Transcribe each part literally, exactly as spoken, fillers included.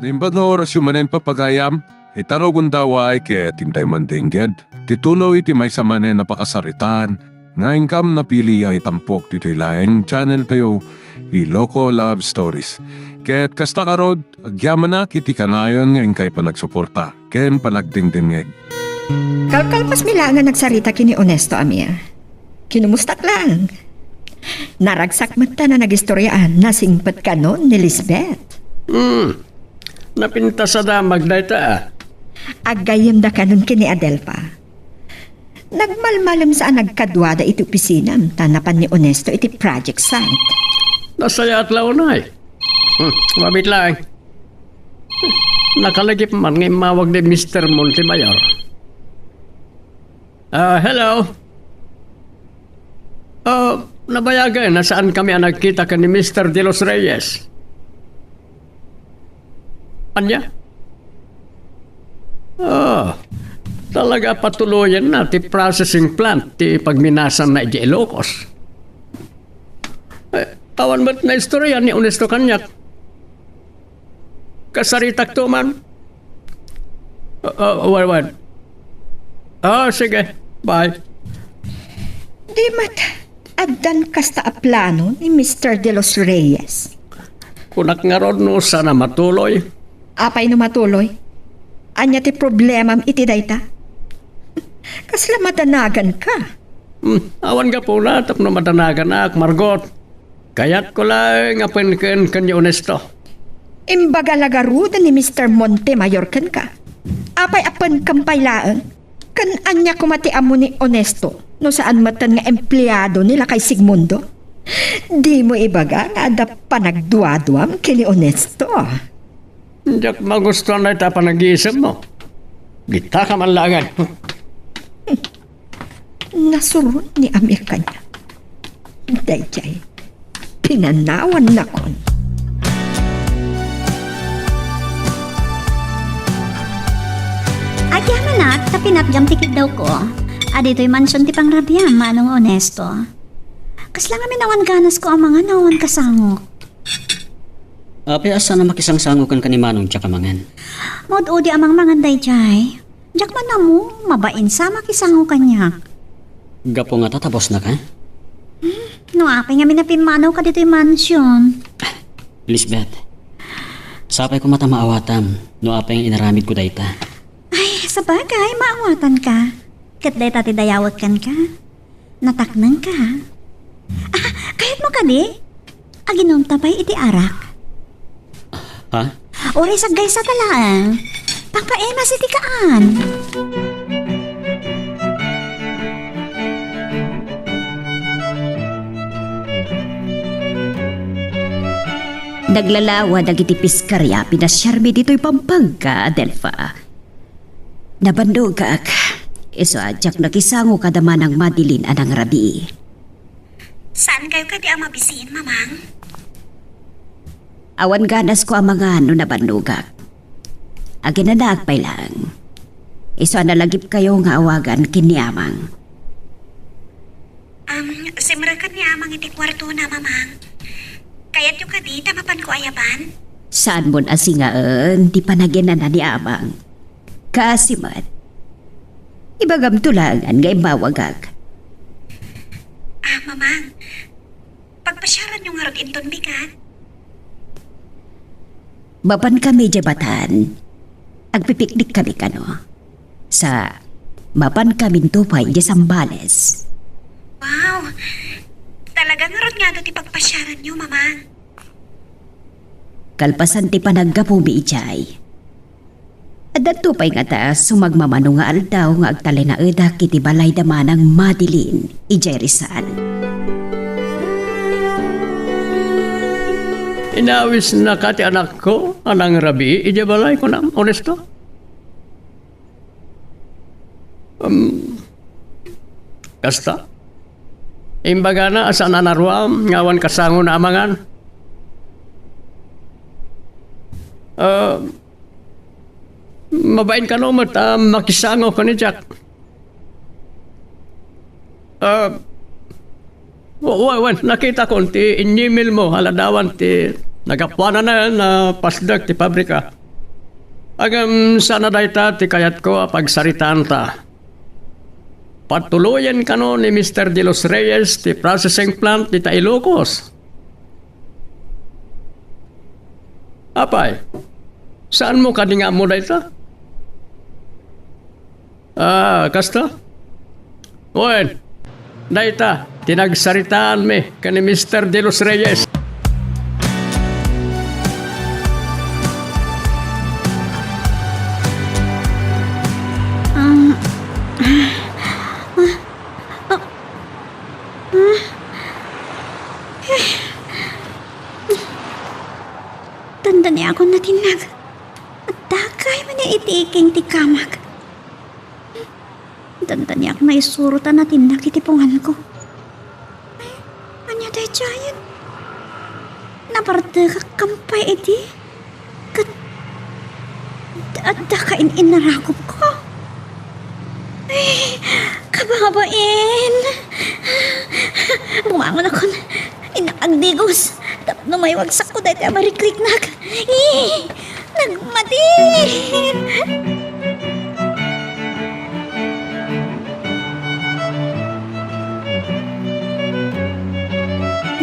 Imbag nga orasyo manen, papagayam, ita rugonda, ket intay mandengngeg ti tuloy ti maysa manen a pakasaritaan nga inkam napili a itampok ditoy laeng channel tayo, Iloko Love Stories. Ket kasta ngarud, agyamanak iti kanayon nga inkay panagsuporta ken panagdengdengngeg. Kalkalpasmi laeng a nagsarita ken ni Honesto, Amir. Kinumustak laeng. Naragsak met ta a nagistoriaan, nasingpet kano ni Lisbeth. Hmm. Napintasada met dayta, a. Aggayyemda kanon ken ni Adelfa. Nagmalmalemsa a nagkaduada iti opisinam ta napan ni Honesto iti project site. Nasayaat la unay. Hmm, mabiit laeng. Nakalagip man nga immawag ni Mister Montemayor. Ah, hello. Ah, nabayagen a saankami a nagkita ken ni Mister De Los Reyes. Ania? Ah, talaga patuloyenna ti processing plant ti pagminasanna idiay Ilocos. Eh, awan met naistorya ni Honesto kaniak. Kasaritakto man. Ah, ah, wen, wen. Ah, sige. Bye. Di met, addan kasta a plano ni Mister De Los Reyes. Kunak ngarud no saan a matuloy. Apay no matuloy? Ania ti problemam iti dayta? Kasla madanaganka. Hmm, awan gapuna tapno madanaganak, Margot. Kayatko laeng a penken ken ni Honesto. Imbaga la ngarud ni Mister Montemayor kenka. Apay a penkam pay laeng? Ken ania koma ti ammo ni Honesto no saan metten nga empleado ni Lakay Sigmundo? Dimo ibaga nga adda panagduaduam ken ni Honesto. Diak magustuan dayta a panagiisemmo. Gitaka man laengen. Nasuron ni Amir kaniak. Daydiay, pinanawannakon. Agyamanak ta pinatgam ti kiddawko. Aditoy mansion ti pangrabiam, Manong Honesto. Kasla ngamin awan ganasko a mangan no awan kasangok. Apay a saan a makisangsangok kenka ni Manong diak a mangan? Maud-udi a mangmangan daydiay. Diak man ammo, mabain sa makisangok kaniak. Gapu nga tatabosnaka? Hmm, no apay ngamin a pimmanawka ditoy mansion. Lisbeth, sapay koma ta maawatam no apay nga inaramidko dayta. Ay, sabagay, maawatanka. Ket dayta ti dayawek kenka. Nataknengka. Ah, kayatmo kadi? Aginumta pay iti arak. Ha? Uray saggaysa ta laeng. Pangpaimas iti kaan. Naglalawa dagiti piskaria a pinasiarmi ditoy Pampanga, Adelfa. Nabannogak. Isu a diak nakisango kada Manang Madeline a nangrabii. Saankayo kadi a mabisin, Mamang? Awan ganasko a mangan no nabannogak. Aginanaak pay laeng. Isu a nalagipkayo nga awagan ken ni Amang. Um, simreken ni Amang iti kuartona, Mamang. Kayatyo kadi ta mapanko ayaban? Saanmon a singaen ti panaginana ni Amang. Kaasi met. Ibagamto laengen nga immawagak. Ah, Mamang, pagpasiaranyo ngarud inton bigat? Mapankami idiay Batan. Agpipiknikkami kano. Sa, mapankaminto pay idiay Zambales. Wow! Talaga ngarud ngata ti pagpasiaranyo, Mamang. Kalpasan ti panaggapumi idiay, addanto pay ngata sumagmamano nga aldaw nga agtalinaedak iti balay da Manang Madeline idiay Rizal. Inawisnaka ti anakko a nangrabii idiay balay, kunam, Honesto? Um, kasta? Imbagana a saan a naruam nga awan kasangona a mangan. Ah, mabain kano met a makisango ken ni Jack. Ah, wa-, wa-, wen, nakitakon ti inyimilmo a ladawan ti nagapuanan a pasdek ti pabrika. Ngem saan a dayta ti kayatko a pagsaritaanta. Patuloyen kano ni Mister De Los Reyes ti processing plant dita Ilocos. Apay, saanmo kadi nga ammo dayta? Ah, kasta? Wen, dayta ti nagsaritaanmi ken ni Mister De Los Reyes. Ah, ah, ah, ah, ah. Dandaniakon natinnag. Adda kay man iti iking ti kamak. Dandaniak naisuro ta natinnag iti punganko. Ay, ania daydiayen? Nabartekak kampay idi? Ket adda ka in-innarakupko. Ay, kababain! Bumangonakon. Innak agdigos tapno maiwagsakko daytoy a marikliknak. Ih! Nagmati!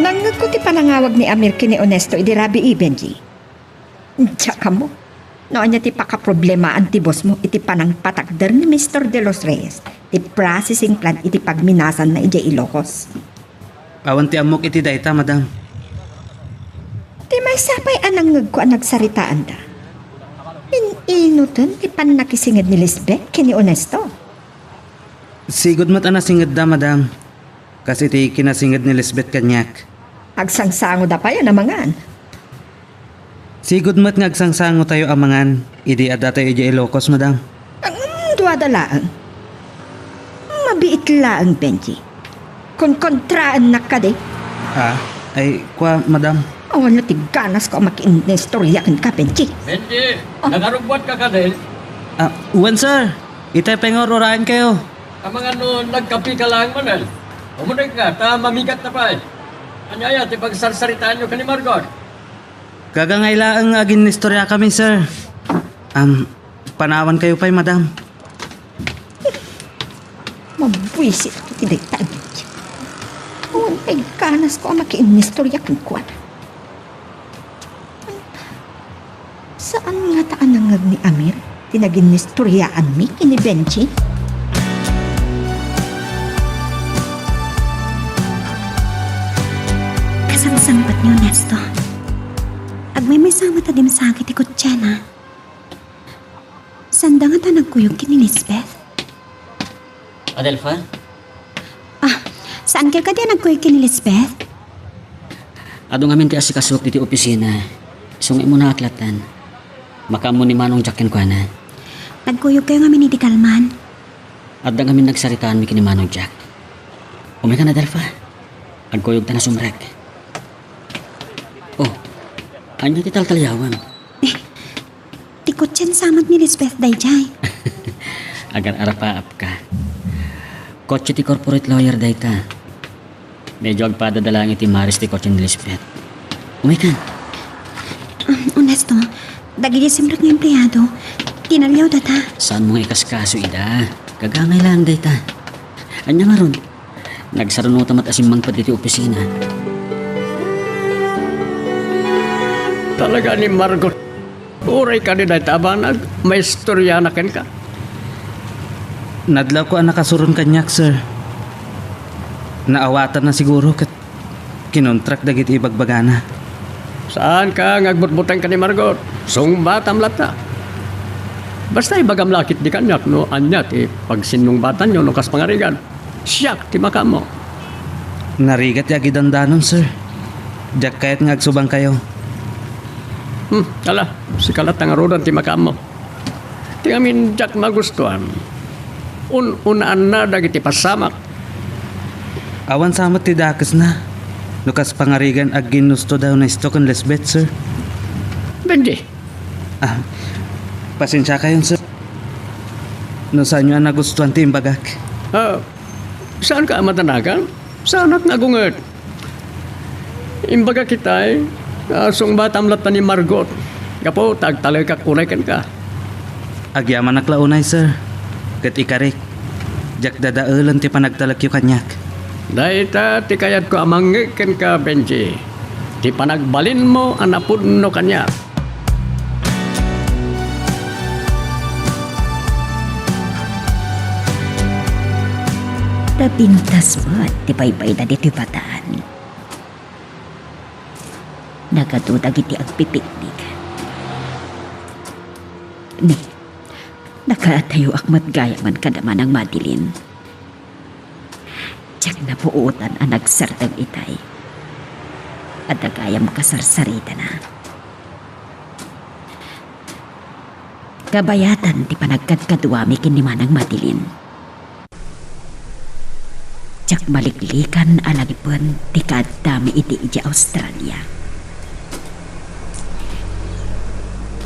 Nangngegko ti panangawag ni Amir ken ni Onesto idi rabii, Benji. Diak ammo no ania ti pakaproblemaan ti bossmo iti panangpatagder ni Mister De Los Reyes ti processing plant iti pagminasanna idiay Ilocos. Awan ti ammok iti dayta, madam. Ti maysa pay a nangngegko a nagsaritaanda, in-inuten ti pannakisinged ni Lisbeth ken ni Onesto. Sigud met a nasingedda, madam. Kas iti kinasinged ni Lisbeth kaniak. Agsangsangoda pay a namangan. Sigud met nga agsangsangotayo a mangan idi addatayo idiay Ilocos, madam. Ngem duada laeng. Mabiit laeng, Benji. Konkontraennak kadi? Ah, ay, kua, madam. Awan no ti ganasko a makiinnistorya kenka, Benji. Benji, Oh. Nagarubbuatka kadi? Ah, wen, sir. Itay pay nga ur-uraenkayo. Amangan no nagkapika laeng manen. Umunegka, ta mamigatta pay. Ania aya ti pagsarsaritaanyo ken ni Margot? Gagangay laeng nga aginnistoriakami, sir. Am, panawankayo pay, madam. Mabuisit iti dayta a biag. Awan pay ganasko a makiinnistorya kenkuana. Saan ngata a nangngeg ni Amir ti naginnistoriaanmi ken ni Benji? Kasangsangpet ni Onesto. Agmaymaysa met a dimsagi ti kotsena. Saanda ngata a nagkuyog ken ni Lisbeth? Adelfa? Ah, saankayo kadi a nagkuyog ken ni Lisbeth? Adu ngamin ti asikasok ditoy opisina. Isu nga immuna ak lattan. Makaammo ni Manong Jack kenkuana. Nagkuyogkayo ngamin idi kalman? Adda ngamin nagsaritaanmi ken ni Manong Jack. Umaykan, Adelfa. Agkuyogtan a sumrek. Oh, ania ti taltaliawem? Eh, ti kotseng samak ni Lisbeth daydiay. Agar-arapaapka. Kotse ti corporate lawyer dayta. Medyo agpadada laeng iti maris ti kotse ni Lisbeth. Umaykan. Um, Onesto, dagiti simrek nga empleado, tinaliawdata. Saanmo nga ikaskaso ida? Gagangay laeng dayta. Ania ngarud? Nagsarunota met a simmangpet iti opisina. Talaga ni Margot. Uray kadi dayta a banag, maistoriana kenka. Nadlawko a nakasuron kaniak, sir. Naawatanna siguro ket kinontrak dagiti ibagbagana. Saanka nga agbutbuteng ken ni Margot. Sungbatam latta. Basta ibagam la ketdi kaniak no ania ti pagsinnungbatanyo no kas pangarigan. Siak ti makaammo. Narigat ti agidandanon, sir. Diak kayat nga agsubangkayo. Hmm, ala, sika latta ngaruden ti makaammo. Ti ngamin diak magustuan, un-unaanna dagiti pasamak. Awan sa met ti dakesna no kas pangarigan agginnusto da Onesto ken Lisbeth, sir. Benji. Ah, pasensiakayon, sir. No saanyo a nagustuan ti imbagak. Ah, saanka a madanagan? Saanak nga agunget. Imbagak itay, a sungbatam latta ni Margot. Gapu ta agtalekak unay kenka. Agyamanak la unay, sir. Ket ikarik, diak dadaelen ti panagtalekyo kaniak. Dayta ti kayatko a mangngeg kenka, Benji. Ti panagbalinmo a napudno kaniak. Napintas met ti baybay na ditoy bataan. Nagadu dagiti agpipiknik. Ni, nakaatayoak met gayamen kada Manang Madeline. Diak napuotan a nagsardeng itay. Adda gayam kasarsaritana. Kabayatan ti panagkadkaduami ken ni Manang Madeline. Diak maliklikan a lagipen ti kaaddami iti idiay Australia.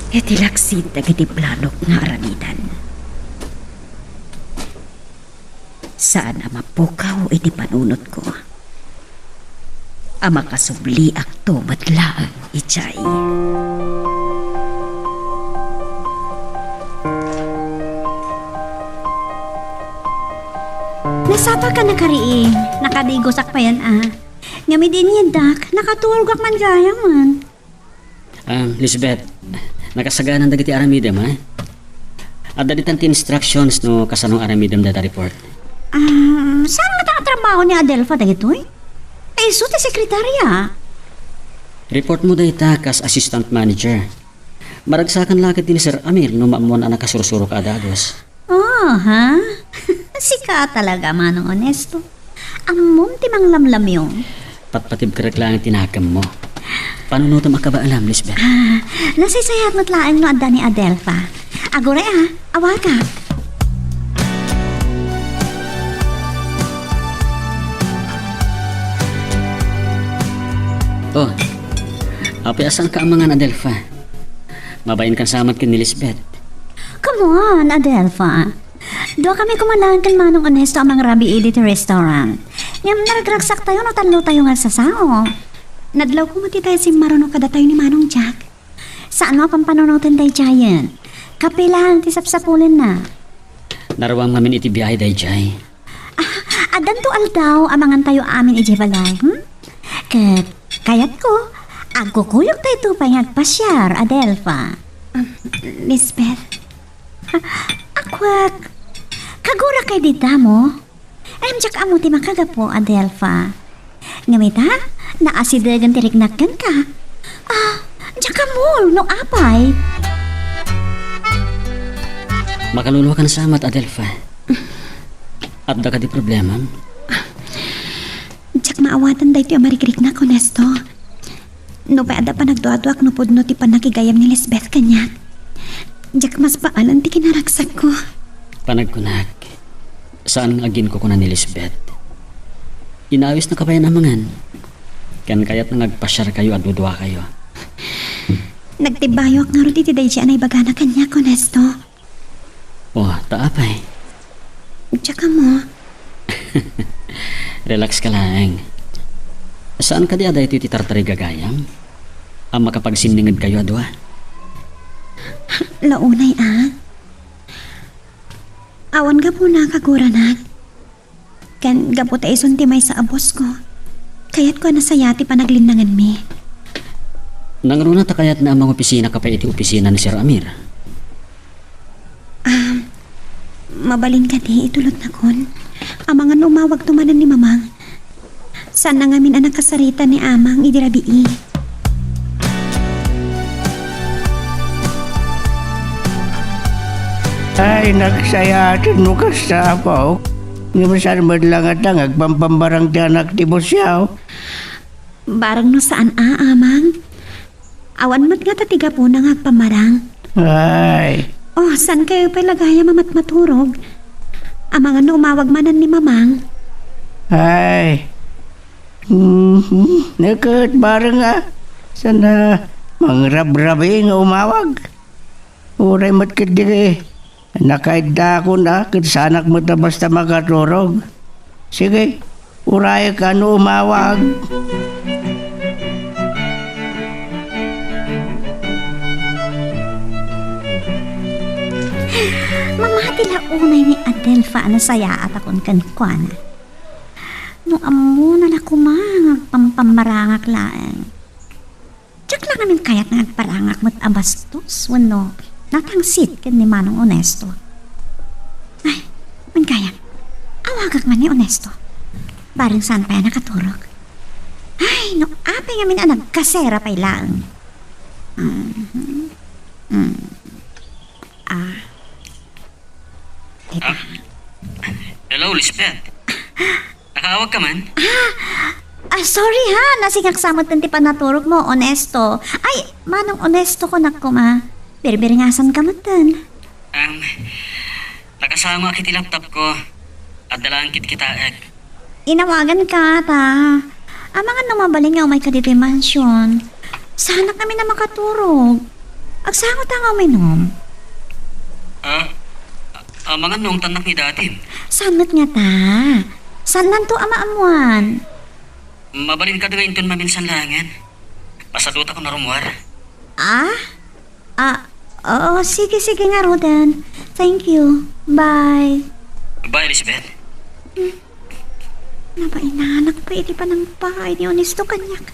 Iti laksid dagiti planok nga aramidan. Saan a mapukaw iti panunotko a makasubliakto met laeng idiay. Nasapa ka, nakariing. Nakadigosak payen a. Ngem idi inyeddak, nakaturogak man gayamen. Ah, Lisbeth, nakasaganan dagiti aramidem, ha? Adda ditan ti instructions no kasano aramidem dayta report. Ah, saan ngata a trabaho ni Adelfa dagitoy? Ay, isu ti sekretarya. Report mo dayta kas assistant manager. Maragsakan la ket ni Sir Amir no maammoan a nakasursurok a dagus. Oh, ha? Sika talaga, Manong Onesto. Ammom ti manglamlamyong. Patpatibkerek laeng ti nakemmo. Panunotem a kabaelam, Lisbeth. Ah, nasaysayaat met laeng no adda ni Adelfa. Aguray a, awagak. Oh, apay a saanka amangan, Adelfa? Mabainkan sa met ken ni Lisbeth. Come on, Adelfa. Duakami koma laeng ken Manong Onesto a mangrabii ditoy restaurant. Ngem naragragsaktayo no tallotayo nga agsasao. Nadlawko met itay a simmaruno kadatayo ni Manong Jack. Saanmo a pampanunoten daydiayen. Kape laeng ti sapsapulenna. Naruam ngamin iti biahe daydiay. Ah, addanto aldaw a mangantayo amin idiay balay, hmm? Ket kayatko, agkukuyogtayto pay nga agpasiar, Adelfa. Um, Lisbeth. Ah, akwak. Kagurakay dita mo? Em, diak ammo ti makagapu, Adelfa. Ngem ita, naasidegen ti riknak kenka. Ah, diak ammo no apay. Makaluluakan sa met, Adelfa. Adda kadi problemam? Diak maawatan daytoy a marigriknak, Onesto. Nupay adda panagduaduak no pudno ti pannakigayam ni Lisbeth kaniak, diak maspaalen ti kinaragsakko. Panagkunak, saan nga aginkukuna ni Lisbeth. Inawisna ka pay amangan. Ken kayatna nga agpasiarkayo a duduakayo. Nagtibayok ngarud iti daydi a naibagana kaniak, Onesto. Oh, ta apay? Diak ammo. Relax ka laeng. Saan kadi a daytoy ti tartarigagayam a makapagsinningedkayo a dua? La unay a. Awan gapuna, kaguranak. Ken gapu ta isun ti maysa a bossko, kayatko a nasaya ti panaglinnanganmi. Nangruna ta kayatna a mangopisinaka pay iti opisina ni Sir Amir? Ah, mabalin kadi, itulodnakon. Amangan no umawagto manen ni Mamang. Saanna ngamin a nakasarita ni Amang idi rabii. Ay, nagsayaat no kasta, Apo. Ngem saan met la ngata nga agpampambarang ti anak ti bosiaw? Bareng no saan a, Amang. Awan met ngata ti gapuna nga agpambarang. Ay. Oh, saankayo pay la gayam a matmaturog? Amangan no umawag manen ni Mamang. Ay. Mhm. Neket, bareng a. Saan a mangrabrabii nga umawag? Uray met ketdi nakaiddakon a ket saanak met a basta makaturog. Sige, urayek a no umawag. Unay ni Adelfa a nasayaat a kun kenkuana. No ammona la koma nga agpampamarangak laeng. Diak la ngamin kayat nga agparangak met a bastos wenno natangsit ken ni Manong Onesto. Ay, wen gayam, awagak man ni Onesto. Bareng saan pay a nakaturog. Ay, no apay ngamin a nagkasera pay laeng. Mhm. Mm. Ah. Teka. Ah. Hello, Lisbeth. Nakaawag ka man? Ah, sorry ha, nasingak sa met ti panaturog mo, Onesto. Ay, Manong Onesto kunak koma. Birbiringasan ka metten. Um, nakasangoak iti laptop ko. Adda laeng kitkitaek. Inawagan ka, ta. Amangan no mabalin nga umay ka ditoy mansion. Saanak ngamin a makaturog. Agsango ta nga uminom. Ah, amangan no ungtannak ni dadim. Saan met ngata? Saannanto a maammuan. Mabalin kadi nga inton maminsan laengen. Masadutak a narummuar. Ah? Ah, oo, sige, sige ngaruden. Thank you. Bye. Bye, Elizabeth. Hmm. Nabainanak pay iti panangpaay ni Onesto kaniak.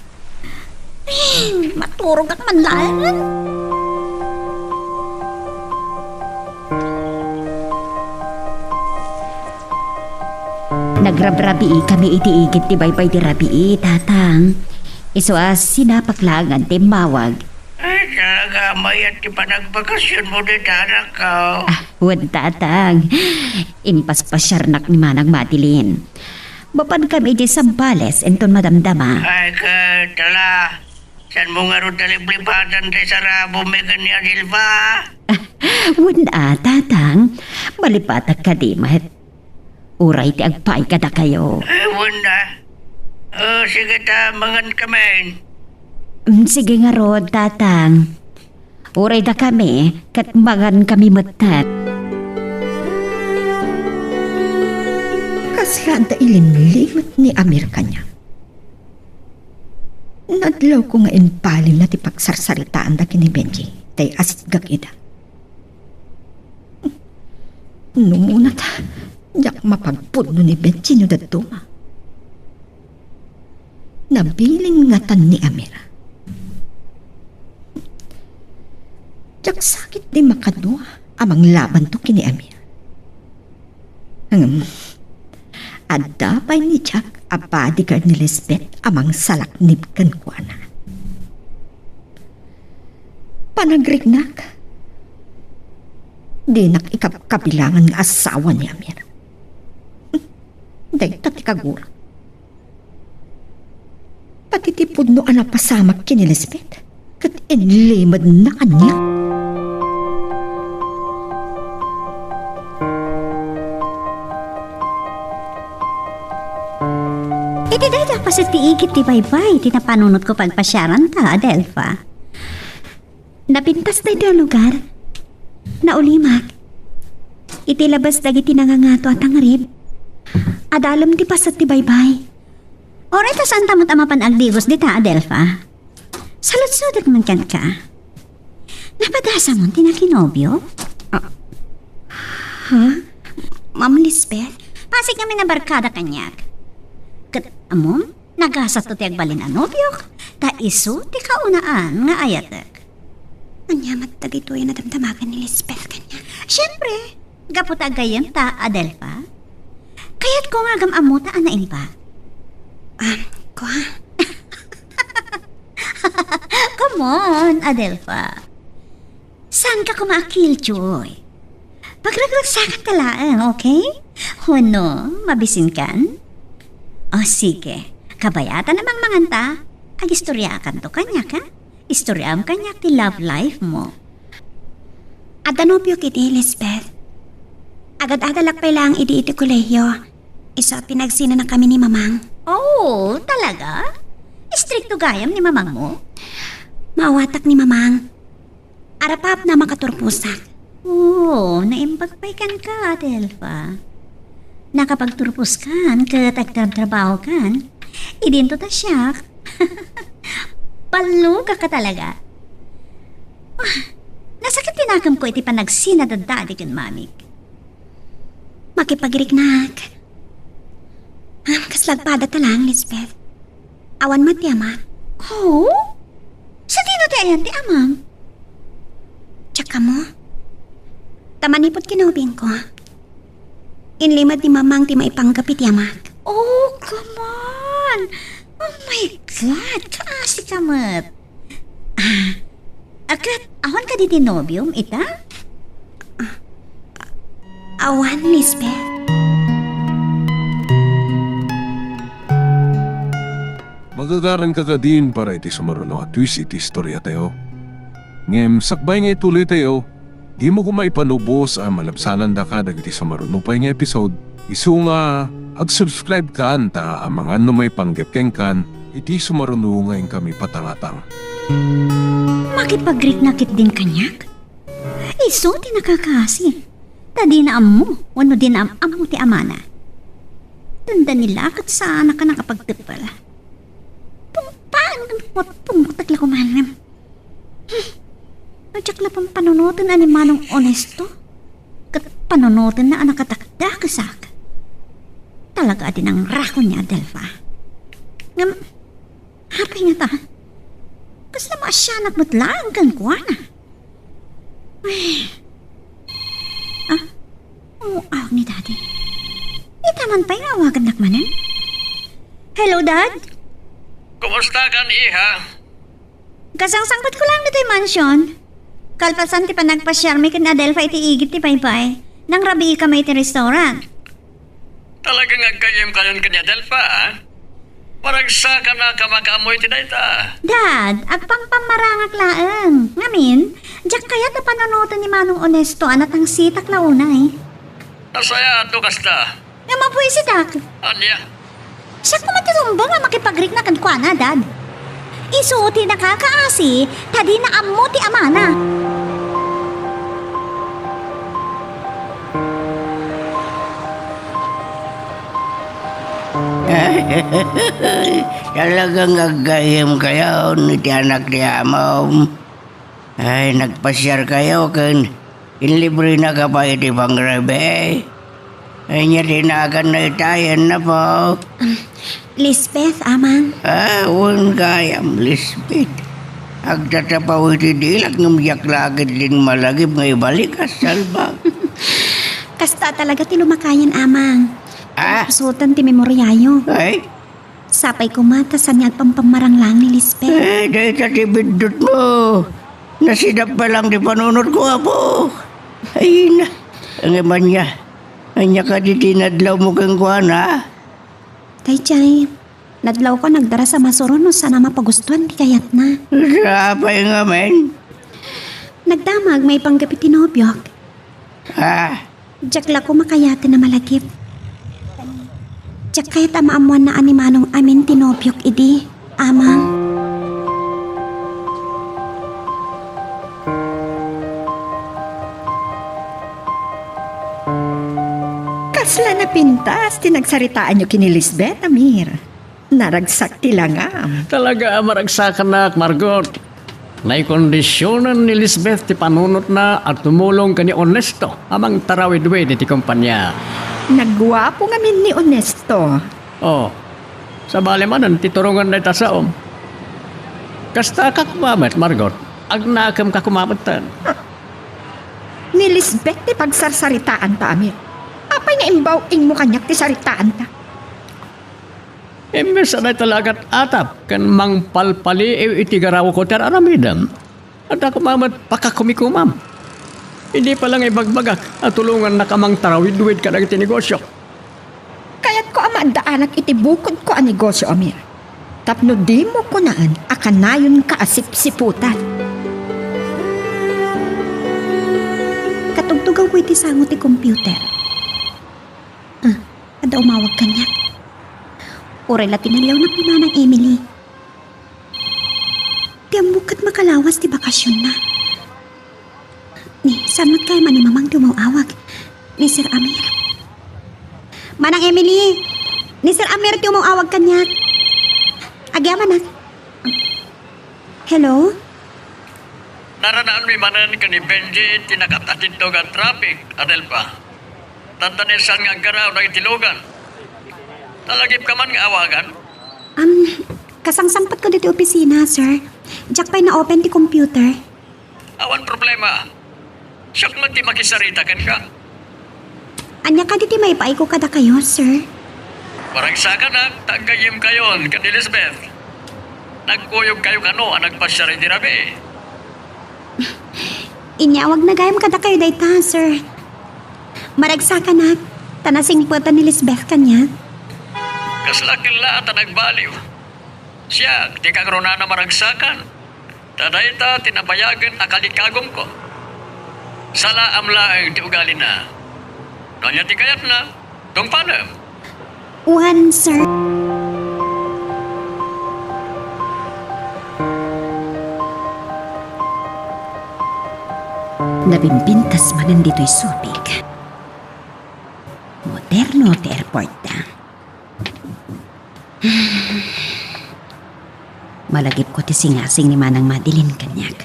Eh, maturogak man laeng. Nagrabrabii kami iti igid ti baybay ti rabii, Tatang. Isu a sinapak laengen ti immawag. Ay, talaga, mayat ti panagbakasionmo dita, anakko. Ah, wen, Tatang. Impaspasiarnak ni Manang Madeline. Mapankami idiay Zambales inton madamdama. Ay, ket, ala, saanmo ngarud a liblipatan ti sarabom ken ni Adelfa? Wen a, Tatang. Malipatak kadi met. Uray ti agpaay kadakayo. Eh, wen a. Oh, sige ta, mangan kami. Mm, sige ngarud, Tatang. Uray dakami, ket mangan kami metten. Kasla adda ilimlimet ni Amir kaniak. Nadlawko nga imbalinna ti pagsarsaritaanda ken ni Benji, tay asitgak ida. No muna ta, diak mapagpudno ni Benji no dadduma. Nabilin ngatan ni Amir. Diak sakit ti makadua a manglabanto ken ni Amir. Ngem, adda pay ni Jack a bodyguard ni Lisbeth a mangsalaknib kenkuana. Panagriknak, dinak ikabkabilangan nga asawa ni Amir. Dayta ti kagurak. Pati ti pudno a napasamak ken ni Lisbeth, ket inlimedna kaniak. Iti dayta a paset ti igid ti baybay ti napanunotko pagpasiaranta, Adelfa. Napintas daytoy a lugar. Naulimak. Iti labas dagiti nangangato a tangrib, adalem ti paset ti baybay. Uray ta saanta met a mapan agdigos dita, Adelfa. Saludsodek man kenka. Napadasamon ti nakinobio? Ah. Ha? Ma'am Lisbeth, pasig ngamin a barkada kaniak. Ket ammom, nagasato ti agbalin a nobiok, ta isu ti kaunaan nga ayatek. Ania met dagitoy a nadamdamagan ni Lisbeth kaniak? Siempre, gapu ta aggayyemta, Adelfa. Kayatko nga agam-ammota a naimbag. Ah, kua? Come on, Adelfa. Saanka koma a killjoy? Pagragragsakanta laeng, okay? Wenno, mabisinkan? O sige, kabayatan a mangmanganta. Agistoriakanto kaniak, ha? Istoriam kaniak ti love life mo. Adda nobiok idi, Lisbeth. Agad-adalak pay laeng idi iti kolehiyo. Isu a pinagsinanakami ni Mamang. Oh, talaga? Istrikto gayam ni Mamang mo? Maawatak ni Mamang. Arapapna a makaturposak. Oh, naimbag pay kenka, Adelfa. Nakapagturposkan ket agtrabtrabahokan. Idinto ta siak. Ballogak a talaga. Ah, nasakit ti nakemko iti panagsinadadadi ken mamik. Makipagriknak. Ah, kasla agpadata laeng, Lisbeth. Awan met ti amam. Oh? Sadino ti ayan ti amam? Diak ammo. Ta manipud kinaubingko, inlimed ni Mamang ti maipanggep iti amak. Oh, come on! Oh my God! Kaasi ka met! Ah, ket awan kadi ti nobiom ita? Awan, Lisbeth. Magagaranka kadin para iti sumaruno a twist iti istoriatayo. Ngem sakbay nga ituloytayo, dimo koma ipanubos a malabsanandaka dagiti sumaruno pay nga episode. Isu nga, ag-subscribe kan ta amangan no maipanggep kenkan iti sumaruno nga inkami patangatang. Makipagriknak ketdin kaniak? Isu ti nakakaasi. Ta dina ammo wenno dina am-ammo ti amana. Tanda ni la ket saanak a nakapagteppel. Pungpaan nga pungpungtak la kumanem. Hmm. No diak la pampanunoten a ni Manong Onesto, ket panunotenna a nakadakdakesak. Talaga a di nangrakon ni Adelfa. Ngem, apay ngata? Kasla maasianak met laeng kenkuana. Ay. Ah, umawag ni Daddy. Ita man pay nga awagannak manen. Hello, Dad? Kumusta kan, iha? Kasangsangpetko laeng ditoy mansion. Kalpasan ti panagpasiarmi ken Adelfa iti igid ti baybay, nangrabiikami iti restaurant. Talaga nga aggayyemkayon ken ni Adelfa, a? Maragsakannak a makaammo iti dayta. Dad, agpampamarangak laeng. Ngamin, diak kayat a panunoten ni Manong Onesto a natangsitak la unay. Nasayaat no kasta. Nga mabuisidak. Ania? Siak koma ti rumbeng a makipagrikna kenkuana, Dad. Isu ti nakakaasi, ta dina ammo ti amana. Talagang aggayyemkayon iti anak ti amom. Ay, nagpasiarkayo ken inlibrenaka pay iti pangrabii. Ania ti naganna ita, Apo? Um, Lisbeth, Amang. Ah, wen gayam, Lisbeth. Agtatapaw iti dilak ngem diak la ketdin malagip nga ibalik a salbag. Kasta talaga ti lumakayan, Amang. Ah? Pusotan ti memoriayo. Ay? Sapay koma ta saan nga agpampamarang laeng ni Lisbeth. Eh, dayta ti biddutmo. Nasidap pa lang ti panunotko, Apo. Ay na. Ngem ania, ania kadi ti nadlawmo kenkuana? Daydiay, nadlawko a nagdaras a masuron no saan a mapagustuan ti kayatna. Sapay ngamin. Nagdamag maipanggep iti nobiok. Ah, Diak la koma kayaten a malagip. Diak kayat a maammoanna a ni Manong amin ti nobiok idi, Amang. Kasla napintas ti nagsaritaanyo ken ni Lisbeth, Amir. Naragsak ti langam. Talaga a maragsakannak, Margot. Naikondisionan ni Lisbeth ti panunotna a tumulong ken ni Ernesto a mangtarawidwid iti kompania. Nagguapo ngamin ni Ernesto. Oh, sabali manen ti turongen dayta saom. Kasta ka koma met, Margot. Agnakemka koma metten. Ni Lisbeth ti pagsarsaritaanta, Amir. Apay nga imbaw-ingmo kaniak ti saritaanta? Imbes a dayta la agat-atap ken mangpalpaliiw iti garawko ti ar-aramidem, adda koma met pakakumikomam. Idi pay la nga ibagbagak a tulongannaka a mangtarawidwid kadagiti negosio. Kayatko a maaddaanak iti bukodko a negosio, Amir. Tapno dimo kunaen a kanayonka a sipsiputan. Katugtugawko iti sango ti computer. Ah, adda umawag kaniak. Uray la tinaliawnak ni Manang Emily. Ti ammok ket makalawas ti bakasionna. Ni, saan met kayam a ni Mamang ti umaw-awag? Ni Sir Amir. Manang Emily, ni Sir Amir ti umaw-awag kaniak. Agyamanak. Hello? Naranaanmi manen ken ni Benji ti nakat-atidto nga traffic, Adelfa. Tanda ni saan nga aggaraw dagiti lugan. Nalagipka man nga awagan? Am, kasangsangpetko ditoy opisina, sir. Diak pay na-open ti computer. Awan problema. Siak met ti makisarita kenka. Ania kadi ti maipaayko kadakayo, sir? Maragsakanak ta aggayyemkayon ken ni Lisbeth. Nagkuyogkayo kano a nagpasiar idi rabii. Inyawagna gayam kadakayo dayta, sir. Maragsakanak, ta nasingpetan ni Lisbeth kaniak. Kasla ket la ta nagbaliw. Siak ti kangrunana maragsakan. Ta dayta ti nabayagen a kalikagumko. Salaam laeng ti ugalina. No ania ti kayatna, tungpanem. Wen, sir. Nabimbintas manen ditoy supig. Moderno ti airport da. Malagipko ti singasing ni Manang Madeline kaniak.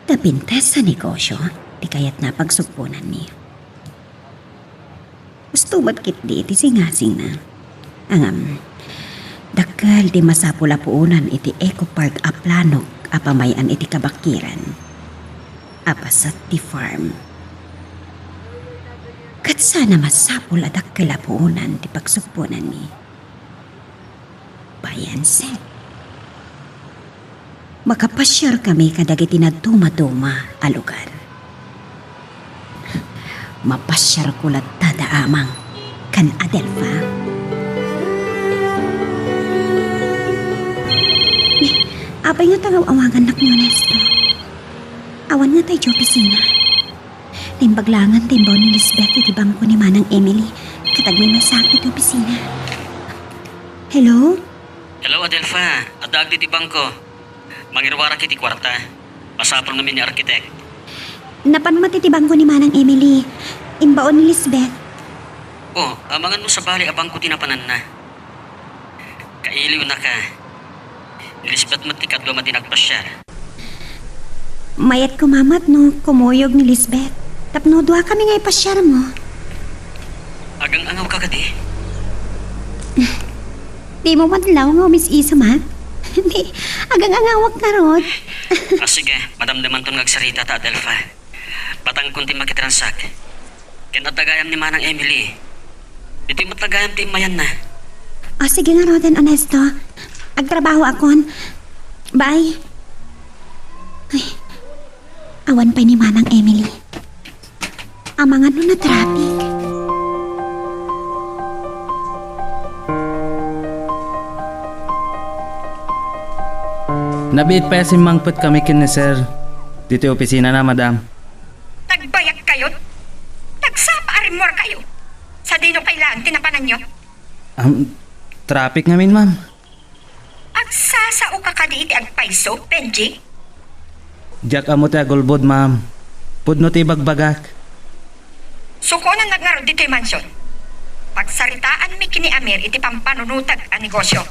Napintas a negosio ti kayatna a pagsubponanmi. Husto met ketdi ti singasingna. Ngem, dakkel ti masapul a puonan iti Eco Park a plano a pamay-an iti kabakiran a paset ti farm. Ket saan a masapul a dakkel a puonan ti pagsubponanmi. Bayan Sen. Makapasiarkami kadagiti nadumaduma a lugar. Mapasiarko latta da Amang ken Adelfa. Ni, apay nga tangaw-awagannak ni Honesto? Awan ngata idiay opisina. Naimbag laengen ti imbaon ni Lisbeth iti bangko ni Manang Emily ket agmimesahek iti opisina. Hello? Hello, Adelfa. Addaak ditoy bangko. Mangiruarak iti kuarta. Masapul ngamin ni arkitek. Napan met iti bangko ni Manang Emily. Imbaon ni Lisbeth. Oh, amangan no sabali a bangko ti napananna. Kailiwnaka. Ni Lisbeth met ti kadua madi nagpasiar. Mayat koma met no kumuyog ni Lisbeth tapno duakami nga ipasiarmo. Agang-angawka kadi? Dimo met laeng nga umis-isem, ha? Ni, agang-angawak ngarud. Ah, sige, madamdamanton nga agsaritata, Adelfa. Batangkon ti makitransak. Ken adda gayam ni Manang Emily. Ditoy met gayam ti immayanna. O, sige ngaruden, Honesto. Agtrabahoakon. Bye. Ay, awan pay ni Manang Emily. Amangan no na-traffic. Nabiit pay a simmangpetkami ken ni Sir ditoy opisinana, Madam. Nagbayagkayon? Nagsapa a rimmuarkayo? Sadino pay laeng ti napananyo? Am, traffic ngamin, ma'am. Agsasaoka kadi iti agpayso, Benji? Diak ammo ti agulbod, ma'am. Pudno ti ibagbagak. Sukonannak ngarud ditoy mansion. Pagsaritaanmi ken ni Amir iti pampanunotag a negosio.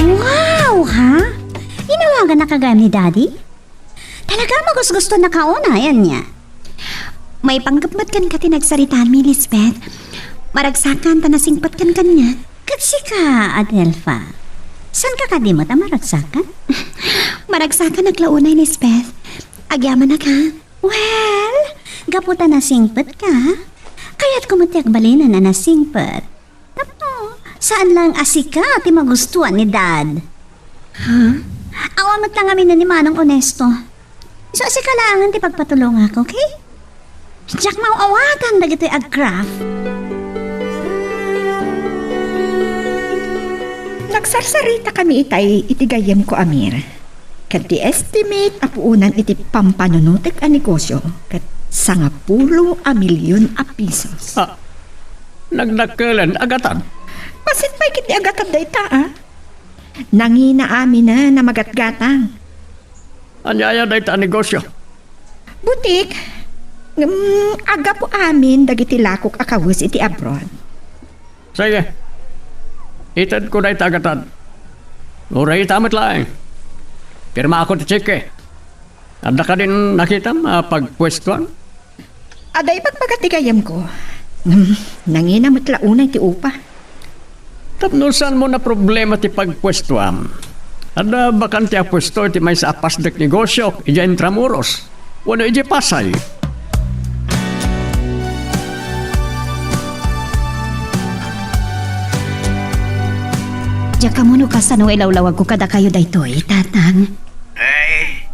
Wow, ha? Inawagannaka gayam ni Daddy? Talaga, magusgusto na ka unay, ania? Maipanggep met kenka ti nagsaritaanmi, Lisbeth. Maragsakan ta nasingpetkan kaniak. Ket sika, Adelfa, saanka kadi met a maragsakan? Maragsakanak la unay, Lisbeth. Agyamanak, ha? Well, gapu ta nasingpetka, kayatko met ti agbalinen a nasingpet. Tapno saan laeng a sika ti magustuan ni Dad. Ha? Awan met la ngamin ni Manong Onesto. Isu a sika laengen ti pagpatulongak, okay? Diak maaw-awatan dagitoy agcraft. Nagsarsaritami itay iti gayyemko, Amir. Ket ti estimate a puonan iti pampanunotek a negosio ket sangapulo a milyon a pesos. Ah, nagdakkelen a gatad. Bassit pay ketdi a gatad dayta, a. Nangina aminen a magatgatang. Ania aya dayta a negosio? Butik, ngem aggapu amin dagiti lakok a kawes iti abroad. Sige. Itedko dayta a gatad. Uray ita met laeng. Pirmaak ti tseke. Adda kadin nakitam a pagpuestuan? Adda ibagbaga ti gayyemko. Hmm, nangina met la unay ti upa. Tapno saanmo naproblema ti pagpuestuam. Adda bakante a puesto iti maysa a pasdek negosio idiay Intramuros wenno idiay Pasay. Diak ammo no kasano nga ilawlawagko kadakayo daytoy, Tatang. Ay,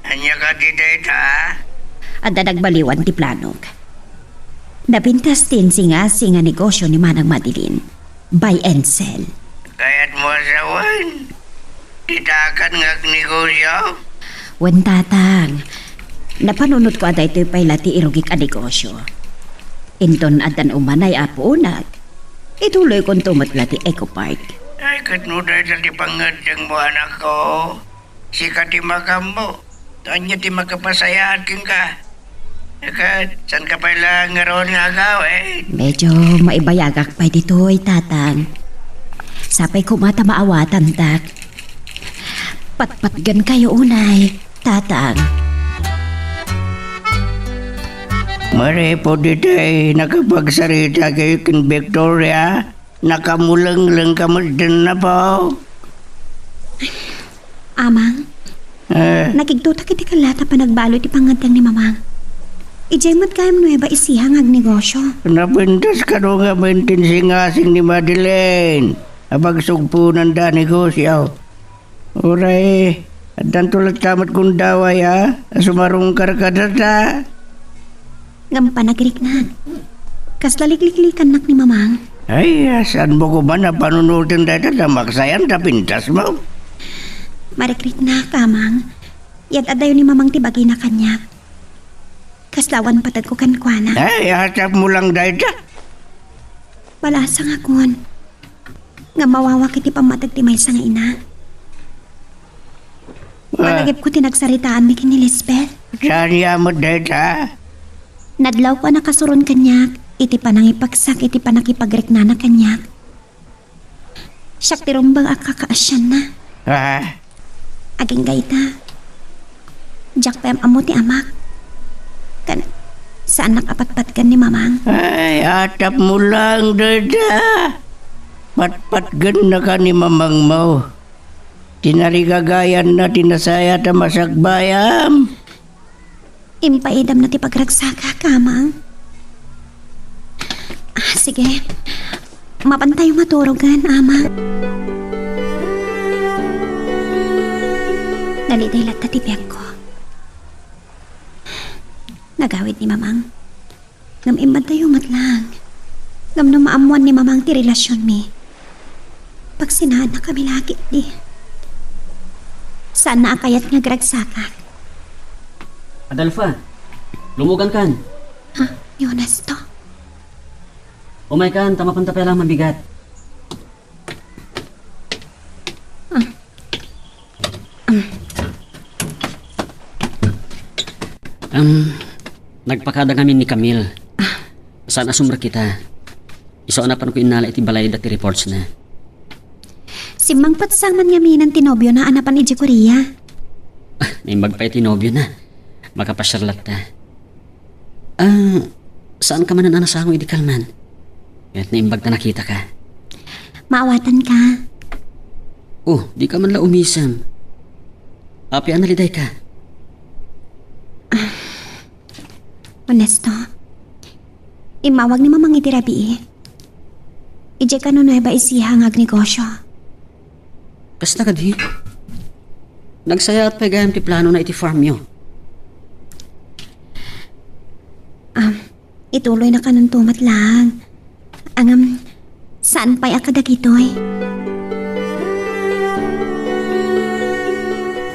ania kadi dayta? Adda nagbaliwan ti planok. Napintas ti insingasing a negosio ni Manang Madeline. Buy and sell. Kayatmo a sawen? Ditakan nga agnegosio? Wen, Tatang. Napanunotko a daytoy pay la ti irugik a negosio. Inton addan umanay a puonak, ituloykonto met la ti Eco Park. Ay, ket no dayta ti pangngeddengmo, anakko, sika ti makaammo. Ania ti makapasayaat kenka? Ket, saanka pay la ngarud nga agawid? Medyo maibayagak pay ditoy, Tatang. Sapay koma ta maawatantak. Patpatgenkayo unay, Tatang. Manipud iti nakapagsarita kayo ken Victoria, nakamulengleng ka met den, apo. Amang, Eh, nakigtotak iti kallata panagbalo iti pangngeddeng ni Mamang. Idiay met gayam Nueva Ecija nga agnegosio. Napintas kano ngamin ti insingasing ni Madeline a pagsugponanda a negosio. Uray, addanto latta met gundaway a, a sumarungkar kadata. Ngem panagriknak. Kasla likliklikannak ni Mamang. Ay, saanmo koma a panunoten dayta ta maksayan ta pintasmo. Marikriknak, Amang. Yad-addayo ni Mamang ti bagina kaniak. Kasla awan pategko kenkuana. Ay, atapmo lang dayta. Balasangakon. Nga mawawak iti pammateg ti maysa nga ina. Ah. Malagipko ti nagsaritaanmi ken ni Lisbeth. Saan ya met dayta? Nadlawko a nakasuron kaniak iti panangipagsak iti pannakipagriknana kaniak. Siak ti rumbeng a kakaasianna. Ah. Agingga ita, diak pay am-ammo ti amak. Ken, saannak a patpatgen ni Mamang. Ay, atapmo lang dayta. Patpatgennaka ni Mamangmo. Tinarigagayanna ti nasayaat a masakbayam. Impaidamna ti pagragsakak, Amang. Ah, sige. Mapantayo maturogan, Amang. Naliday latta ti biagko. Nagawid ni Mamang. Ngem immantayo met lang. Ngem no maammoan ni Mamang ti relasionmi, pagsinaanna kami la ketdi. Saanna a kayat nga agragsakak. Adelfa, lumugankan. Ha? Ni Honesto? Umaykan, ta mapanta pay la a mabigat. Ah. Ah. Um, nagpakada ngamin ni Camille. Ah. Saan a sumrek ita? Isu a napanko innala iti balayda ti reportsna. Simmangpet sa man ngamin ti nobiona a napan idiay Korea. Ah, naimbag pay ti nobiona. Makapasiar latta. Ah, saanka manen a nasango idi kalman? Ket naimbag ta nakitaka. Maawatanka. Oh, dika man la umisem. Apay a nalidayka? Ah, Honesto, immawag ni Mamang idi rabii. Idiay kano Nueva Ecija nga agnegosio. Kasta kadi? Nagsayaat pay gayam ti planona iti farmyo. Ah, ituloyna kananto met laeng. Ngem, saan pay a kadagitoy?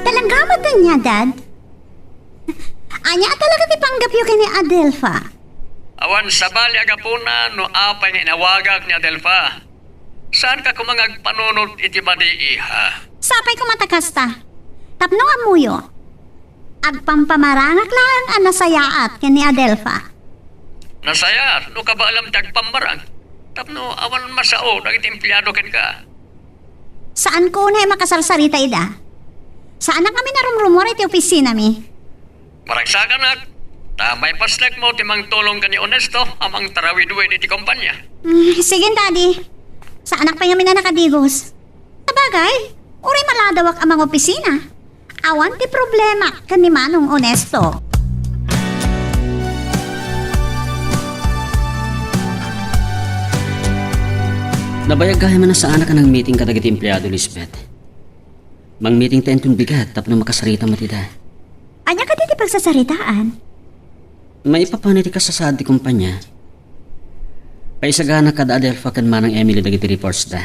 Talaga met ania, Dad? Ania a talaga ti panggepyo ken ni Adelfa? Awan sabali a gapuna no apay nga inawagak ni Adelfa. Saanka koma nga agpanunot iti madi, iha? Sapay koma ta kasta. Tapno ammoyo, agpampamarangak laeng a nasayaat ken ni Adelfa. Nasayaat no kabaelam ti agpammarang, tapno awan masao dagiti empleado kenka. Saanko unay a makasarsarita ida. Saanak ngamin a rumrumuar iti opisinami. Maragsakanak, ta maipasnek mo ti mangtulong ken ni Onesto a mangtarawidwid iti kompania. Mm, sige, Daddy. Saanak pay ngamin a nakadigos. Sabagay, uray maladawak a mangopisina. Awan ti problema ken ni Manong Onesto. Nabayag gayam a saanak a nang-meeting kadagiti empleado, Lisbeth. Mang-meeting ta inton bigat tapno makasarita met ida. Ania kadi ti pagsasaritaan? Maipapan iti kasasaad ti kompania. Paisagana kada Adelfa ken Manang Emily dagiti reports da.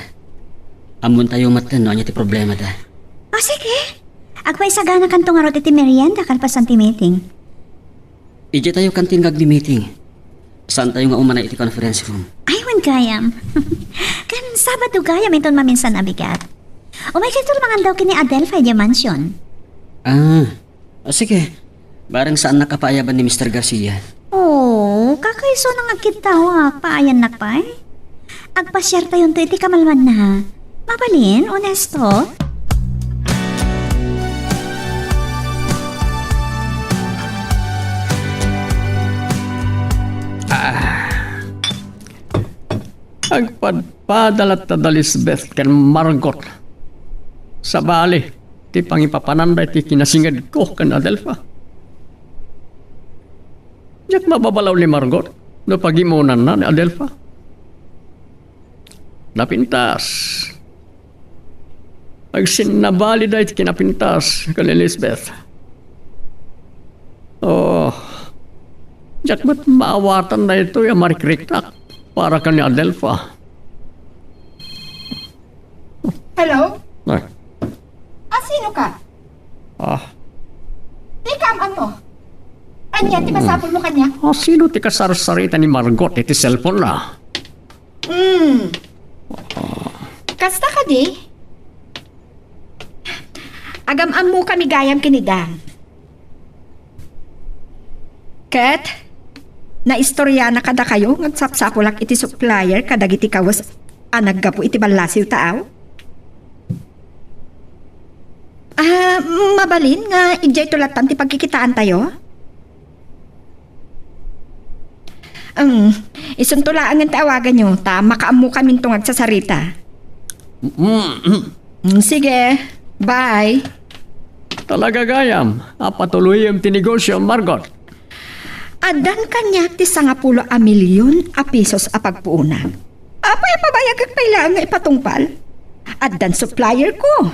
Ammontayo metten no ania ti problemada. O, sige. Agpaisaganakanto ngarud iti merienda kalpasan ti meeting. Idiay tayo kantin nga agmi-meeting. Saantayo nga umanay iti conference room. Ay, wen gayam. Ken Sabado gayam inton maminsan a bigat. Umaykayo tulmangan daw ken ni Adelfa idiay mansion. Ah, ah, sige. Bareng saannak a paayaban ni Mister Garcia. Oh, kakaiso nang agkittawak, paayannak pay. Agpasiartayonto iti kamalmanna. Mabalin, Onesto? Ah. Agpadpada latta da Lisbeth ken Margot. Sabali, ti pangipapananda iti kinasingedko ken Adelfa. Diak mababalaw ni Margot no pagimonanna ni Adelfa. Napintas. Agsinnabalida iti kinapintas ken Elizabeth. Oh, diak met maawatan daytoy a marikriknak para ken ni Adelfa. Hello? Ay. Ah, sino ka? Ah. Ikaw, ano? Ania ti masapul mo kaniak? Ah, sino ti kasarsarita ni Margot iti cellphone na? Hmm. Kasta kadi? Agam-ammokami gayam ken ni Dan. Ket, naistoriana kadakayo nga agsapsapulak iti supplier kadagiti kawes a naggapu iti ballasiw taaw? Ah, mabalin nga idiayto lattan ti pagkikitaantayo? Um, isunto laengen ti awaganyo, ta makaammokaminto nga agsasarita. Mm, mm. Mm, sige, bye. Talaga gayam a patuloyem ti negosio, Margot? Addan kaniak ti sangapulo a milyon a pesos a pagpuonak. Apay a pabayagek pay laeng nga ipatungpal? Addan supplier ko.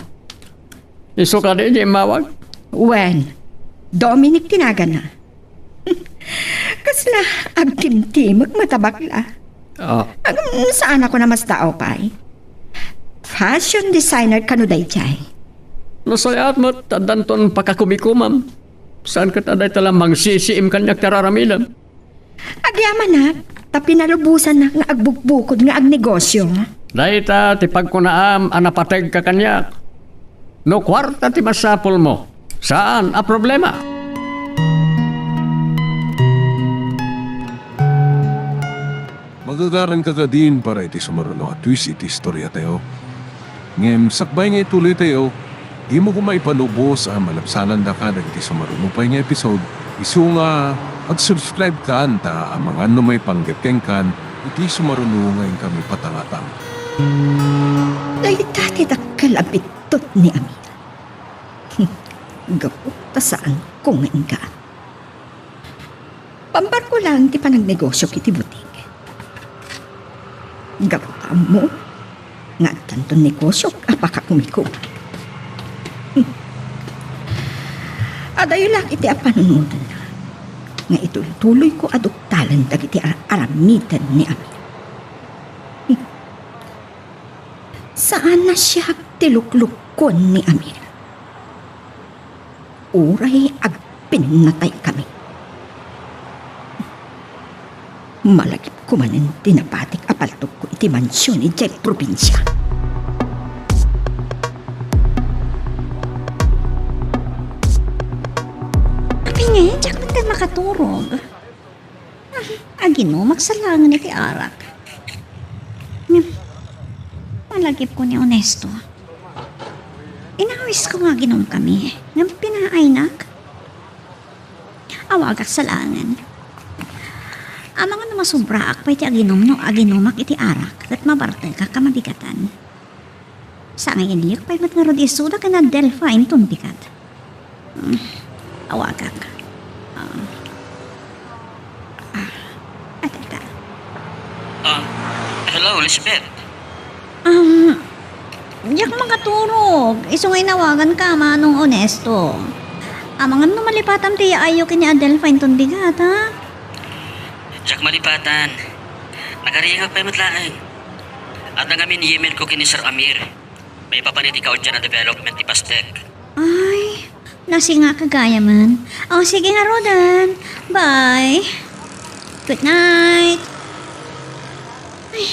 Isu kadi ti immawag? Wen, Dominic ti naganna. Kasla agtimtimek met a bakla. Ah. Agam, saan a ko namasdaaw pay. Fashion designer kano daydiay. Nasayaat met ta addanton pakakumikomam. Saan ket a dayta la mangsisiim kaniak ti ar-aramidem. Agyamanak, ta pinalubosannak nga agbukbukod nga agnegosio. Dayta ti pagkunaam a napategka kaniak. No kuarta ti masapulmo, saan a problema. Magagaranka kadin para iti sumaruno a twist iti istoriatayo. Ngem sakbay nga ituloytayo, dimo koma ipalubos a malabsanandaka dagiti sumaruno pay nga episode. Isu nga, ag-subscribe kan ta amangan no maipanggep kenkan iti sumaruno nga inkami patangatang. Dayta ti dakkel a bittut ni Amir. Gapu ta saanko nga inka. Pambarko laeng ti panagnegosiok iti butik. Gapu ta ammo nga addanton negosiok a pakakumiko. Adayo la iti a panunotanna nga itultuloyko a duktalen dagiti ar-, aramiden ni Amir. Saan a siak ti luklukkon ni Amir. Uray agpinnataykami. Malagipko manen ti nabatik a paltogko iti mansion idiay probinsia. Apay ngay, diak man makaturog. Ah, aginumak sa laengen iti arak. Hmm. Malagipko ni Onesto. Isko nga aginumkami, ngem pinaaynak. Awagak sa laengen. Amangan no masubraak pay ti aginum no aginumak iti arak, ket mabartekak a mabigatan. Sangayek pay met ngarud isuda ken Adelfa inton bigat. Hmm, awagak. Ah. Ah, adda. Ah, hello, Lisbeth. Um, diak makaturog. Isu nga inawaganka, Manong Onesto. Amangan no malipatam ti yaayyo ken ni Adelfa inton bigat, ha? Diak malipatan. Nagaringak pay met laeng. Adda ngamin email ko ken ni Sir Amir. Maipapan iti kaudyan a development ti Pastek. Ay, nasingak gayam. O, sige ngaruden. Bye. Good night. Ay,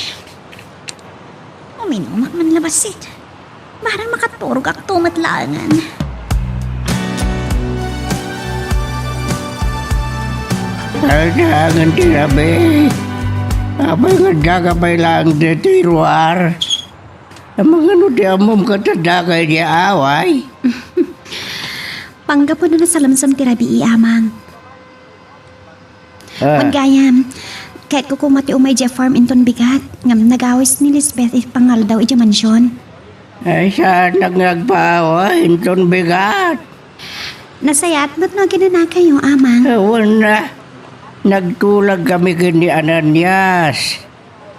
uminumak man la bassit. Barang makaturogakto met laengen. Aldaangan ti rabii. Apay nga addaka pay laeng ditoy ruar? Amangan no ti ammom ket addaka idiay away? Panggapu no nasalemsem ti rabii, Amang. Ah. Wen gayam, kayatko koma ti umay idiay farm inton bigat, ngem nagawis ni Lisbeth iti pangaldaw idiay mansion. Ay, saannak nga agpaaway inton bigat. Nasayaat met no aginanakayo, Amang. Ah, wen a. Nagtulagkami ken ni Ananias.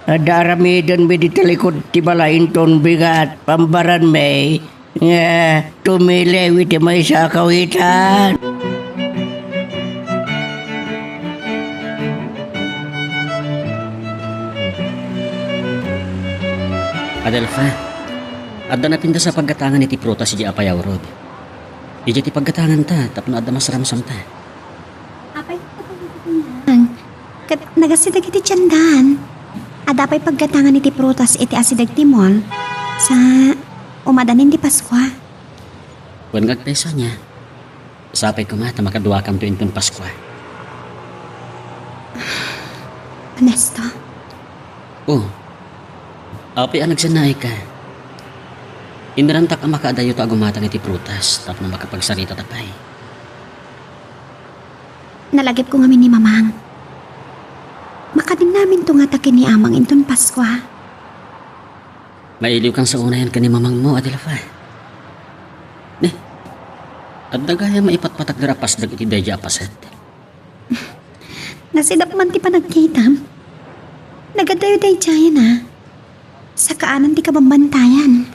Adda aramidenmi dita likud ti balay inton bigat, pambaranmi nga tumiliw iti maysa a kawitan. Adelfa, adda napintas a paggatangan iti prutas idiay apay a urod. Idiay ti paggatanganta tapno adda masaramsamta. Apay, ket nagasideg iti tiendan. Adda pay paggatangan iti prutas iti asideg ti mall. Sa, umadanin ti Paskua. Wen nga agpayso ania, sapay koma ta makaduakamto inton Paskua. Onesto? O. Apay a nagsannaayka? Inrantak a makaadayoto a gumatang iti prutas tapno makapagsaritata pay. Nalagipko ngamin ni Mamang. Makadinnaminto ngata ken ni Amang inton Paskua. Mailiwkan sa unayen ken ni Mamangmo, Adelfa. Ne, adda gayam maipatpatakder a pasdek iti daydiay a paset. Nasidap man ti panagkitam. Nagadayo daydiayen a. Sakaanan ti kabambantayan.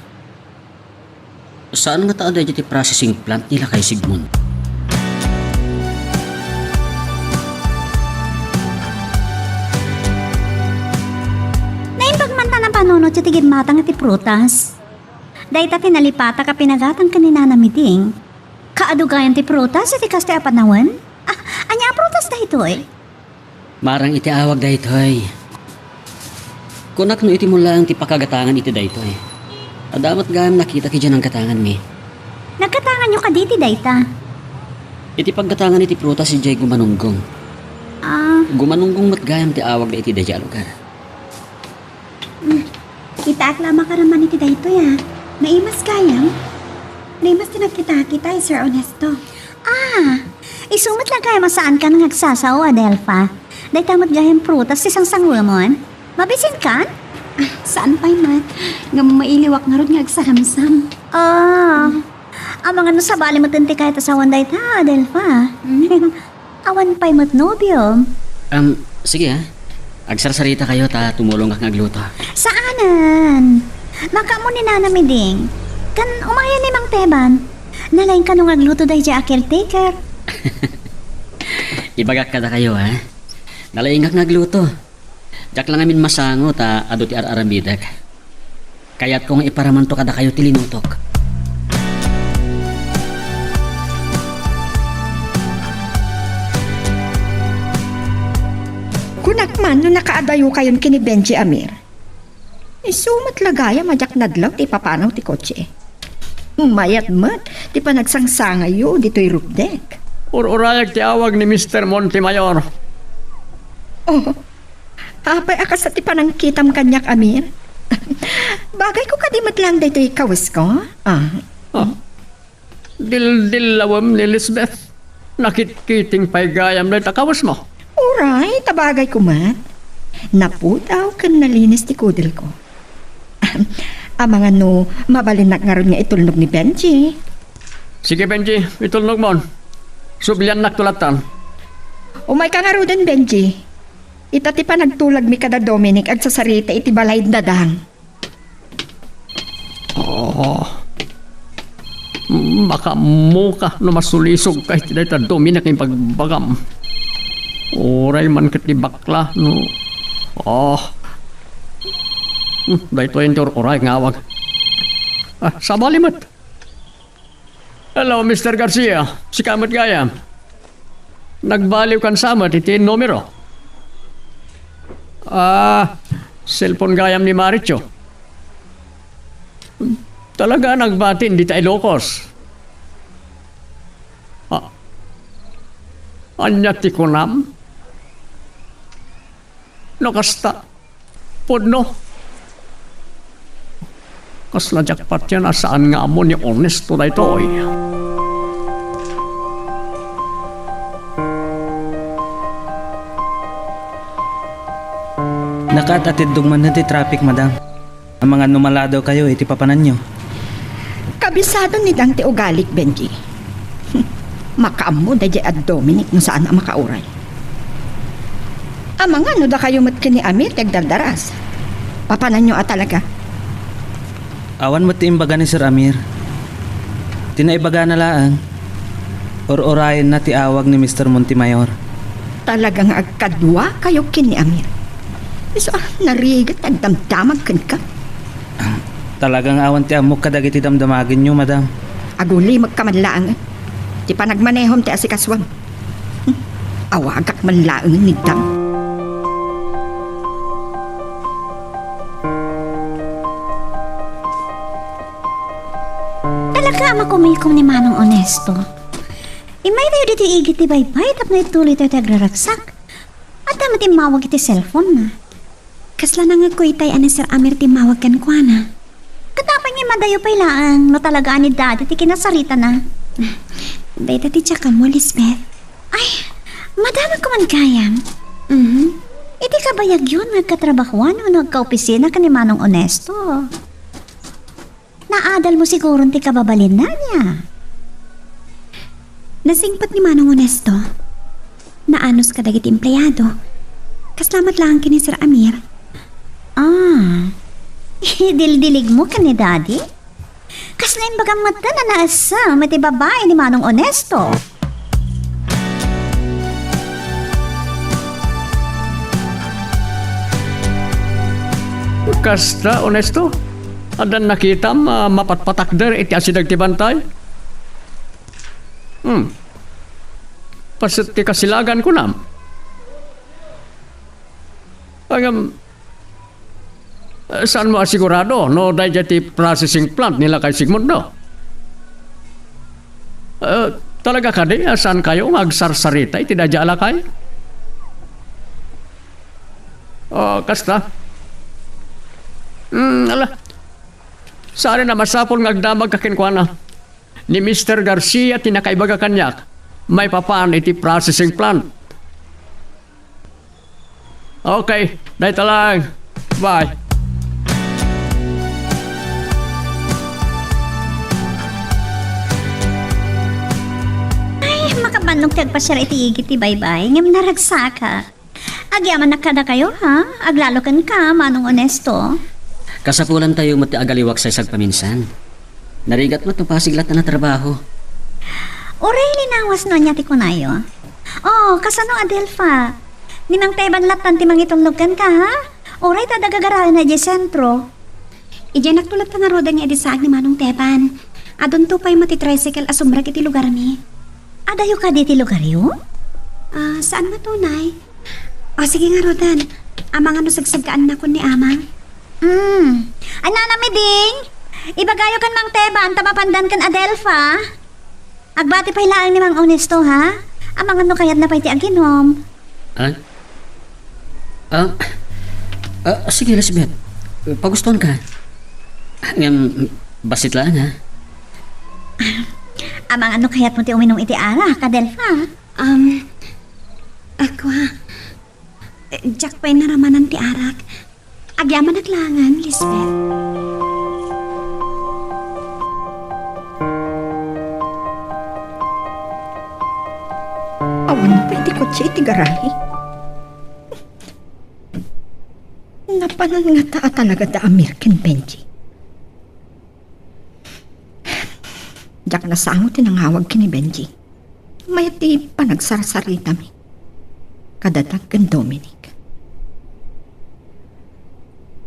Saan ngata a daydiay ti processing plant ni Lakay Sigmund? Naimbag man ta napanunotyo ti gimmatang iti prutas. Dayta ti nalipatak a pinagatang ken ni Nana Miding. Kaadu gayam ti prutas iti kastoy a panawen? Ah, ania a prutas daytoy? Marang iti awag daytoy. Kunak no itimon laeng ti pakagatangan iti daytoy. Adda met gayam nakitak idiay nanggatanganmi. Naggatanganyo kadi iti dayta? Iti paggatangan iti prutas idiay gumanunggong. Ah. Gumanunggong met gayam ti awagda iti daydiay a lugar. Hmm. Kitaak la a makaramman iti daytoy a. Naimas gayam. Naimas ti nagkitaak ita, Sir Ernesto. Ah, isu met la gayam a saankan nga agsasao, Adelfa. Dayta met gayam prutas ti sangsangwemon. Mabisinkan? Ah, saan pay met. Ngem mailiwak ngarud nga agsaramsam. Ah, amangan no sabali met ti kayat a sawen dayta, Adelfa. Hmm? Awan pay met nobiom. Am, sige, ah. Agsarsarita kayo ta tumulongak nga agluto. Saanen. Makaammo ni Nana Miding. Ken umayen ni Mang Teban. Nalaing kano nga agluto daydiay a caretaker. Ibagak kadakayo, ha? Nalaingak nga agluto. Diak la ngamin masango ta adu ti ar-aramidek. Kayatko nga iparamanto kadakayo ti linutok. Kunak man no nakaadayokayon ken ni Benji, Amir. Isu met la gayam a diak nadlaw ti ipapanaw ti kotse. Mayat met ti panagsangsangayyo ditoy roof deck. Ur-urayag ti awag ni Mister Montemayor. Oh, apay a kasta ti panangkitam kaniak, Amir? Bagayko kadi met laeng daytoy kawesko? Ah. Ah. Dildillawem ni Lisbeth. Nakitkiting pay gayam dayta kawesmo. Uray, ta bagay koma. Napudaw ken nalinis ti kudelko. Amangan no mabalinnak ngarud nga itulnog ni Benji. Sige, Benji, itulnogmon. Subliannakto lattan. Umayka ngaruden, Benji. Ita ti panagtulagmi kada Dominic agsasarita iti balay da Dang. Oh. Makaammoka no masulisogka iti dayta Dominic nga ibagbagam. Uray man ket ti bakla no. Oh. Hmm, daytoy ti ur-uray nga awag. Ah, sabali met. Hello, Mister Garcia. Sika met gayam. Nagbaliwkan sa met iti numero. Ah, cellphone gayam ni Maricho. Talaga nagbatin dita Ilocos. Ah, ania ti kunam? No kasta, pudno. Kasla jackpot yan a saan nga ammo ni Ernesto daytoy. Nakaat-atiddog manen ti traffic, madam. Amangan no maladawkayo iti papananyo. Kabisado ni Dang ti ugalik, Benji. Makaammo daydiay a Dominic no saan a makauray. Amangan no dakayo met ken ni Amir ti agdardaras. Papananyo a talaga? Awan met ti imbaga ni Sir Amir. Ti naibagana laeng, ur-urayenna ti awag ni Mister Montemayor. Talaga nga agkaduakayo ken ni Amir. Isu a, narigat ti agdamdamag kenka. Talaga nga awan ti ammok kadagiti damdamagenyo, madam. Agulimekka man laeng. Ti panagmanehom ti asikasuam. Hmm, awagak man laeng ni Dang. Talaga a makumikom ni Manong Onesto. Immaytayo ditoy igid ti baybay tapno ituloytayo ti agraragsak. Adda met immawag iti cellphone-na. Kasla nangngegko itay a ni Sir Amir ti immawag kenkuana. Ket apay nga madayo pay laeng no talaga a ni Daddy ti kinasaritana? Dayta ti diak ammo, Lisbeth. Ay, madamagko man gayam. Mhm. Iti kabayagyo no agkatrabahoan wenno agkaopisina ken ni Manong Onesto. Naadalmo siguron ti kababalinna, ania? Nasingpet ni Manong Onesto. Naanus kadagiti empleado. Kasla met laeng ken ni Sir Amir. Ah. Idildiligmo ken ni Daddy? Kasla imbagam met a naessem iti babai ni Manong Onesto. Kasta, Onesto? Addan nakitam a mapatpatakder iti asideg ti bantay? Hmm. Paset ti kasilagan, kunam? Ngem, saanmo a sigurado no daydiay ti processing plant ni Lakay Sigmundo? Eh, talaga kadi a saankayo nga agsarsarita iti daydiay a lakay? Oh, kasta? Hmm, ala. Saanen a masapul nga agdamagka kenkuana. Ni Mister Garcia ti nakaibaga kaniak maipapan iti processing plant. Okay, dayta lang. Bye. Ay, makabannok ti agpasiar iti igid ti baybay, ngem naragsakak. Agyamanak kadakayo, ha? Aglalo kenka, Manong Onesto. Kasapulantayo met ti agaliwak saysagpaminsan. Narigat met no pasig latta a trabaho. Uray linawas no ania ti kunayo. Oh, kasano, Adelfa? Ni Mang Teban lattan ti mangitulnog kenka, ha? Uray ta adda gagaraenna idiay sentro. Idiay nakto latta ngaruden nga idi saag ni Manong Teban. Adunto pay met ti tricycle a sumrek iti lugarmi. Adayo kadi ti lugaryo? Ah, saan met unay? O, sige ngaruden. Amangan no sagsaggaannakon ni Amang. Hmm. Ay, Nanang Miding, ibagayo ken Mang Teban ta mapandan ken Adelfa. Agbati pay laeng ni Mang Onesto, ha? Amangan no kayatna pay ti aginom. Ah? Ah? Ah, sige, Lisbeth. Pagustuanka. Ngem, bassit laeng, ha? Amangan no kayatmo ti uminum iti arak, Adelfa? Um, ako, ah. Eh, diak pay naramanan ti arak. Agyamanak laengen, Lisbeth. Awan pay ti kotse iti garahe. Napanan ngata a talaga da Amir ken Benji. Diak nasango ti nangawag ken ni Benji. Mayat ti panagsarsaritami kadadak ken Dominic.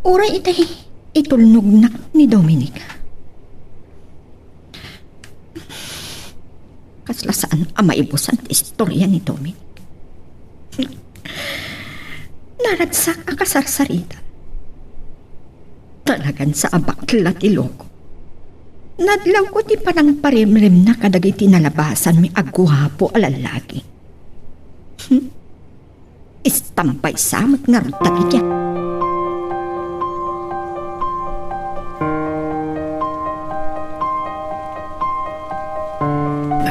Uray itay itulnognak ni Dominic. Kasla saan a maibusan ti istoria ni Dominic. Naragsak a kasarsarita. Talagan sa a bakla ti loko. Nadlawko ti panangparimrimna kadagiti nalabasanmi a guapo a lallaki. Hmm. Istampay sa met ngarud dagiti.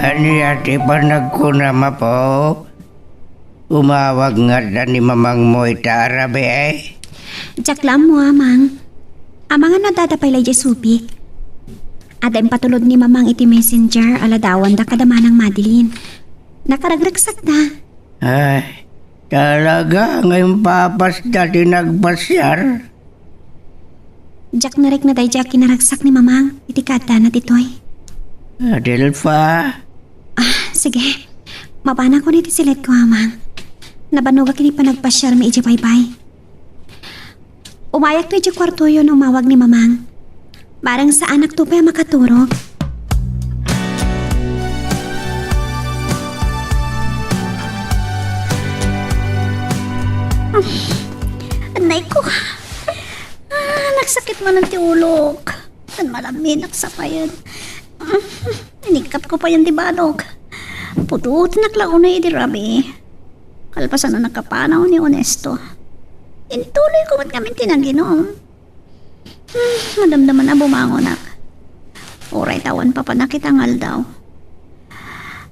Ania ti panagkunam, Apo? Umawag ngata ni mamangmo ita a rabii? Diak la ammo, Amang. Amangan no addada pay la idiay subik. Adda impatulod ni Mamang iti messenger a ladawanda kada Manang Madeline. Nakaragreksakda. Ay, talaga nga impapasda ti nagpasiar? Diak narikna daydiay a kinaragsak ni Mamang iti kaaddana ditoy. Adelfa? Ah, sige. Mabanakon iti siledko, Amang. Nabanogak iti panagpasiarmi idiay baybay. Umayakto idiay kuartoyo no umawag ni Mamang. Bareng saanakto pay a makaturog. Ah, anay ko. Ah, nagsakit manen ti ulok. Ken malaminak sa payen. Inikkapko payen ti banok. Pudotenak la unay idi rabii. Kalpasan a nakapanaw ni Onesto, intuloyko met ngamin ti naginum. Hmm, madamdaman a bumangonak. Uray ta awan papanak ita nga aldaw.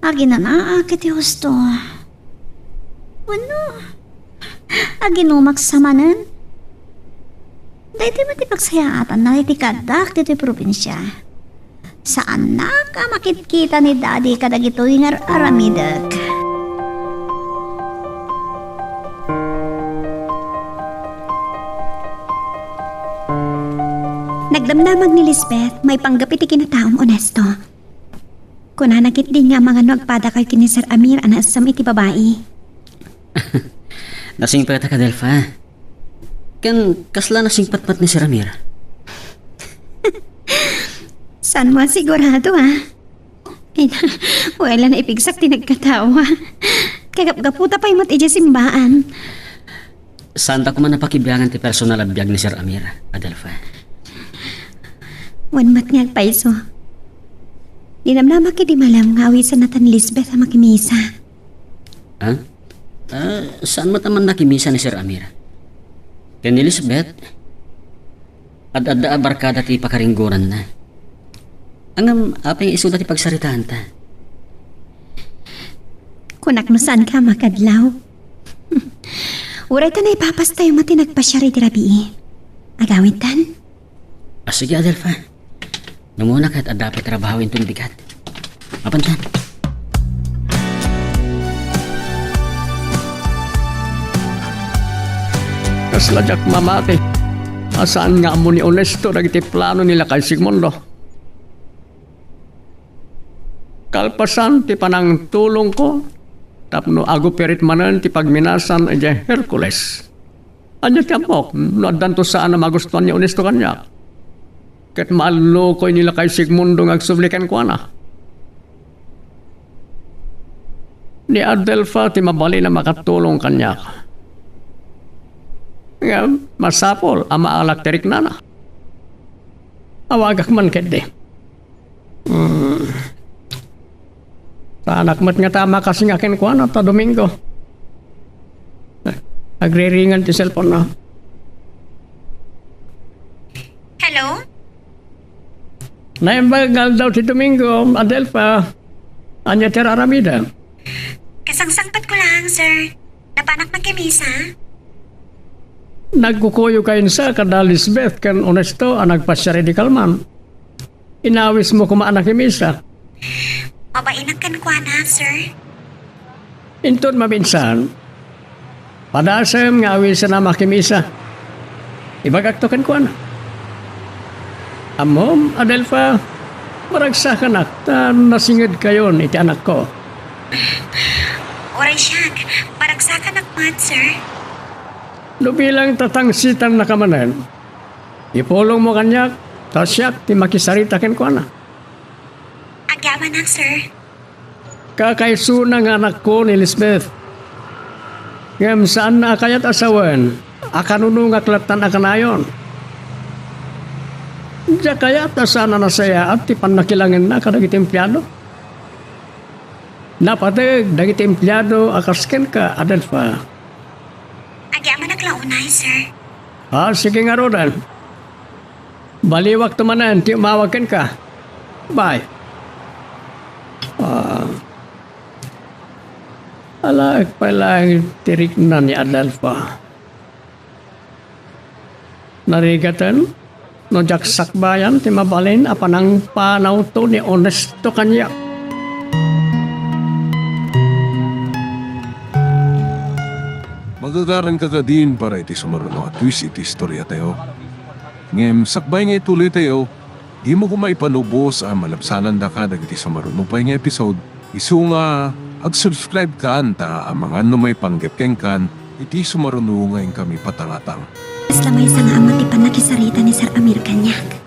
Aginanaak iti husto. Wenno, aginumak sa manen? Daytoy met ti pagsayaatanna iti kaaddak ditoy probinsia. Saannak a makitkita ni Daddy kadagitoy nga ar-aramidek. Nagdamdamag ni Lisbeth maipanggep iti kinataom, Onesto. Kunana ketdi nga amangan no agpadakayo ken ni Sir Amir a naessem iti babai. Nasingpetak, Adelfa. Ken kasla nasingpetpet ni Sir Amir? Saanmo a sigurado, ah? Ay, wala na ipigsak ti nagkatawa. Kagapgaputa pay met idiay simbaan. Saanta koma a pakibiangan ti personal a biag ni Sir Amir, Adelfa. Wen met nga agpayso. Dinamdamak idi malem nga awisanna tan Lisbeth a makimisa. Ah? Ah, saan met a mannakimisa ni Sir Amir? Ken ni Lisbeth, ad-adda a barkada ti pakaringgoranna. Ngem apay nga isuda ti pagsaritaanta? Kunak no saanka a makadlaw. Uray ta naipapastayo met ti nagpasiar iti rabii. Agawidtan? Ah, sige, Adelfa. Umuna ket adda pay trabaho inton bigat. Mapantan. Kasla diak mamati a saan nga ammo ni Onesto dagiti plano ni lakay Sigmundo. Kalpasan ti panangtulongko tapno agupirit manen ti pagminasan idiay Hercules. Ania ti ammok no addanto saan a magustuan ni Onesto kaniak? Ket maallukoy ni lakay Sigmundo nga agsubli kenkuana. Ni Adelfa ti mabalin a makatulong kaniak. Ngem masapul a maalak ti riknana. Awagak man ketdi. Hmm. Saanak met ngata a makasinga kenkuana ta Domingo. Agriringan ti cellphone na. Hello? Naimbag nga aldaw ti Domingo, Adelfa. Ania ti ar-aramidem? Kasangsangpetko laeng, sir. Napanak makimisa. Nagkukuyo kayonsa kada Lisbeth ken Honesto a nagpasiar idi kalman. Inawismo koma a nakimisa. Mabainak kenkuana, sir. Inton maminsan, padasem nga awisenna makimisa. Ibagakto kenkuana. Ammom, Adelfa, maragsakanak ta nasingedkayon iti anakko. Uray siak, maragsakanak met, sir. No bilang tatangsitannaka manen, ipulongmo kaniak, ta siak ti makisarita kenkuana. Agyamanak, sir. Kakaisuna nga anakko ni Lisbeth. Ngem saanna a kayat a sawen a kanunongak lattan a kanayon. Diak kayat a saan a nasayaat ti pannakilangenna kadagiti empleyado. Napateg dagiti empleyado a kas kenka, Adelfa. Agyamanak la unay, sir. Ah, sige ngaruden. Baliwakto manen ti umawag kenka. Bye. Ah. Alaek pay laeng ti rikna ni Adelfa. Narigaten no diak sakbayan ti mabalin a panangpanawto ni Honesto kaniak. Magagaranka kadin para iti sumaruno a twist iti istoriatayo. Ngem sakbay nga itulitayo, dimo koma ipalubos a malabsanandaka dagiti sumaruno pay nga episode. Isu nga, ag-subscribe kan ta amangan no maipanggep kenkan iti sumaruno nga inkami patangatang. Kasla maysa nga ammo ti pannakisarita ni Sir Amir kaniak.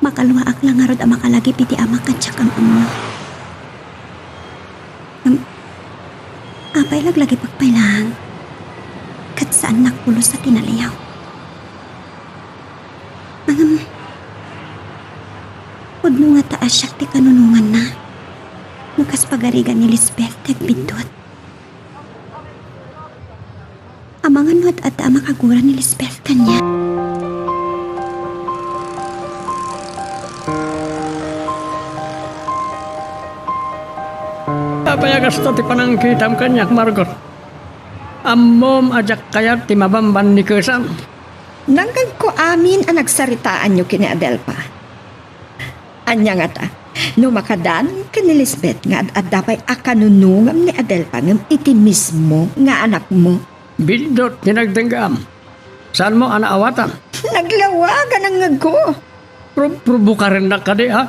Makaluaak la ngarud a makalagip iti amak ken siak am-ammo. Ngem, apay laglagipek pay laeng? Ket saannak pulos a tinaliaw. Ngem, pudno ngata a siak ti kanunonganna no kas pagarigan ni Lisbeth ti agbiddut. Amangan no ad-adda a makagura ni Lisbeth kaniak. Apay a kasta ti panangkitam kaniak, Margot? Ammom a diak kayat ti mabambannikesam. Nangngegko amin a nagsaritaanyo ken ni Adelfa. Ania ngata, no makadan ken ni Lisbeth nga ad-adda pay a kanunongam ni Adelfa ngem iti mismo nga anakmo? Biddut ti nagdenggaam. Saanmo a naawatan? Naglawa a nangngegko. Pro-, probokarennak kadi, ha?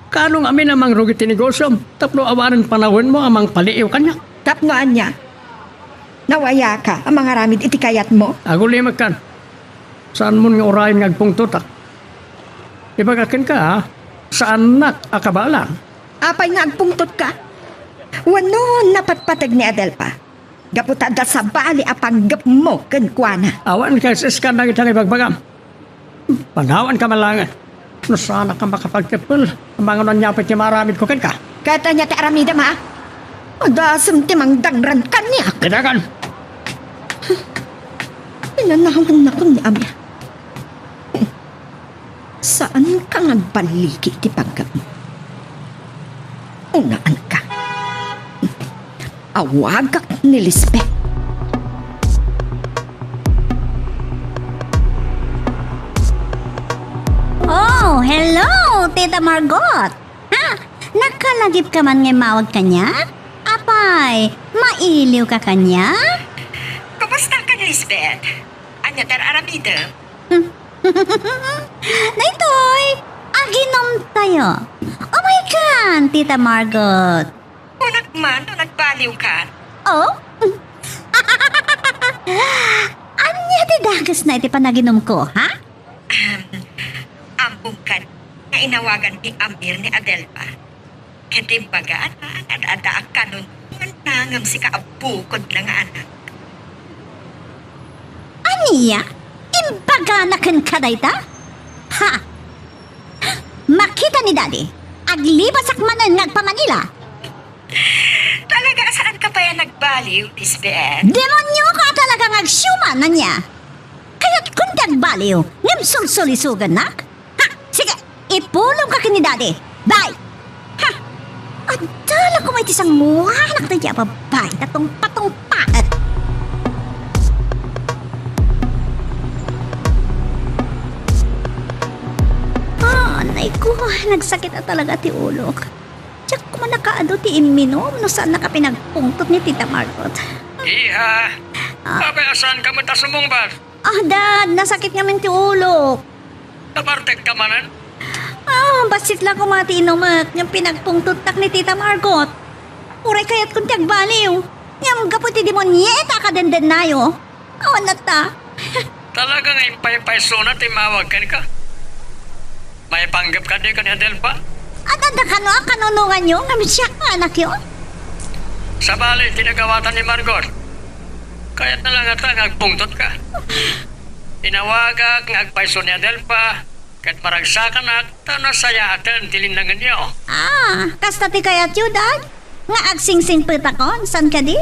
Kaano ngamin a mangrugi ti negosiom tapno awanen panawenmo a mangpaliiw kaniak? Tapno ania? Nawayaka a mangaramid iti kayatmo? Agulimekkan. Saanmon nga urayen nga agpungtotak. Ibagak kenka, ha? Saannak a kabaelan. Apay nga agpungtotka? Wenno napatpateg ni Adelfa? Gapu ta adda sabali a panggepmo kenkuana. Awan kas-iskan dagiti ibagbagam. Panawanka man laengen. No saanak a makapagteppel, amangan no ania pay ti maaramidko kenka. Ket ania ti aramidem, ha? Adasem ti mangdangran kaniak. Idagan! Inanawannakon ni Amir. Saanka nga agballigi iti panggepmo. Unaanka. Awagak ni Lisbeth. Oh, hello, Tita Margot. Ha? Nakalagipka man nga immawag kaniak? Apay, mailiwka kaniak? Kumustaka, Lisbeth? Ania ti ar-aramidem? Daytoy, aginumtayo. Umaykan, Tita Margot. Kunak man no nagbaliwkan. Oh? Ania ti dakesna iti panaginumko, ha? Ahem. Ammomkan nga inawagan ni Amir ni Adelfa. Ket imbagana nga ad-adda a kanunonganna ngem sika a bukodna nga anak. Ania? Imbagana kenka dayta? Ha? Makita ni Daddy, aglibasak manen nga agpa-Manila. Talaga a saanka pay a nagbaliw, Lisbeth? Demonioka a talaga nga agsiuman, ania? Kayatkon ti agbaliw, ngem sulsulisogannak? Ha, sige, Ipulongka ken ni Daddy. Bye! Ha! Adda la koma iti sanguanak daydi a babai ta tungpatungpaet. Ah, nay ko, nagsakit a talaga ti ulok. Diak koma nakaadu ti imminom no saannak a pinagpungtot ni Tita Margot. Iha, Ah. Apay a saanka met a sumungbat? Ah, Dad, nasakit ngamin ti ulok. Nabartekka manen? Ah, bassit la koma ti inumek ngem pinagpungtottak ni Tita Margot. Uray kayatkon ti agbaliw. Ngem gapu iti demonieta a kadendennayo. Awan latta. Talaga nga impaypaysona ti immawag kenka. Maipanggepka dika ni Adelfa? Adda kano a kanunonganyo ngem siak nga anakyo? Sabali ti nagawatan ni Margot. Kayatna la ngata nga agpungtotka. Inawagak nga agpayso ni Adelfa, ket maragsakanak ta nasayaaten ti linnangenyo. Ah, kasta ti kayatyo, Dad? Nga agsingsingpetakon, saan kadi?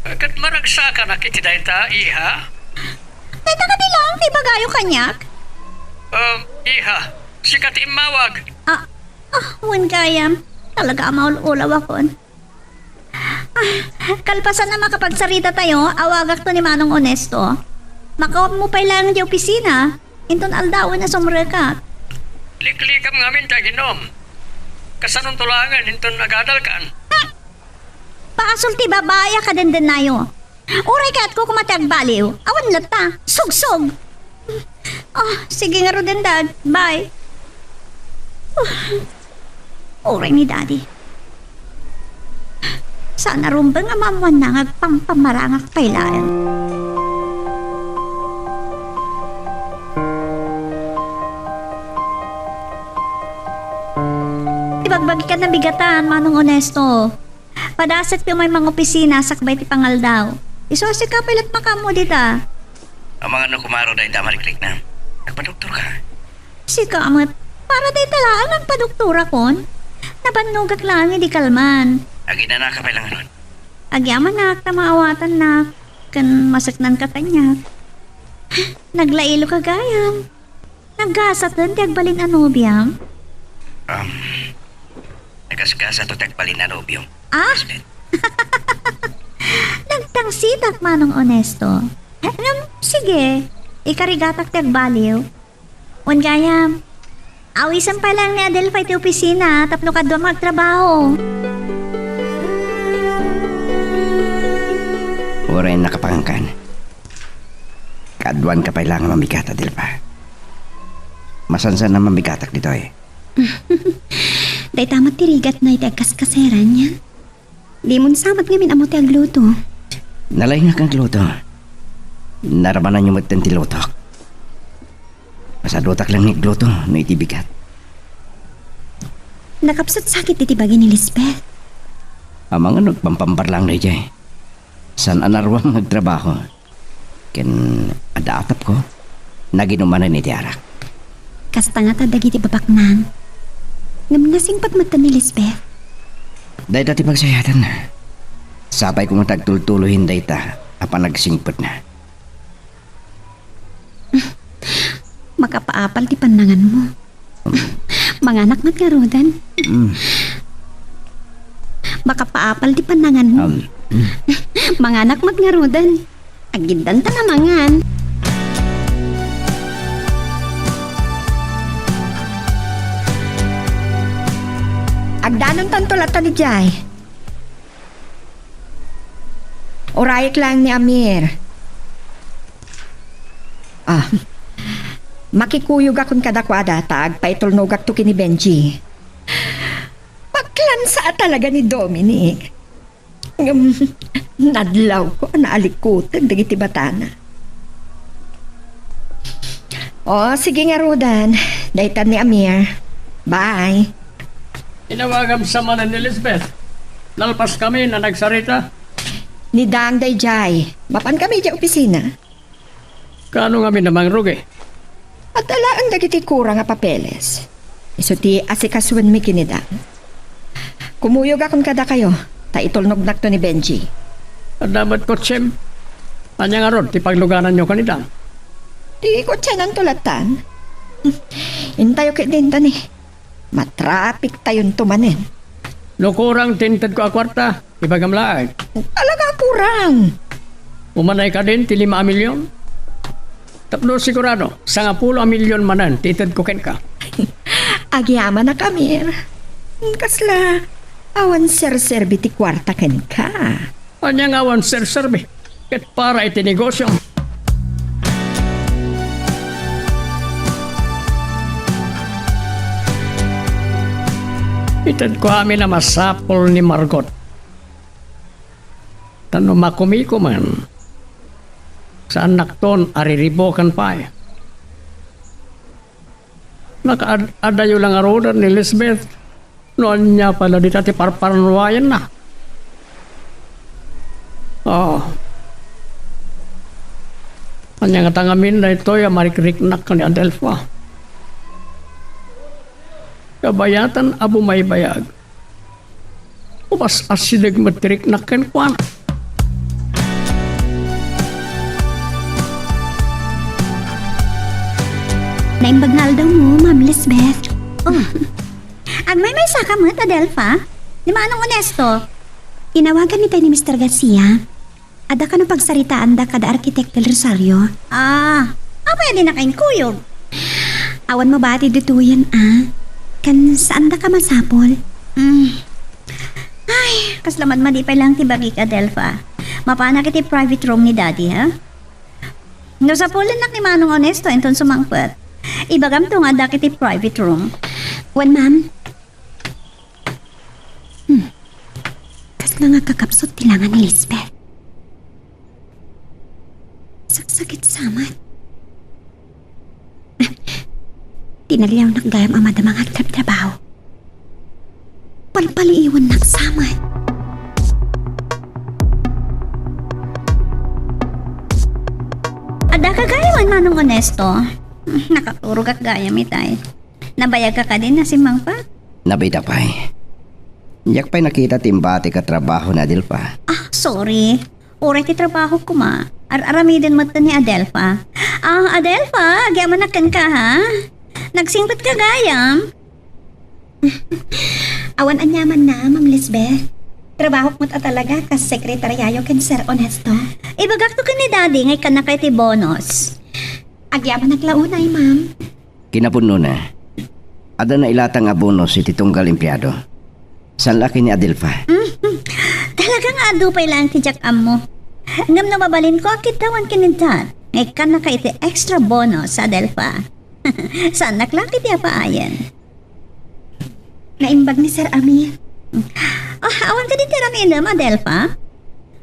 Ket maragsakanak iti dayta, iha. Dayta kadi laeng ti ibagayo kaniak? Um, iha, sika ti immawag. Ah, ah, wen gayam. Talaga a maul-ulawakon. Ah, kalpasan a makapagsarita tayo, awagakto ni Manong Onesto. Makaupmo pay laeng idiay opisina, inton aldawen a sumrekak. Liklikam ngamin ti aginom. Kasanonto laengen inton agadalkan? Hmm. Basol ti babai a kadendennayo. Uray kayatko koma ti agbaliw, awan latta. Sugsog! Ah, sige ngaruden, Dad. Bye. Ah, uray ni Daddy. Saan a rumbeng a maammoanna nga agpampamarangak pay laeng. Ibagbagik a nabigatan, Manong Onesto. Padasekto met mangopisina sakbay ti pangaldaw. Isu a sika pay laeng makaammo dita. Amangan no kumaro dayta a mariklikna. Agpadoktorka. Sika met, para dayta laeng agpadoktorakon? Nabannogak laeng idi kalman. Aginanaka pay laeng ngarud. Agyamanak ta maawatannak, ken maseknanka kaniak. Naglailoka gayam. Naggasaten ti agbalin a nobiam? Um, nagasgasato ti agbalin a nobiom. Ah? Lisbeth. Nagtangsitak, Manong Onesto. Ngem, sige, ikarigatak ti agbaliw. Wen gayam, awisem pay laeng ni Adelfa iti opisina tapno kaduam nga agtrabaho. Uray nakapangankan. Kaduanka pay laeng a mamigat, Adelfa. Masansan a mamigatak ditoy. Dayta met ti rigatna iti agkaskaseran, nia? Dimon sa met ngamin ammo ti agluto. Nalaingak nga agluto. Naramananyo metten ti lutok. Masadutak laeng nga agluto no iti bigat. Nakapsut sakit iti bagi ni Lisbeth. Amangan no agpampambarlang daydiay. Saan a naruam nga agtrabaho. Ken adda atapko, naginumanan iti arak. Kasta ngata dagiti babaknang. Ngem nasingpet met ni Lisbeth. Dayta ti pagsayaatna. Sapay koma ta agtultuloyen dayta a panagsingpetna. Makapaapal ti pannanganmo. Manganak met ngaruden. Mm. Makapaapal ti pannanganmo. Um. Manganak met ngaruden. Agiddanta a mangan. Agdanontanto latta idiay. Urayek laeng ni Amir. Ah, makikuyogakon kadakuada ta agpaitulnogakto ken ni Benji. Paklansa a talaga ni Dominic. Ngem, nadlawko a naalikutek dagiti batana. O, sige ngaruden. Dayta ni Amir. Bye. Inawagam sa manen ni Lisbeth. Nalpaskami a nagsarita. Ni Dang daydiay. Mapankami idiay opisina. Kaano ngamin a mangrugi? Adda laeng dagiti kurang a papeles. Isu ti asikasuenmi ken ni Dang. Kumuyogakon kadakayo, ta itulnognakto ni Benji. Adda met kotsem? Ania ngarud ti paglugananyo ken ni Dang? Ti kotsenanto lattan. Intayo ketdin, Tony. Matrapik tayonto manen. No kurang ti intedko a kuarta, ibagam laeng. Talaga kurang. Umanay kadin ti lima a milyon? Tapno sigurado, sangapulo a milyon manen ti itedko kenka. Agyamanak, Amir. Kasla, awan serserbi ti kuarta kenka. Ania nga awan serserbi? Ket para iti negosio. Itedko amin a masapul ni Margot. Ta no makumiko man, saannakton a riribukan pay. Nakaad-adayo la ngaruden ni Lisbeth no ania pay la dita ti parparnuayenna. Ah. Ania ngata ngamin daytoy a marikriknak ken ni Adelfa? Kabayatan a bumaybayag. Umas asideg met ti riknak kenkuana. Naimbag nga aldawmo, Ma'am Lisbeth. Oh. Agmaymaysa ka met, Adelfa? Ni Manong Onesto? Inawagan itay ni Mister Garcia. Adda kano pagsaritaanda kada Arkitek Del Rosario? Ah, apay a dinaka inkuyog? Awan mabaati ditoyen a. Ken saandaka masapul. Mm. Ay, kasla madmadi pay laeng ti bagik, Adelfa. Mapanak iti private room ni Daddy, ha? No sapulennak ni Manong Onesto inton sumangpet, ibagamto nga addak iti private room. Wen, ma'am. Hmm. Kasla nga kakapsut ti langa ni Lisbeth. Saksakit sa met. Tinaliawnak gayam a madama nga agtrabtrabaho. Palpaliiwannak sa met. Adda ka gayam, Manong Onesto. Nakaturogak gayam itay. Nabayagka kadin a simmangpet? Nabayda pay. Diak pay nakita ti imbatik a trabaho ni Adelfa. Ah, sorry. Uray ti trabaho koma. Ar-aramiden met ni Adelfa. Ah, Adelfa, agyamanak kenka, ha? Nagsingpetka gayam? Awan aniamanna, Ma'am Lisbeth. Trabahok met a talaga kas sekretariayo ken Sir Onesto. Ibagakto ken ni Daddy nga ikkannaka iti bonus. Agyamanak la unay, ma'am. Kinapudnona, adda nailatang a bonus iti tunggal empleado. Saan la ken ni Adelfa. Mhm. Talaga nga adu pay laeng ti diak ammo. Ngem no mabalinko a kiddawan ken ni Dad, nga ikkannaka iti extra bonus, Adelfa. Saannak la ket ti apaayen. Naimbag ni Sir Amir. Ah, awan kadin ti aramidem, Adelfa?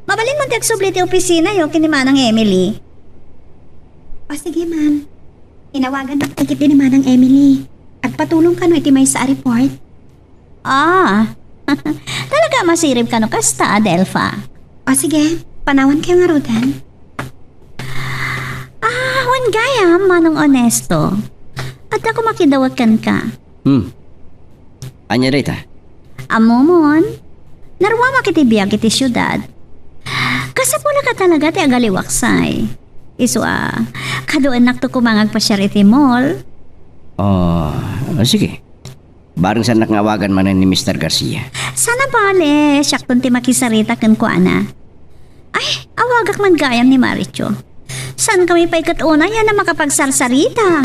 Mabalinmon ti agsubli ti opisinayo ken ni Manang Emily. O, sige, ma'am. Inawagannak ti ketdi ni Manang Emily. Agpatulong kano iti maysa a report. Ah, talaga a masirib kano kasta, Adelfa. O, sige. Panawankayo ngaruden. Ah, wen gayam, Manong Onesto. Adda koma kidawat kenka. Hmm. Ania dayta? Ammomon, naruamak iti biag iti siudad. Kasapulak a talaga ti agaliwaksay. Isu a, kaduennakto koma nga agpasiar iti mall. Ah, sige. Bareng saannak nga awagan manen ni Mister Garcia. Saan a bale, siakton ti makisarita kenkuana. Ay, awagak man gayam ni Maricho. Saankami pay ket unayen a makapagsarsarita.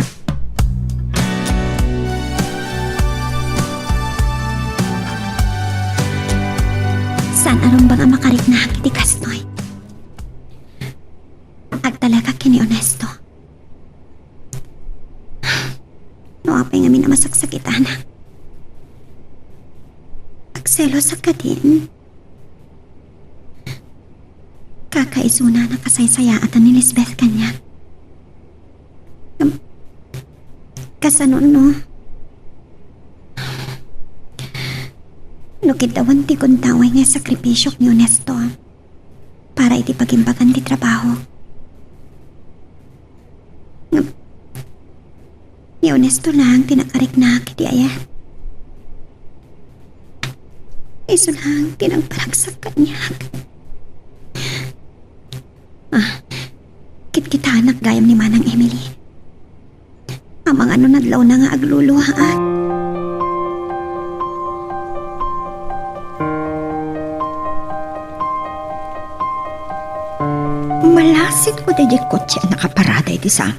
Saan a rumbeng a makariknak iti kastoy. Agtalekak ken ni Onesto. No apay ngamin a masaksakitanak. Agselosak kadin. Kakaisuna a nakasaysayaatan ni Lisbeth kaniak. Ngem, kasano no? No kiddawan ti kuntaway nga sakripisiok ni Onesto para iti pagimbagan ti trabaho. Ngem, ni Onesto lang ti nakariknak iti ayat. Isu lang ti nagparagsak kaniak. Ah, kitkitaennak gayam ni Manang Emily. Amangan no nadlawna nga agluluaak. Malasit ko daydiay kotse a nakaparada iti saan.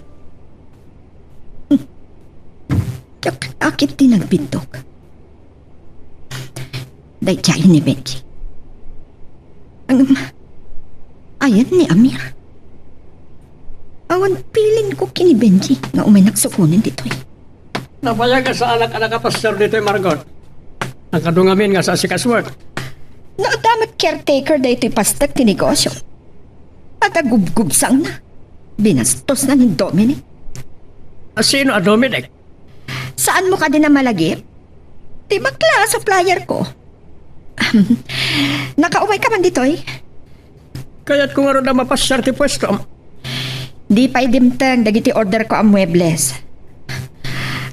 Hmm. Diak lakit ti nagbiddog. Daydiay ni Benji. Ngem, ayan ni Amir. Awan feeling ko ken ni Benji nga umaynak sukonen ditoy. Nabayag a saanak a nakapasiar ditoy, Margot. Ania kadi ngamin nga asikasuek? No adda met caretaker daytoy pasdek ti negosio. Adda gubgubsangna. Binastosna ni Dominic. A, sino a Dominic? Saanmo kadi a malagip? Ti bakla a supplier ko. Ahem. Nakaumayka man ditoy? Kayatko ngarud a mapasiar ti puestom. Di pay dimteng dagiti order ko a muebles.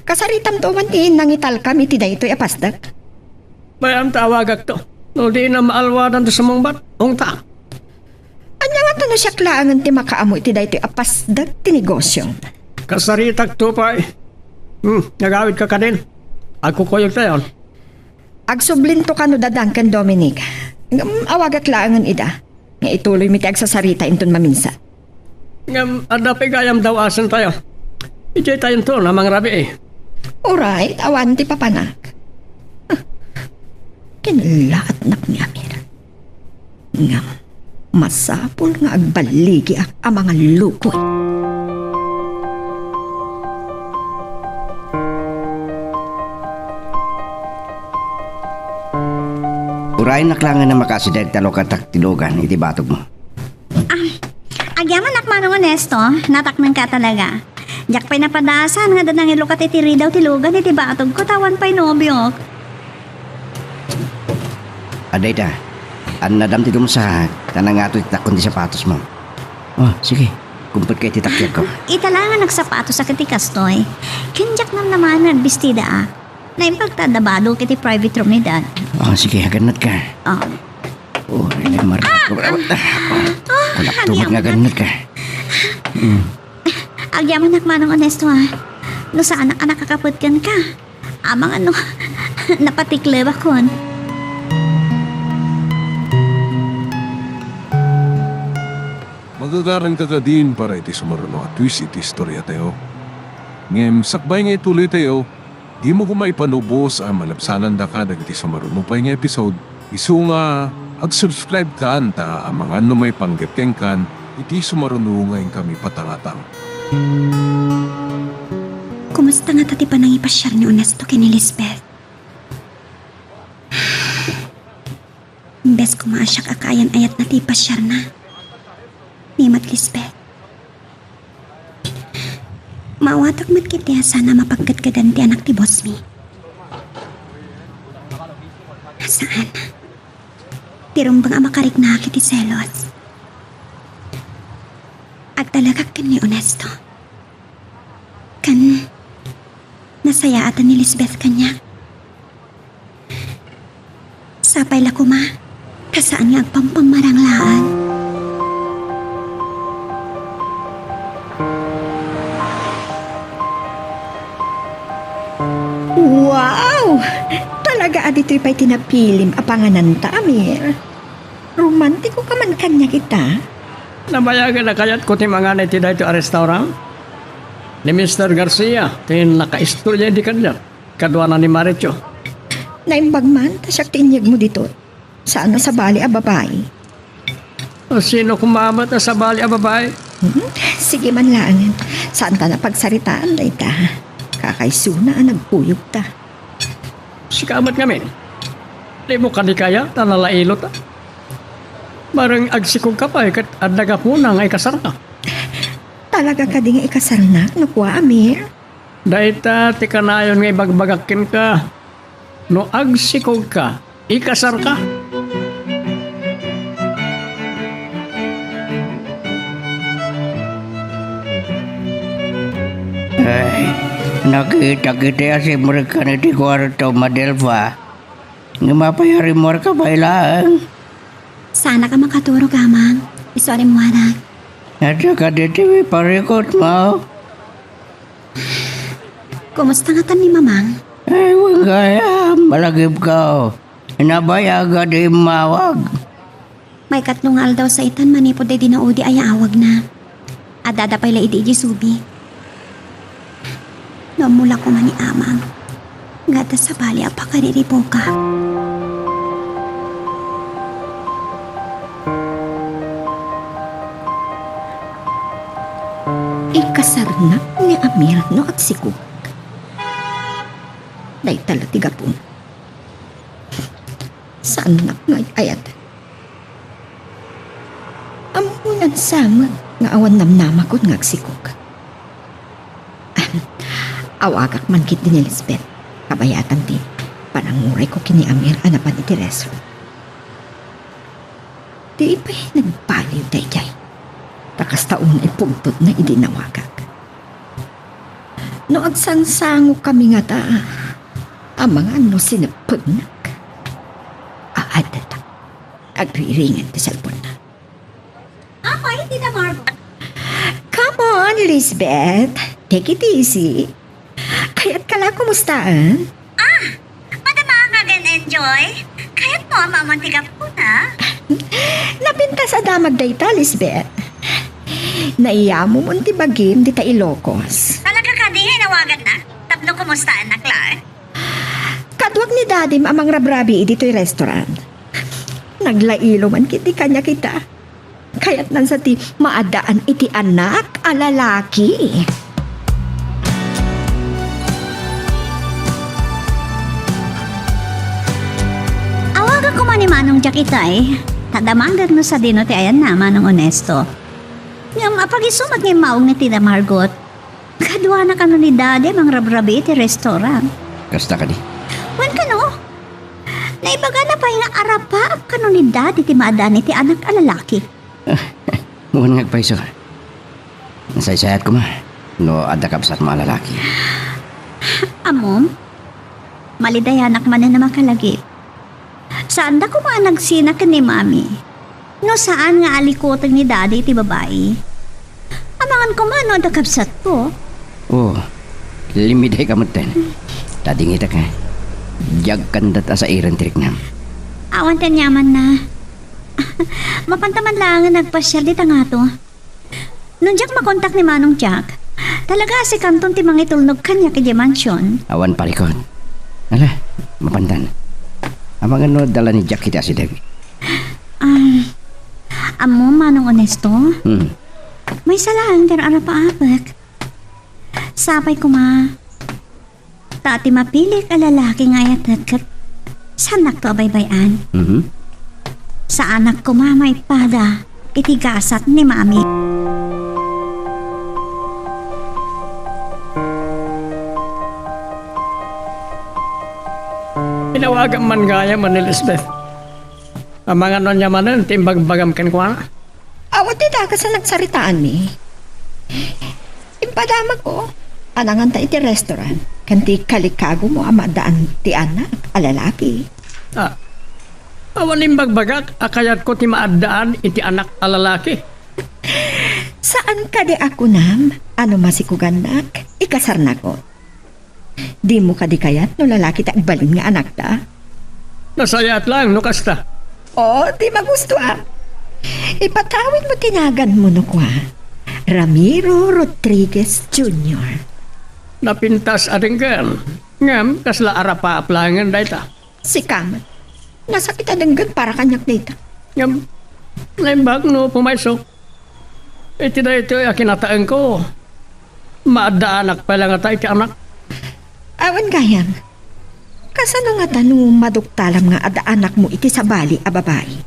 Kasaritamto man ti nangitalkam iti daytoy a pasdek. Bay-am ta awagakto. No dina maalwadan ti sumungbat, ungta. Ania ngata no siak laengen ti makaammo iti daytoy a pasdek ti negosio? Kasaritakto pay. Hmm, agawidka kadin. Agkukuyogtayon. Agsublinto kano da Dan ken Dominic. Ngem awagak laengen ida nga ituloymi ti agsasarita inton maminsan. Ngem adda pay gayam daw-asen tayo. Idiay tayonto a mangrabii. Uray, awan ti papanak. Kinlaatnak ni Amir. Ngem masapul nga agballigiak a mangallukoy. Urayennak laengen a makasideg ta lukatak ti lugan iti batogmo. Ah, agyamanak manong Onesto, nataknengka talaga. Diak pay napadasan nga adda nangilukat iti ridaw ti lugan iti batogko ta awan pay nobiok. Adda ita, annadam ti dumsa, ta nangato ti takkon ti sapatosmo. Oh, sige, kumpetka iti takyagko. Ita laeng a nagsapatosak iti kastoy. Ken diak namnama no agbestidaak. Naimbag ta adda badok iti private room ni Dad. Oh, sige, agannatka. Oh. Oh, ay, Mar-, ah, ah, ah, ah, kulapto met nga agannatka. Mm. Agyamanak manong Onesto, ha. No saanak a nakakapet kenka. Amangan no napatiklebakon. Magagaranka kadin para iti sumaruno a twist iti istoriatayo. Ngem sakbay nga ituloytayo, dimo koma ipanubos a malabsanandaka dagiti sumaruno pay nga episode. Isu nga, agsubscribe kan ta amangan no maipanggep kenkan iti sumaruno nga inkami patangatang. Kumusta ngata ti panangipasiar ni Onesto ken ni Lisbeth? Imbes koma a siak a kaayan-ayatna ti ipasiarna. Ni met Lisbeth. Maawatak met ketdi a saan a mapaggadgadan ti anak ti bossmi. Saan. Ti rumbeng a makariknaak iti selos. Agtalekak ken ni Onesto. Ken nasayaatan ni Lisbeth kaniak. Sapay la koma, ta saan nga agpampangmarang laeng. Wow! Talaga a ditoy pay ti napilim a pangananta, Amir. Romantiko ka man kaniak ita? Nabayagen a kayatko ti mangan iti daytoy a restaurant. Ni Mister Garcia, ti nakaistorya idi kaniak. Kaduana ni Maricho. Naimbag man, ta siak ti inyegmo ditoy. Saan a sabali a babai. O, sino koma met a sabali a babai? Hmm? Sige man laengen. Saanta a pagsaritaan dayta. Kakaisuna a nagkuyogta. Sika met ngamin. Dimo kadi kayat a nalailota? Bareng agsikogka pay ket adda gapuna nga ikasarka. Talaga kadi nga ikasarnak no kua, Amir? Dayta ti kanayon nga ibagbagak kenka, no agsikogka, ikasarka. Ay, nakitak iti asimrekkan iti kuartom, Adelfa. Ngem apay a rimmuarka pay laeng? Saanak a makaturog, Amang. Isu a rimmuarak. Adda kadi ti parikutmo? Kumusta ngatan ni Mamang? Ay, wen gayam, malagipko. Nabayag a di immawag. Maikatlo nga aldaw sa itan manipud daydi naudi a yaawagna. Addada pay la idi idiay subi. No ammok la koma ni Amang, nga adda sabali a pakariribukak. Ikasarnak ni Amir no agsikog. Dayta la ti gapuna. Saannak nga ay-ayaten. Ammonan sa met nga awan namnamakon nga agsikog. Ahem. Awagak man ketdi ni Lisbeth. Kabayatan ti panangurayko ken ni Amir a napan iti restroom. Di pay nagbaliw daydiay. Ta kasta unay pungtotna idi nawagak. No agsangsangokami ngata, amangan no sineppegnak. Aadda ta. Agriringin ti cellphone-na. Apay, Tita Margot? Come on, Lisbeth. Take it easy. Kayatka la kumustaen? Ah, madama nga agen-enjoy. Kayatmo a maammoan ti gapuna? Napintas a damag dayta, Lisbeth. Naiyamomon ti bagim dita Ilocos. Talaga kadi nga inawagannak? Tapno kumustaennak laeng? Kaduak ni Dadim a mangrabrabii ditoy restaurant. Naglailo man ketdi kaniak ita. Kayatnan sa ti maaddaan iti anak a lalaki. Awagak koma ni Manong Jack itay, ta damagek no sadino ti ayanna, Manong Onesto. Ngem apag-isu met nga immaog ni Tita Margot. Kaduana kano ni Daddy a mangrabrabii iti restaurant. Kasta kadi? Wen kano, naibagana pay nga arapaap kano ni Daddy ti maaddaan iti anak a lalaki. Wen nga agpayso. Nasaysayat koma no adda kabsatmo a lalaki. Ammom, malidayanak manen a makalagip. Saanda koma a nagsina ken ni Mami. No saan nga alikuteng ni Daddy iti babai. Amangan koma no adda kabsatko. Oh, limidayka metten. Ta dingitek, eh. Diak kanda a sairen ti riknam. Awan ti aniamanna. Mapanta man laengen agpasiar dita ngato. No diak makontak ni Manong Jack, talaga a sikanton ti mangitulnog kaniak idiay mansion. Awan parikut. Ala, mapantan. Amangan no dala ni Jack iti asideg. Ah, ammom, Manong Onesto? Hmm. Maysa laeng ti arapaapek. Sapay koma. Ta ti mapilik a lalaki nga ayatek ket saannakto a baybay-an. Mhm. Saanak koma maipada iti gasat ni Mami. Inawagam man gayam ni Lisbeth. Amangan no ania manen ti imbagbagam kenkuana. Awan ti dakes a nagsaritaanmi. Impadamagko a nanganta iti restaurant ken ti kalikagumo a maaddaan ti anak a lalaki. Ah, awan imbagbagak a kayatko ti maaddaan iti anak a lalaki. Saan kadi a kunam a no masikugannak, ikasarnakon? Dimo kadi kayat no lalaki ti agbalin nga anakta? Nasayaat laeng no kasta. O, di magustoam. Ipatawidmo ti naganmo no kua, Ramiro Rodriguez Junior. Napintas a denggen, ngem kasla arapaap laengen dayta. Sika met. Nasakit a denggen para kaniak dayta. Ngem, naimbag no pumaysok. Iti daytoy a kinataengko, maaddaanak pay la ngata iti anak. Awan gayam. Kasano ngata no maduktalam nga adda anakmo iti sabali a babai?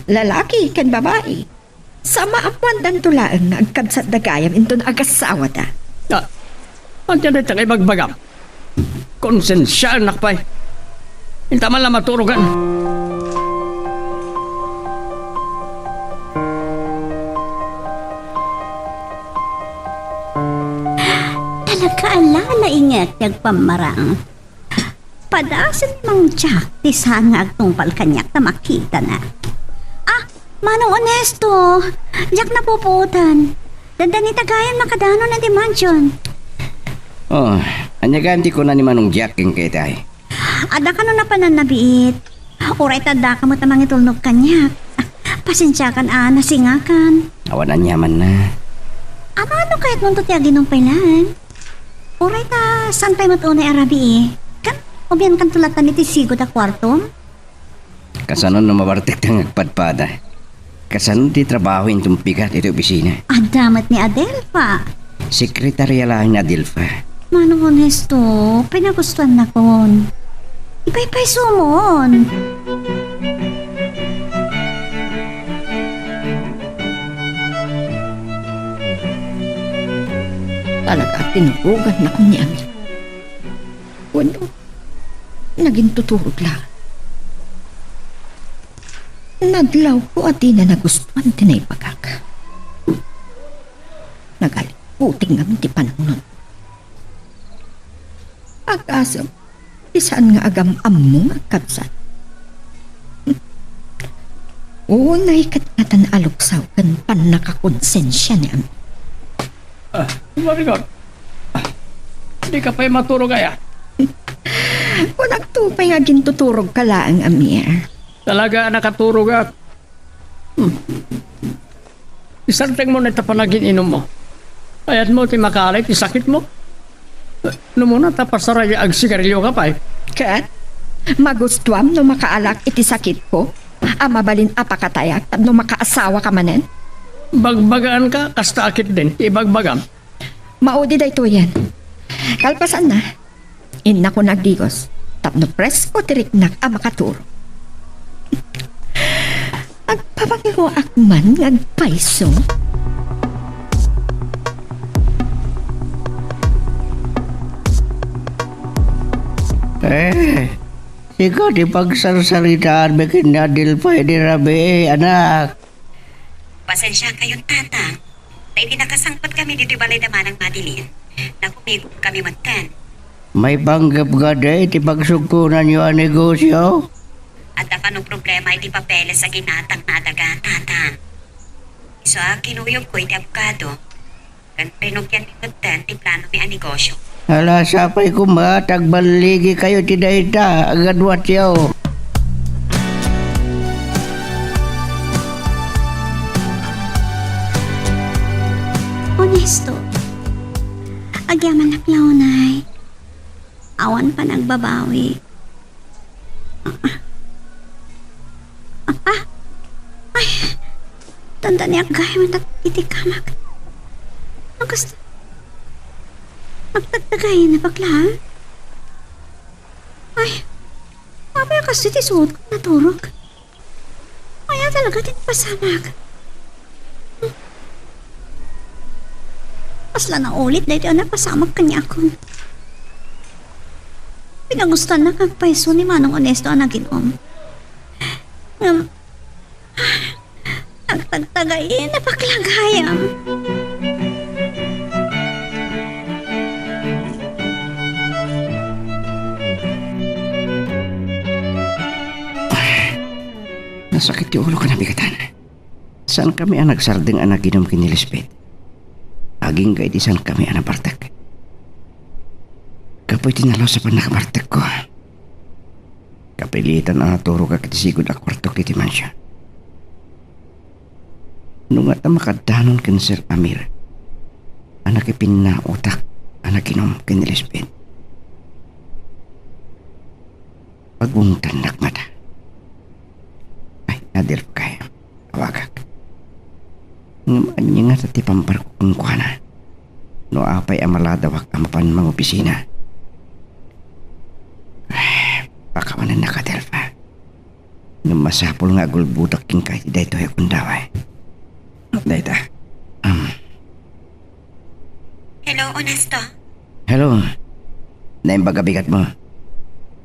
Lalaki ken babai. Sa maammoandanto laeng nga agkabsatda gayam inton agassawada. Ah, ania dayta nga ibagbagam? Konsensiaennak pay. Inta man la maturogan. Talaga a lalaingek ti agpammarang. Padasen ni Mang Jack ti saan nga agtungpal kaniak ta makitana. Ah, Manong Onesto, diak napupuotan. Dandanita gayam makadanon iti mansion. Oh, ania gayam ti kuna ni Manong Jack kenka itay? Adda kano napanan a biit. Uray ta addaka met a mangitulnog kaniak. Pasensiakan a nasingakan. Awan aniamanna. Ano-ano kayatmonto ti aginom pay laeng? Uray ta saan pay met unay a rabii? Ken umiankanto latta iti sigud a kuartom? Kasano no mabartekta nga agpadpada? Kasano ti trabaho inton pigat iti opisina? Adda met ni Adelfa. Sekretaria laeng ni Adelfa. Manong Honesto, pinagustuannakon. Ipaypaysomon. Talaga, tinurogan na ni Amir. Wenno, nagintuturog la. Nadlawko a dina nagustuan ti naibagak. Nagaliputing ngamin ti panunot. Agasem ti saan nga agam-ammo nga agkabsat. Unay ket ngatan a luksaw ken pannakakonsensia ni Amir. Ah, Marigot. Ah, di ka pay maturog aya? Kunakto pay nga agintuturogka laeng, Amir. Talaga a nakaturogak. Hmm. Isardengmo na ita panagin-inummo. Kayatmo ti makaalay ti sakitmo? Numuna ta pasaraya agsigarilioka pay. Ket magustuam no makaalak iti sakitko a mabalin a pakatayak tapno makaasawaka manen? Bagbagaanka, kasta a ketdin ti ibagbagam. Maudi daytoyen. Kalpasanna, innakon agdigos tapno presko ti riknak a makaturog. Agpapangiruaak man nga agpayso. Eh, sika ti pagsarsaritaanmi ken ni Adelfa idi rabii, anak. Pasensiakayon, Tatang. Ta idi nakasangpetkami ditoy balay da Manang Madeline, nakumigom kami metten. Maipanggep kadi ti pagsugkonanyo a negosio? Adda kano problema iti papeles a ginatang nga adaga, Tatang. Isu a kinuyogko iti abogado, ken rinugianmi metten ti planomi a negosio. Ala, sapay koma ta agballigikayo iti dayta a gaduatyo. Honesto, agyamanak la unay. Awan panagbabawi. Ah, ah. Ay, dandani aggayyem iti kamak. Nakas, nagtagtagay na bakla. Ay, apay a kas iti suot ko naturog. Aya talaga ti napasamak. Kasla naulit daytoy a napasamak kaniakon. Pinagustoannak nga agpayso ni Manong Honesto a nagin-om. Ngem, nagtagtagay, napaklagayam. Nasakit ti ulo ken nabigatan. Saankami a nagsardeng a naginom ken ni Lisbeth. Agingga iti saankami a nabartek. Gapu iti nalus a pannakabartekko, kapilitan a naturogak iti sigud a kuartok iti mansion. No ngata makaddanon ken Sir Amir a nakipinnaotak a naginom ken ni Lisbeth, pagungtannak ngata. Ay, Adelfa, awagak. Ngem ania ngata ti pambarko kenkuana no apay a maladawak a mapan mangopisina? Ay, pakawanennak, Adelfa. Ngem masapul nga agulbodak kenka iti daytoy a gundaway. Dayta. Um. Hello, Honesto? Hello. Naimbag a bigatmo.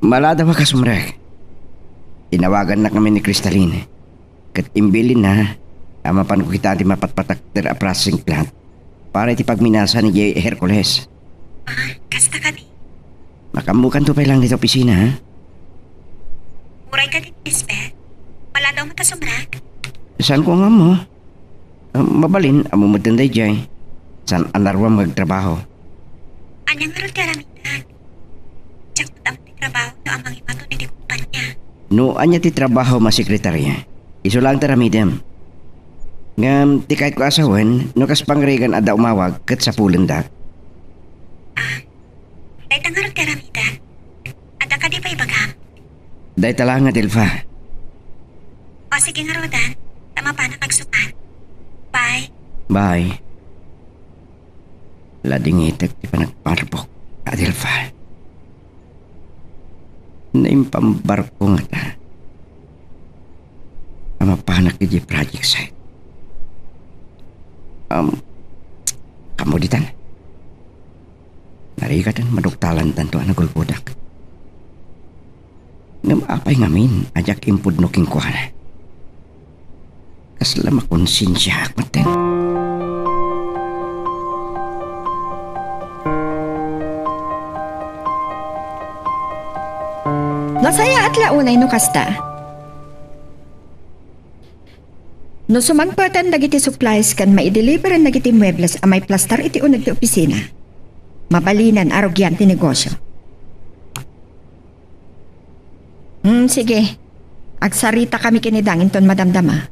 Maladawak a sumrek. Inawagannak ngamin ni Crystalline. Ket imbilinna a mapanko kitaen ti mapatpataker a processing plant para iti pagminasan idiay Hercules. Ah, kasta kadi? Makaammokanto pay laeng dita opisina, ha? Uray kadi, Lisbeth? Maladaw met a sumrek? Saanko nga ammo. Ah, mabalin, ammo metten daydiay. Saan a naruam nga agtrabaho. Ania ngarud ti aramidek? Diak met ammo ti trabaho no amangimaton iti kumpania. No ania ti trabaho a sekretarya, isu laeng ti aramidem. Ngem ti kayatko a sawen, no kas pangrigan adda umawag ket sapulendak. Ah, dayta ngarud ti aramidek. Adda kadi pay ibagam? Dayta laeng, Adelfa. O, sige ngaruden, ta mapanak agsukat. Bye. Bye. Ladingitek ti panagparbok, Adelfa. Naimpambarko ngata a mapanak idiay project site. Am, kamu ditan. Narigaten maduktalantanto a nagulbodak. Ngem apay ngamin a diak impudno kenkuana? Kasla makonsensiaak metten. Nasayaat la unay no kasta. No sumangpeten dagiti supplies ken maideliveran dagiti muebles a maiplastar iti uneg ti opisina, mabalinen a rugian ti negosyo. Hmm, sige. Agsaritakami ken ni Dang inton madamdama.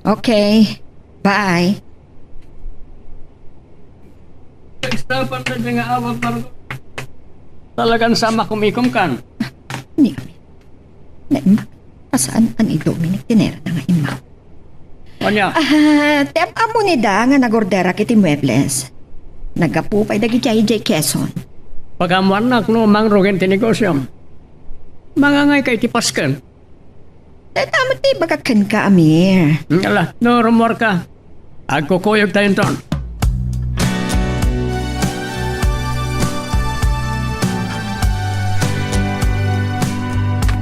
Okay. Bye. Nagsapan na nga awag, Marco. Talagan sa makumikom kan. Ni, naimbag. Asaan ni Dominic tinera na nga immao? Ania? Ah, ti am-ammo ni Dang nga nagorderak iti muebles. Naggapu pay dagiti idiay Quezon. Pagamuannak no mangrugen ti negosyom. Mangangayka iti pasken. Dayta met ti ibagak kenka, Amir. Ala, no rummuarka, agkukuyogtayo inton.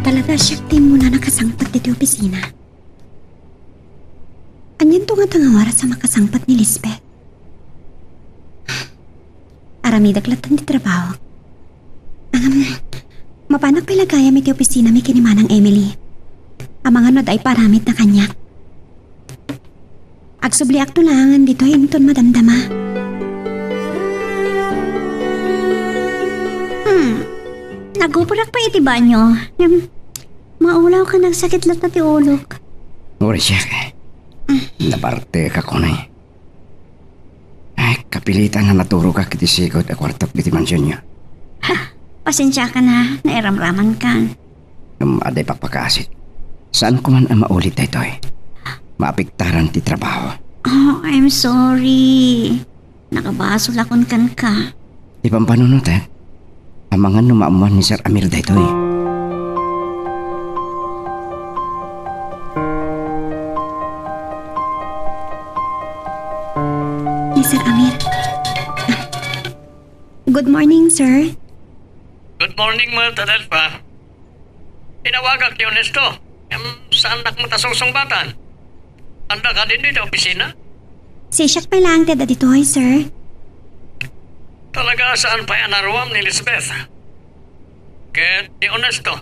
Talaga, siak ti immuna a nakasangpet ditoy opisina. Anianto ngata nga oras a makasangpet ni Lisbeth? Aramidek latta ti trabaho. Ngem, mapanak pay la gayam iti opisinami ken ni Manang Emily. Amangan no adda ipaaramidna kaniak. Agsubliakto laengen ditoy inton madamdama. Hmm. Nagupodak pay iti banyo. Ngem, maulaw ken nagsakit latta ti ulok. Uray siak. Nabartek a kunay. Ay, kapilitan a naturogak iti sigud a kuartok iti mansionyo. Ha, pasensiakan a, nairamramankan. Ngem adda ipakpakasik. Saanko man a maulit daytoy. Maapektaran ti trabaho. Oh, I'm sorry. Nakabasolakon kenka. Ti pampanunotek, amangan no maammuan ni Sir Amir daytoy. Ni Sir Amir. Good morning, sir. Good morning, Ma'am Adelfa. Inawagak ni Ernesto. Em, saannak met a sungsungbatan? Adda kadi ditoy opisina? Siak pay laeng ti adda ditoy, sir. Talaga saan pay a naruam ni Lisbeth? Ket ni Ernesto?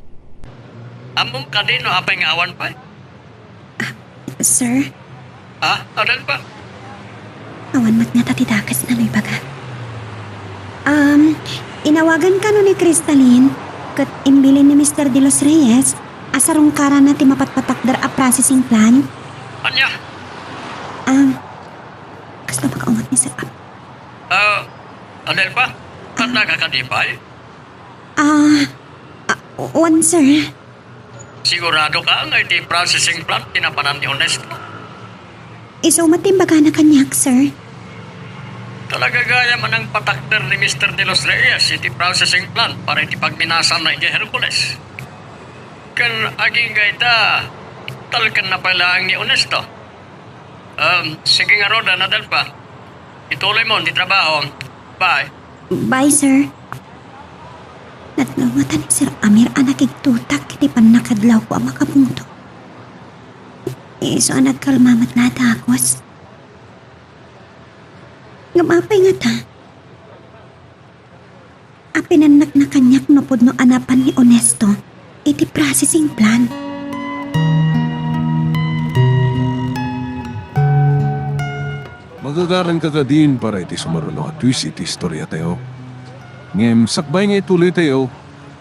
Ammom kadi no apay nga awan pay? Ah, sir? Ha? Adelfa? Awan met ngata ti dakes no ibaga. Um, inawagan kano ni Cristalin, ket imbilin ni Mister De Los Reyes a sarungkaranna ti mapatpatakder a processing plant. Ania? Um, kasla makaunget ni Sir Ab- Ah, Adelfa? Adda ka kadi pay? Ah, ah, wen, sir. Sigurado ka nga iti processing plant ti napanan ni Ernesto? Isu met ti imbagana kaniak, sir. Talaga gayam a nangpatakder ni Mister De Los Reyes iti processing plant para iti pagminasanna idiay Hercules. Ken agingga ita, talkenna pay laeng ni Ernesto. Um, sige ngaruden, Adelfa. Ituloy mo ti trabaho. Bye. Bye, sir. Nadngawatan ni Sir Amir a nakigtutak iti pannakadlawko a makabungto. Isu a nagkalma met la a dakes. Ngem apay ngata? A pinannakna kaniak no pudno a napan ni Ernesto iti processing plant. Magagaranka kadin para iti sumaruno a twist iti istoriatayo. Ngem sakbay nga ituloytayo,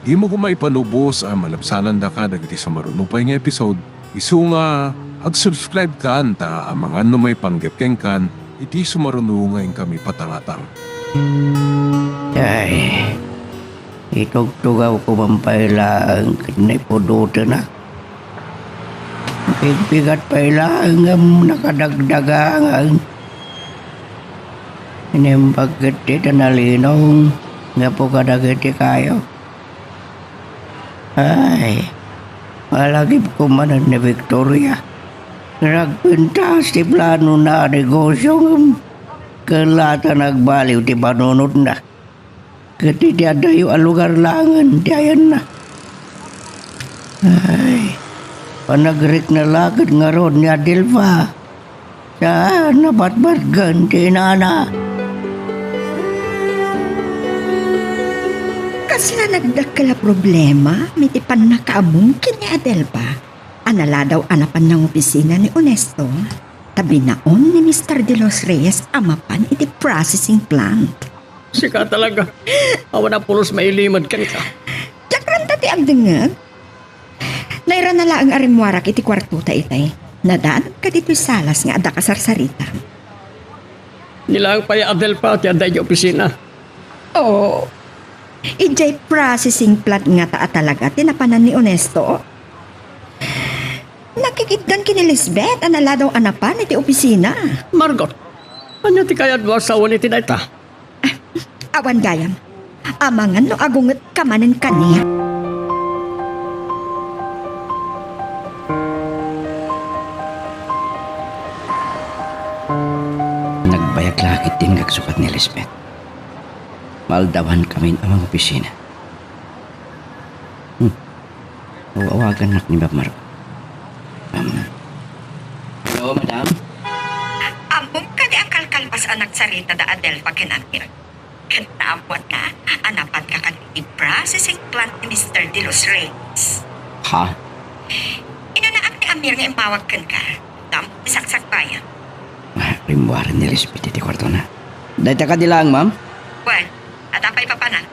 dimo koma ipanubos a malabsanandaka dagiti sumaruno pay nga episode, isu nga Ag-subscribe kan ta amangan no maipanggep kenkan iti sumaruno nga inkami patangatang. Ay, itugtugaw ko man pay laeng ket naipudotenak. Pigpigat pay laeng ngem nakadagdagangan. Inimbag ketdi ta nalinong gapu kadagiti kayo. Ay, malagipko manen ni Victoria. Nagpintas ti planona a negosio ngem ket la ta nagbaliw ti panunotna. Ket iti adayo a lugar laengen ti ayanna. Ay, panagrikna la ket ngarud ni Adelfa. Saan a batbatgen ti inana. Kasla nagdakkel a problema iti pannakaammo ken ni Adelfa a naladaw a napan nangopisina ni Onesto, ta binaon ni Mister De Los Reyes a mapan iti processing plant. Sika talaga. Awan a pulos mailimed kenka. Diak ranta ti agdengngeg. Nairana laeng a rimmuarak iti kuartota itay. Nadaan kaditoy salas nga adda kasarsarita. Ni laeng pay a Adelfa ti adda idiay opisina. Oo. Idiay processing plant ngata a talaga ti napanan ni Onesto. Nakikitdan ken ni Lisbeth a naladaw a napan iti opisina. Margot, ania ti kayatmo a sawen iti dayta? Awan gayam. Amangan no agungetka manen kaniak. Nagbayag la ketdin nga agsukat ni Lisbeth. Maaldawankamin a mangopisina. Hmm. Aw-awagannak ni Ma'am Margot. Um, hello, madam? Ammom kadi a kalkalpas a nagsarita da Adelfa ken Amir? Ket naammoanna a napanka kadagiti processing plant ni Mister De Los Reyes. Ha? Inanaak ni Amir nga immawag kenka. Damo ti saksakbayan. Ah, rimmuaren ni Lisbeth iti kuartona. Dayta kadi laeng, ma'am? Wen, adda pay papanan.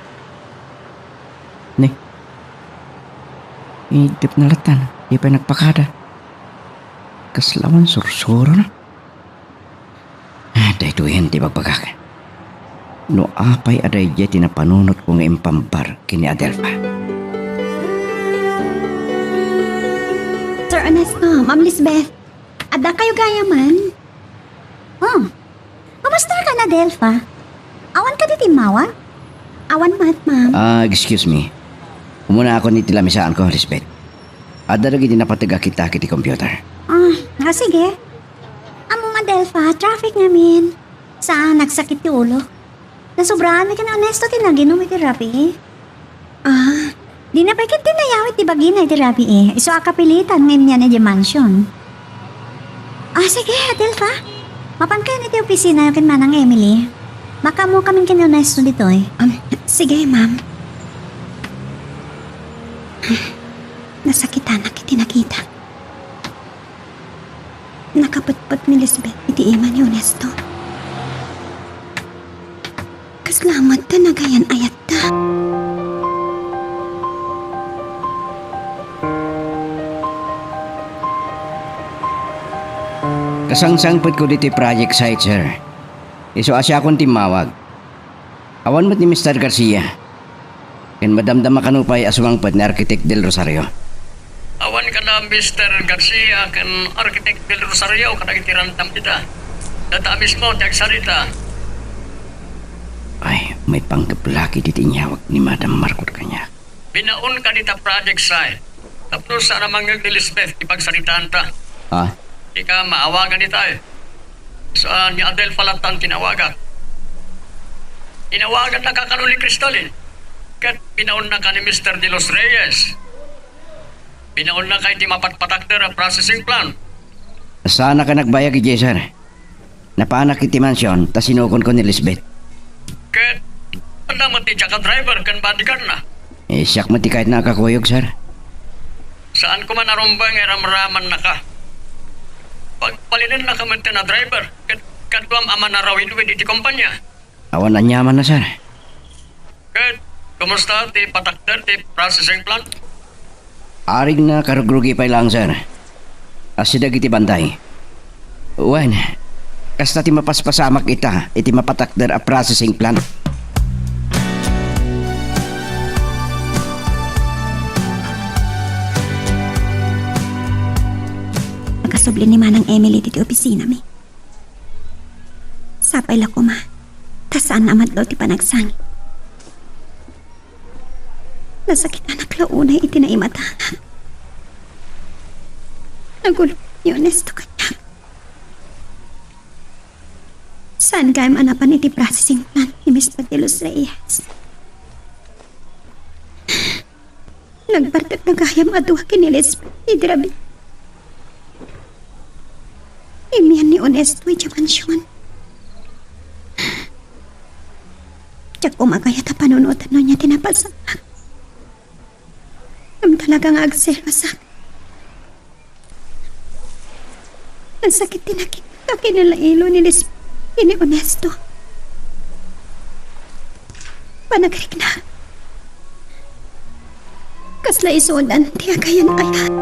Ni? Idep na latan, di pay nagpakada. Kasla man sursuro na. Ah, daytoyen ti bagbagak. No apay a daydiay ti napanunotko nga impambar ken ni Adelfa. Sir Ernesto, Ma'am Lisbeth, adda kayo gayaman? Oh, kumusta ka na, Delfa? Awan kadi timmawag? Awan met, ma'am. Ah, excuse me. Umuna ako iti lamisaanko, Lisbeth. Adda dagiti napateg a kitak iti computer. Ah, ah, sige. Ammom, Adelfa, traffic ngamin. Saan, nagsakit ti ulo. Nasobraan mi ken Ernesto ti naginom iti rabii. Ah, dina pay ketdi nayawid ti bagina iti rabii. Isu a kapilitan nga immian idiay mansion. Ah, sige, Adelfa. Mapankayon iti opisina ken Manang Emily. Makaammokamin ken Ernesto ditoy. Um, sige, ma'am. Nasakitanak iti nakita. Nakapetpet ni Lisbeth iti ima ni Ernesto. Kasla met ta nagayan ayatta. Kasangsangpetko ditoy project site, sir. Isu a siakon timmawag. Awan met ni Mister Garcia. Ken madamdama kano pay a sumangpet ni Architect Del Rosario. Awan kada Mister Garcia ken Architect Del Rosario kadagiti randam dita. Data mismo ti agsarita. Ay, maipanggep la ketdi ti inyawag ni Madam Margot kaniak. Binaonka dita project site. Tapno saan a mangngeg ni Lisbeth ti pagsaritaanta. Ah? Dika maawagan ita, eh. Saan ni Adelfa latta ti inawagak? Inawagannaka kano ni Crystalline. Ket binaonnaka ni Mister De Los Reyes. Binaonnaka iti mapatpatakder a processing plant. Saannak a nagbayag idiay, sir. Napanak iti mansion ta sinukonko ni Lisbeth. Ket adda met ti jack a driver ken bodyguard-na. Eh, siak met ti kayatna a kakuyog, sir. Saanko man a rumbeng nga iramramannaka. Pagbalinennaka met ken a driver ket kaduam a manarawidwid iti kompania. Awan aniamanna, sir. Ket kumusta ti patakder ti processing plant? Arigna karugrugi pay laeng, sir. Asideg iti banday. Wen, kasta ti mapaspasamak ita iti mapatakder a processing plant. Nakasubli ni Manang Emily ditoy opisinami. Sapay la koma, ta saan a madlaw ti panagsangit. Nasakitanak la unay iti naimatangak. Nagulbod ni Ernesto kaniak. Saan gayam a napan iti processing plant ni Mister De Los Reyes? Nagbartekna gayam a dua ken ni Lisbeth idi rabii. Immian ni Ernesto idiay mansion. Diak koma kayat a panunoten no ania ti napasamak. Ngem talaga nga agselosak. Nasakit ti nakita ken ni Lailo ni Lisbeth ken ni Ernesto. Panagrikna. Kasla isudan ti agayat-ayat.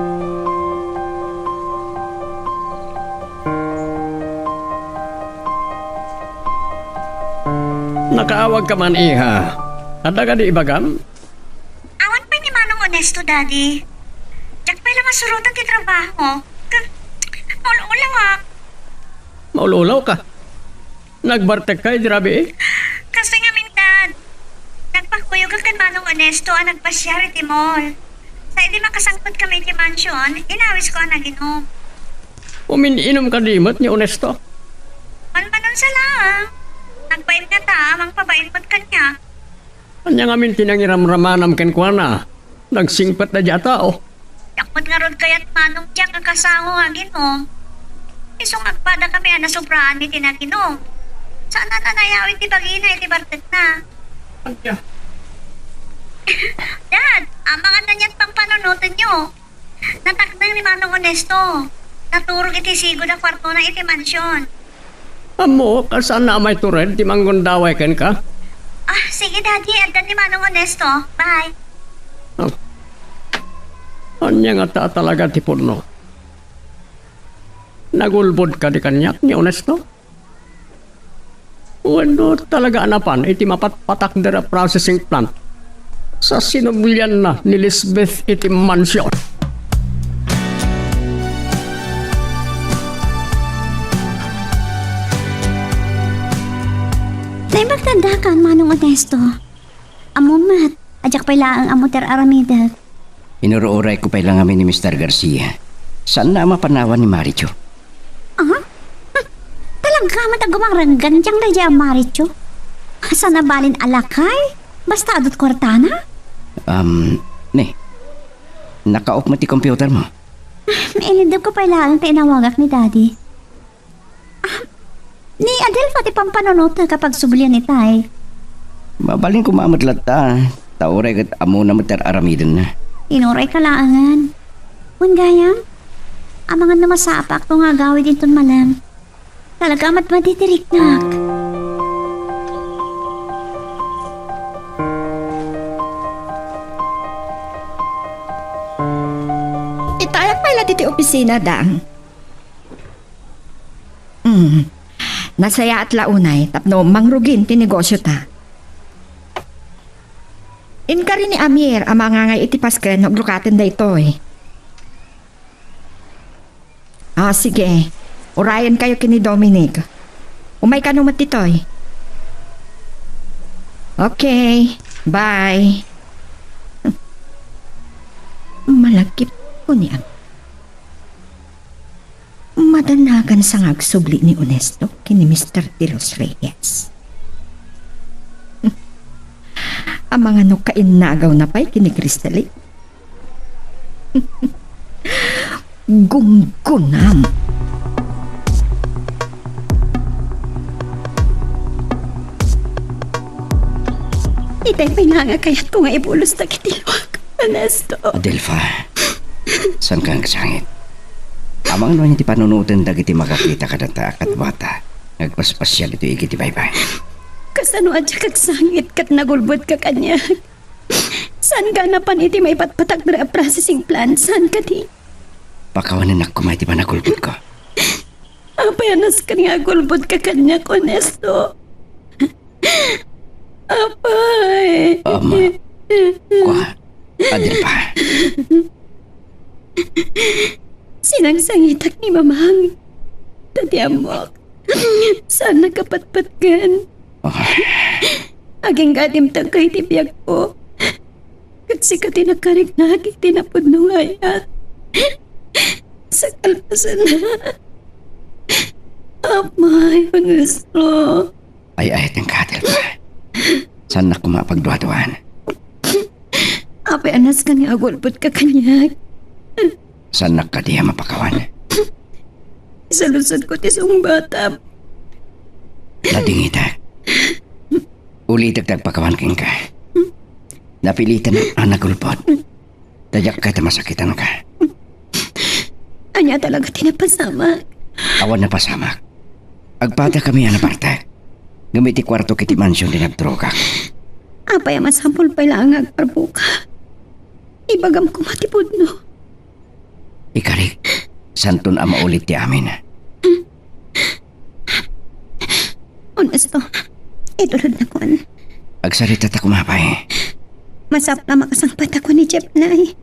Nakaawagka man, iha. Adda kadi ibagam? Awan pay ni Manong Ernesto, Daddy. Diak pay la masurotan ti trabaho. Ka-, maul-ulawak. Maul-ulawka? Nagbartekka idi rabii? Kastoy ngamin, Dad. Nagpakuyogak ken Manong Ernesto a nagpasiar iti mall. Sa idi makasangpetkami iti mansion, inawisko a naginum. Umin-inum kadi met ni Ernesto? Manmanon sa laeng. Nagbain ngata a mangpabain met kaniak. Ania ngamin ti nangiramramanam kenkuana? Nagsingpet daydiay a tao. Diak met ngarud kayat, Manong Jack, a kasango nga aginum. Isu nga agpadakami a nasobraan iti naginum. Saan a nayawid ti bagina iti bartekna. Ania? Dad, amangan ngarud ti pampanunotenyo. Natakder ni Manong Ernesto. Naturog iti sigud a kuartona iti mansion. Ammok a saan a maitured ti manggundaway kenka. Ah, sige, Daddy. Addan ni Manong Ernesto. Bye. Ah. Ania ngata a talaga ti pudno? Nagulbod kadi kaniak ni Ernesto? Wenno talaga a napan iti mapatpatakder a processing plant sa sinublianna ni Lisbeth iti mansion? Naimbag ti addakan, Manong Ernesto. Ammom met, a diak pay laeng ammo ti ar-aramidek. Inur-urayko pay la ngamin ni Mister Garcia. Saanna a mapanawan ni Maricho. Ah? Hmm. Talaga met a gumaranggan ti daydiay a Maricho. Saan a balin a lakay? Basta adu ti kuartana? Um, ne. Naka-off met ti computer mo. Ah, nailiddebko pay laeng ta inawagak ni Daddy. Ah, ni Adelfa ti pampanunotek a pagsublian itay. Mabalin koma met latta, ta uray ket ammona met ti ar-aramidenna. Inurayka laengen. Wen gayam, amangan no masapakto nga agawid inton malem. Talaga met madidiriknak. Itayak pay la ditoy opisina, Dang. Mm. Nasayaat la unay tapno mangrugin ti negosiota. Inkari ni Amir a mangangay iti pasken no agrukaten daytoy. Ah, sige. Urayenkayo ken ni Dominic. Umay kano met ditoy. Okay. Bye. Malagip ko ni Amir. Madanagan sa nga agsubli ni Ernesto ken ni Mister De Los Reyes. Amangan no kainnagawna pay ken ni Crystalline. Gunggunam. Itay pay nga kayatko nga ibulos dagiti luak, Ernesto. Adelfa, saanka nga agsangit? Amangan no ania ti panunoten dagiti makakita kadata a kaduata nga agpaspasiar ditoy igid ti baybay. Kasano a diak agsangit ket nagulbodka kaniak? Saan ka napan iti maipatpatakder a processing plant? Saan kadi? Pakawanennak koma iti panagulbodko. Apay a nasken nga agulbodka kaniak, Ernesto? Apay. Ama. Kua, Adelfa. Sinangsangitak ni Mamang. Ta ti ammoak, saannak a patpatgen. Ah. Agingga a dimtengka iti biagko. Ket sika ti nakariknak iti napudno nga ayat. Sa kalpasanna. Apay, Ernesto. Ay-ayatenka, Adelfa. Saannak koma a pagduaduan. Apay a nasken nga agulbodka kaniak? Saannak kadi a mapakawan? Isaludsodko ti sungbatam. Nadingitak. Ulitek ti agpakawan kenka. Napilitanak a nagulbod. Ta diak ket masakitanka. Ania talaga ti napasamak? Awan napasamak. Agpadakami a nabartek. Ngem iti kuartok iti mansion ti nagdrogak. Apay a masapul pay laeng nga agparbuka? Ibagam koma ti pudno. Ikarik, saanton a maulit ti amin. Ernesto, itulodnakon. Agsaritata koma pay. Masapul a makasangpetakon ni Jeff, Nay.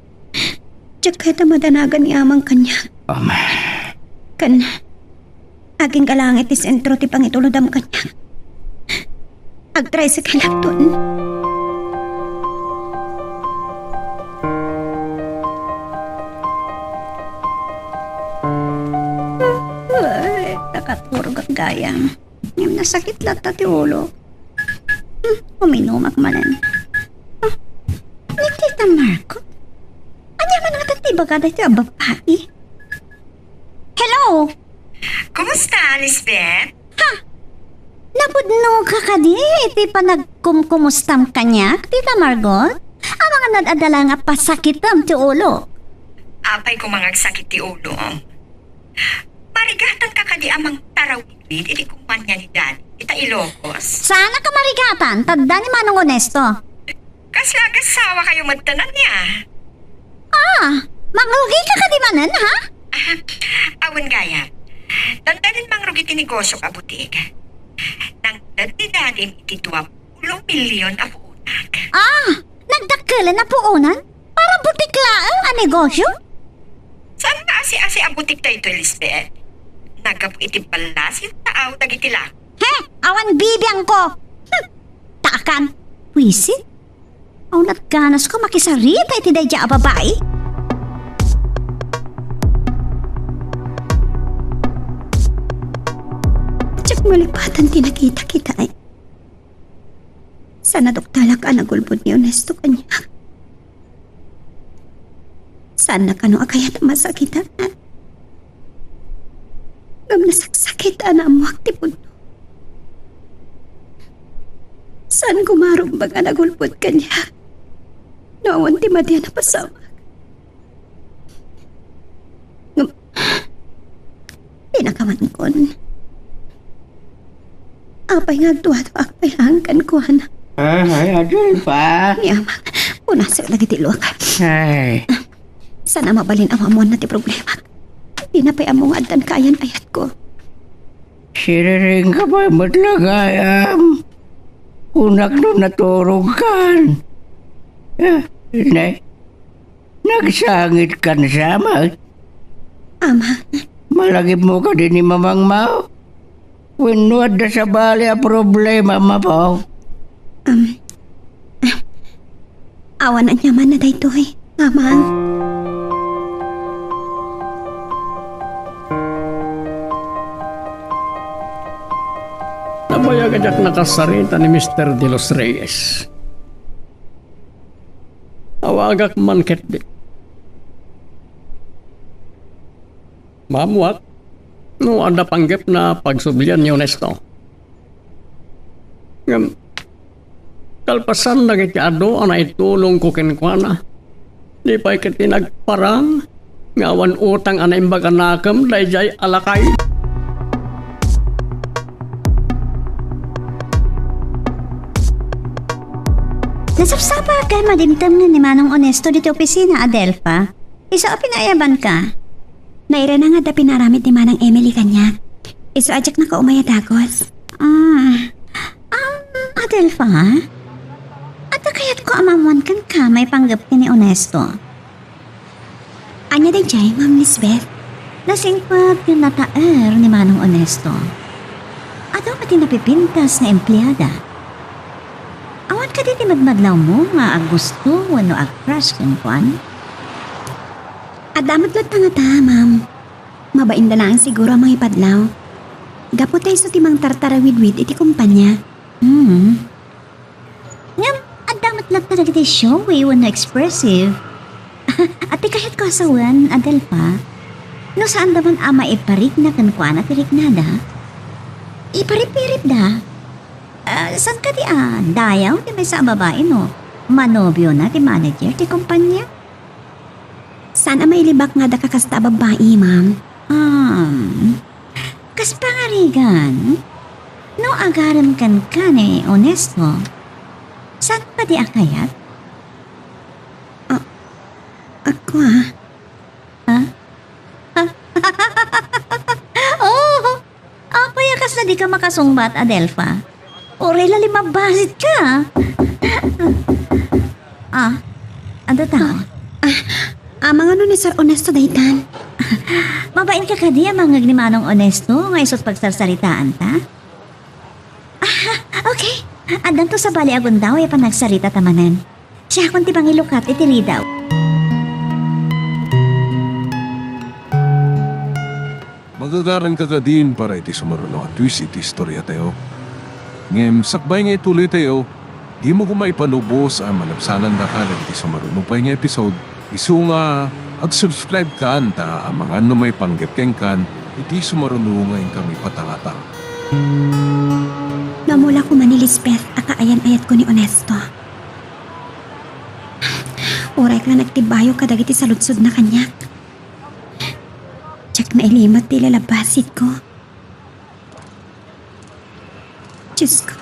Diak kayat a madanagan ni Amang kaniak. Ama. Ken, agingga laeng iti sentro ti pangitulodam kaniak. Agtricycle-akton. Ay, nakaturogak gayam. Ngem nasakit latta ti ulo. Hmm, uminumak manen. Ah, ni Tita Margot? Ania man ngata ti ibaga daytoy a babai? Hello? Kumusta, Lisbeth? Ha? Napudnoka kadi iti panagkumkumustam kaniak, Tita Margot? Amangan adda laeng a pasakitem ti ulo. Apay koma nga agsakit ti ulo? Marigatanka kadi a mangtarawid iti kumpania ni Daddy ita Ilocos? Saanak a marigatan, ta adda ni Manong Ernesto. Kasla agasawa kayo met, ania? Ah, mangrugika kadi manen, ha? Ah, awan gayam. Dandanin mangrugi ti negosiok a butik. Nangted ni Daddy iti dua pulo milyon a puonak. Ah, nagdakkelen a puonan? Para butik laeng a negosio? Saan nga asi-asi a butik daytoy, Lisbeth? Naggapu iti ballasiw taaw dagiti lako. He, awan bibiangko. Hmm, taakan. Wisit. Awnat ganasko makisarita iti daydiay a babai. Diak malipatan ti nakitakitaek. Saan a duktalak a nagulbod ni Ernesto kaniak. Saanna kano a kayat a masakitan. Ngem nasaksakit a naammoak ti pudno. Saan ko marumbeng a nagulbod kaniak no awan ti madi a napasamak. Ngem, pinakamankon. Apay nga agduaduaak pay laeng kenkuana? Ay, Adelfa. Ni Amang, punasen dagiti luak. Ay. Saan a mabalin a maammoanna ti problemak. Dina pay ammo nga addan kaayan-ayatko. Siriringka pay met la gayam. Kunak no naturogkan. Ah, ne? Nagsangitkan sa met? Ama. Malagipmo kadi ni Mamangmo? Wenno adda sabali a problema, Mapo? Um, ah, awan aniamanna daytoy, Amang. Nabayag a diak nakasarita ni Mister De Los Reyes. Awagak man ketdi. Maammoak no adda panggepna a pagsublian ni Ernesto. Ngem, kalpasan dagiti adu a naitulongko kenkuana, di pay ketdi nagparang nga awan utang a naimbag a nakem daydiay a lakay. Nasapsapa a madimteng ni Manong Ernesto ditoy opisina, Adelfa. Isu a pinaayabanka. Nairana nga adda pinaaramid ni Manang Emily kaniak. Isu a diak nakaumay a dagus. Ah, um, Adelfa? Adda kayatko a maammuan kenka maipanggep ken ni Onesto. Ania daydiay, Ma'am Lisbeth? Nasingpet ken nataer ni Manong Onesto. Adu met ti napipintas nga empleada. Awan kadi ti madmadlawmo nga aggusto wenno ag-crush kenkuan? Adda met latta ngata, ma'am. Mabain da laeng siguro a mangipadlaw. Gapu ta isu ti mangtartarawidwid iti kompania. Hmm. Ngem, adda met latta dagiti showy wenno expressive. Ati kayatko a sawen, Adelfa, no saanda man a maiparigna kenkuana ti rignada? Iparipiripda. Ah, saan kadi a dayaw ti maysa a babai no manobiona ti manager ti kompania? Saan a mailibak nga adda kakasta a babbai, ma'am. Um, kas pangarigan, no agarem kenka ni Onesto, saan kadi a kayat? Ah, ako, ah. Ha? Oh! Apay a kasla dika makasungbat, Adelfa? Uray la limabbasit ka. Ah, adu ta? Ah, ah, mangano ni Sir Onesto daytan? Mabain ka kadi a mangngeg ni Manong Onesto nga isu't pagsarsaritaanta? Ah, okay. Addanto sabali a gundaway a panagsarita ta manen. Siakon ti mangilukat iti ridaw. Magagaranka kadin para iti sumaruno a twist iti istoriatayo. Ngem sakbay nga ituloytayo, dimo koma ipalubos a malabsanandaka dagiti sumaruno pay nga episode. Isu nga, ag-subscribe kan ta amangan no maipanggep kenkan iti sumaruno nga inkami patangatang. Namula koma ni Lisbeth a kaayan-ayatko ni Onesto. Uray ka nga nagtibayo kadagiti saludsodna kaniak. Diak nailimot ti ilalabasitko. Diosko,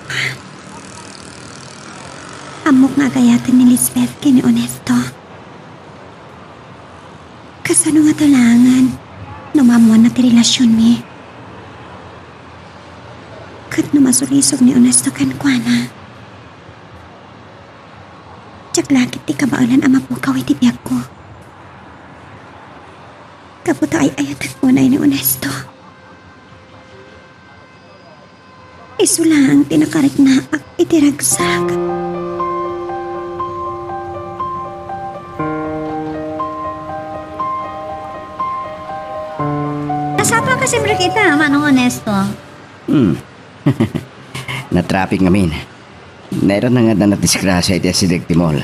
ammok nga agayatan ni Lisbeth ken ni Onesto. Kasano ngata laengen no maammoanna ti relasionmi? Ket no masulisog ni Onesto kenkuana? Diak la ket ti kabaelan a mapukaw iti biagko. Gapu ta ay-ayatek unay ni Onesto. Isu laeng ti nakariknaak iti ragsak. Nasapa ka simrek ita, Manong Onesto? Hmm. Natraffic ngamin. Nairana nga adda nadisgrasia iti asideg ti mall.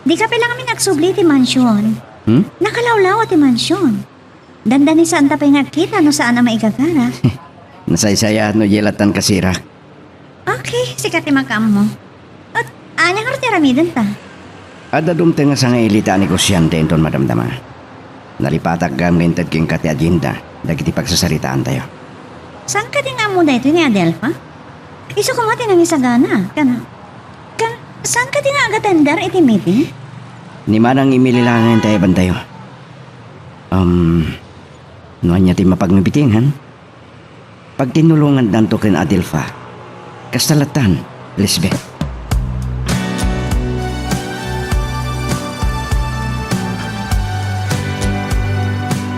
Dika pay la ngamin agsubli iti mansion. Hmm? Nakalawlawa ti mansion. Dandanisanta pay nga agkita no saan a maigagara. Nasaysayaat no diay lattan kasirak. Okay, sika ti makaammo. At ania ngarud ti aramidenta? Adda dumteng a sangaili ti anegosiante inton madamdama. Nalipatak gayam nga inted kenka ti agenda dagiti pagsasaritaantayo. Saan kadi nga ammo daytoy ni Adelfa? Isu koma ti nangisagana. Kan, kan, saan kadi nga agatender iti meeting? Ni Manang Emily laengen ti ayabantayo. Um, no ania ti mapagmibitiengan? Pagtinulongandanto ken Adelfa. Kasta lattan, Lisbeth.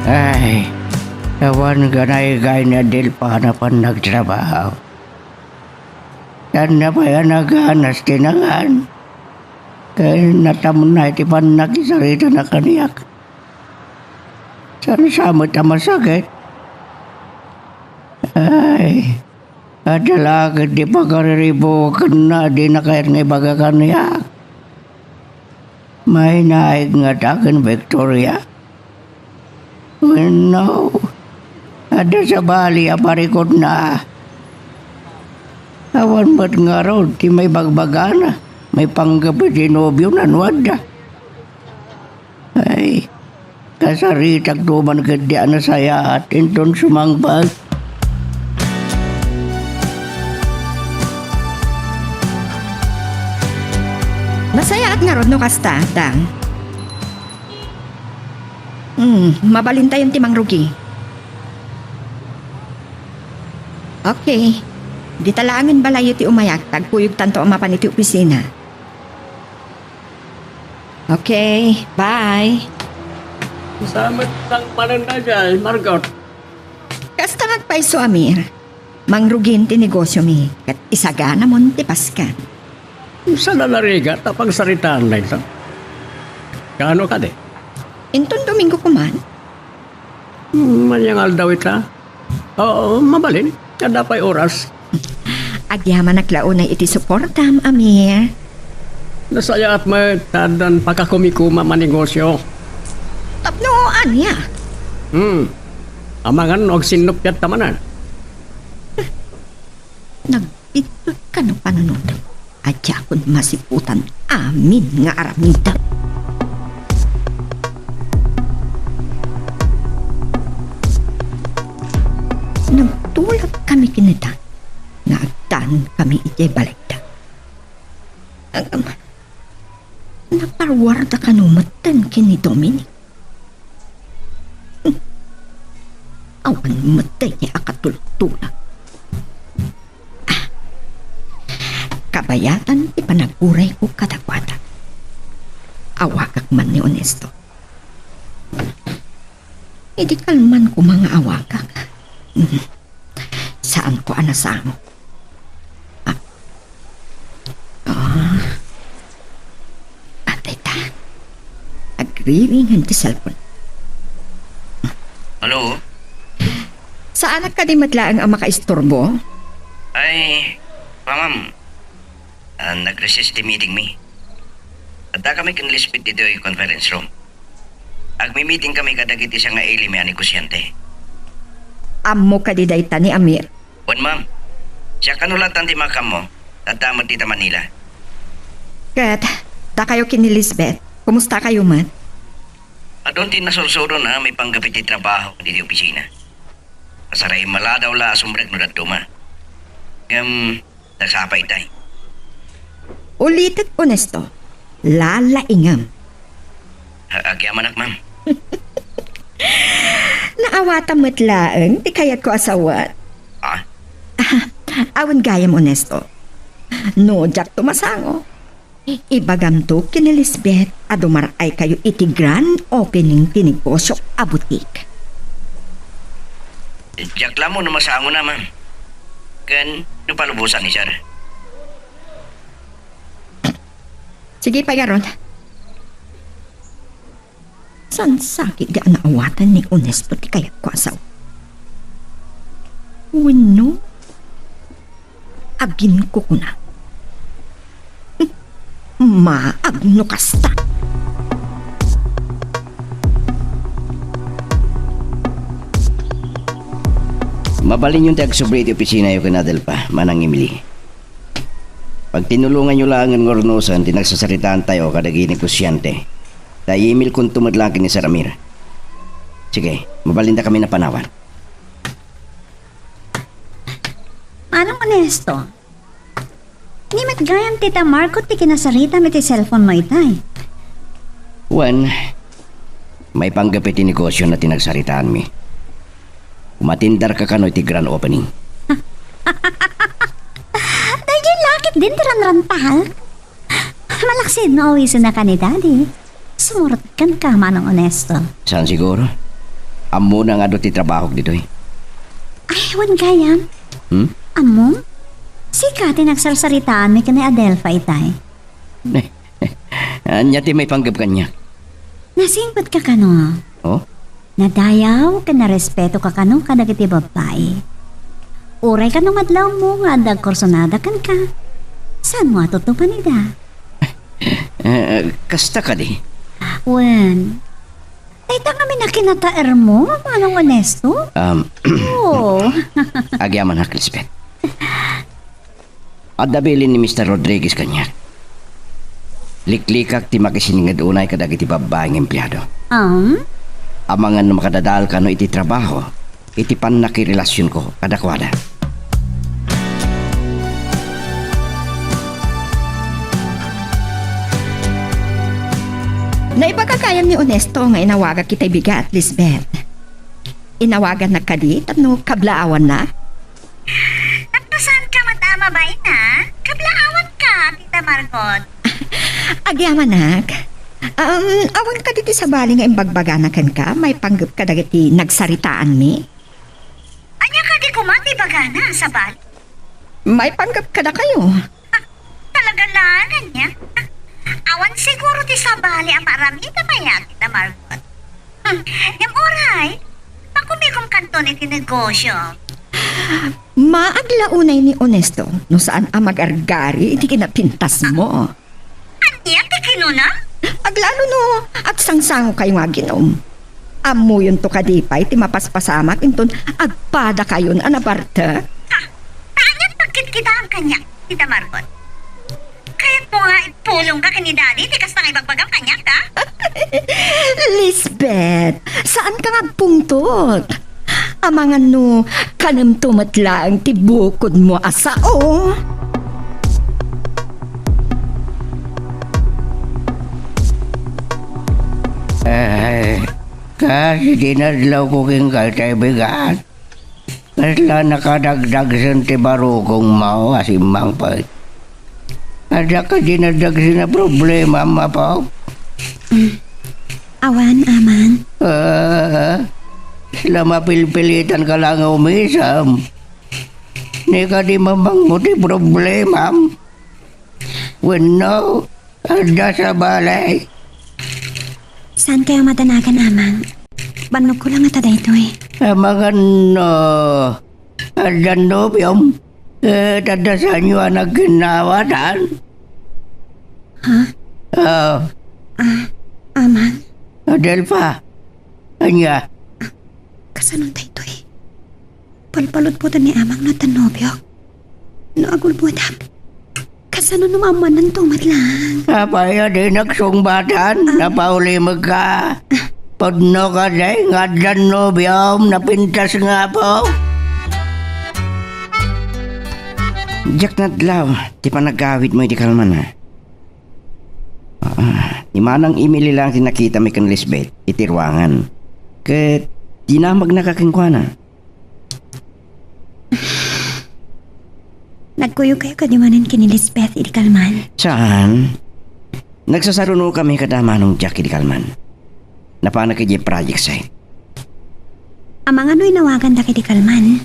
Ay, awan ganaygay ni Adelfa a pannagtrabaho. Saan na pay a naganas ti nangan? Ken natamna iti pannakisaritana kaniak. Saan sa met a masakit? Ay, adda la ket ti pagariribukna a dina kayat nga ibaga kaniak. Mainaig ngata ken Victoria? Wenno, adda sabali a parikutna? Awan met ngarud ti maibagbagana maipanggep iti nobiona no adda. Ay, kasaritakto man ketdi a nasayaat inton sumangpet. Nasayaat ngarud no kasta, Dang. Hmm, mabalintayon ti mangrugi. Okay. Dita laengen balayyo ti umayag, ta agkuyogtanto a mapan iti opisina. Okay, bye. Sa met lang panen na dyan, Margot. Kasta nga agpayso, Amir. Mangrugin ti negosyomi, ket isaganamon ti paskan. Sa nanarigat a pagsaritaan na ito? Kano kadi? Inton Domingo kuman. Hmm, mayat nga aldaw ita. Oo, mabalin. Kada pay oras. Agyamanak la unay iti suportam, Amir. Nasayaat met ta addan pakakumikuma a manegosyo. Tapno ania? Hmm. Amangan no agsinnuppiatta manen. Nagbiddut kano panunotem a diakon masiputan amin nga aramidem. Nagtulak kami ken ni Dan nga agdanon kami idiay balayda. Ngem, naparwarda kano metten ken ni Dominic. Awan met daydi a katultulak. Ah, kabayatan ti panagurayko kadakuada. Awagak man ni Onesto. Idi kalman koma nga awagak. Saanko a nasango. Ah. Ah. Atay ta. Agriring ti cellphone. Hello? Saanak kadi met laeng a makaisturbo? Ay, pa, ma'am. Ah, nag-recess ti meeting mi. Adda kami ken Lisbeth ditoy conference room. Agmi-meeting kami kadagiti siak nga ili mi a negosiante. Ammo kadi dayta ni Amir? Wen, ma'am. Siak kano latta ti makaammo, ta adda met dita Manila. Ket, dakayo ken ni Lisbeth, kumusta kayo met? Adun ti nasursuro a maipanggep iti trabaho ditoy opisina. Asaray maladaw la a sumrek no dadduma. Ngem, nasapa itay. Ulitek, Onesto. Lalaingam. A-, agyamanak, ma'am. Naawatam met laeng ti kayatko a sawen. Ah? Ah, awan gayam, Onesto. No diakto masango, ibagamto ken ni Lisbeth a dumar-ay kayo iti grand opening ti negosyo a butik. Diak la ammo no masango na, ma'am. Ken no palubosan ni sir. Sige pay ngarud. Sansakit nga naawatan ni Onesto ti kayatko a sawen. Wenno, aginkukuna. Maag no kasta. Mabalinyon ti agsubli iti opisinayo ken Adelfa, Manang Emily. Pagtinulonganyo laengen nga urnosen ti nagsasaritaantayo kadagiti negosiante. Ta i-emailkonto met laeng ken ni Sir Amir. Sige, mabalinda kami napanawan. Manong Onesto, ni met gayam ti Tita Marco ti kinasaritam iti cellphone mo itay. Wen, maipanggep iti negosiona ti nagsaritaanmi. Umatenderka kano iti grand opening. Daydiay la ketdin ti ranrantak. Malaksid no awisenka ni Daddy. Sumurot kenka, Manong Onesto. Saan siguro? Ammona nga adu ti trabahok ditoy. Ay, wen gayam. Hmm? Ammom? Sika ti nagsarsaritaanmi ken ni Adelfa itay. Ania ti maipanggep kaniak? Nasingpetka kano? Oh? Nadayaw ken narespetoka kano kadagiti babbai. Uray kano madlawmo nga adda agkursonada kenka, saanmo a tutupanida? Eh, kasta kadi? Wen, dayta ngamin a kinataermo, Manong Onesto? Um, Oo. Agyamanak, Lisbeth. Adda bilin ni Mister Rodriguez kaniak. Liklikak ti makisinged unay kadagiti babbai nga empleado. Um? Amangan no makadadael kano iti trabaho, iti pannakirelasionko kadakuada. Naibaga gayam ni Onesto nga inawagak iti bigat, Lisbeth. Inawagannak kadi tapno kablaawanna? Tapno saanka met a mabaina, kablaawanka, Tita Margot. Agyamanak, um, awan kadi ti sabali nga imbagbagana kenka, maipanggep kadagiti nagsaritaanmi? Ania kadi koma ti ibagana, sabali? Maipanggep kadakayo. Ah, talaga laeng, ania? Ah, awan siguro ti sabali a maaramid a mayat, Tita Margot. Hmm, ngem uray, makumikom kanton iti negosio. Maagla unay ni Onesto no saan a magargari iti kinapintasmo. Ania ti kinuna? Aglalo no agsangsangokayo nga aginom. Ammoyonto kadi pay ti mapaspasamak inton agpadakayon a nabartek? Ha? Ania ti pagkitkitaem kaniak, Tita Margot? Kayatmo nga ipulongka ken ni Daddy ti kasta nga ibagbagam kaniak, ha? Lisbeth, saanka nga agpungtot? Amangan no kanemto met laeng ti bukodmo a sao. Ay, kas iti nadlawko kenka, tay bigat. Kasla nakadagdagsen ti barukongmo a simmangpet? Adda kadi nadagsen a problemam, apo? Mm. Awan, Amang. Ah, kasla mapilpilitanka la nga umisem. Ni kadi mamangmo ti problemam? Wenno, adda sabali? Saankayo madanagan, Amang. Bannogko la ngata daytoy. Amangan no adda nobiom, ket adda saanyo a nagkinnawatan? Ha? Ah. Ah, Amang? Adelfa, ania? Kasano daytoy? Palpalutpotan ni Amang no adda nobiok? No agulbodak, kasano no maammananto met laeng? Apay a di nagsungbatan? Ah. Napaulimekka? Pudno kadi nga adda nobiom, napintas nga apo? Diak nadlaw ti panagawidmo idi kalman, a. Ah, ni Manang Emily lang ti nakitami ken Lisbeth iti ruangan. Ket dinamagnaka kenkuana. Nagkuyokayo kadi manen ken ni Lisbeth idi kalman? Saan. Nagsasarunokami kada Manong Jack idi kalman. Napanak idiay project site. Amangan no inawagandak idi kalman?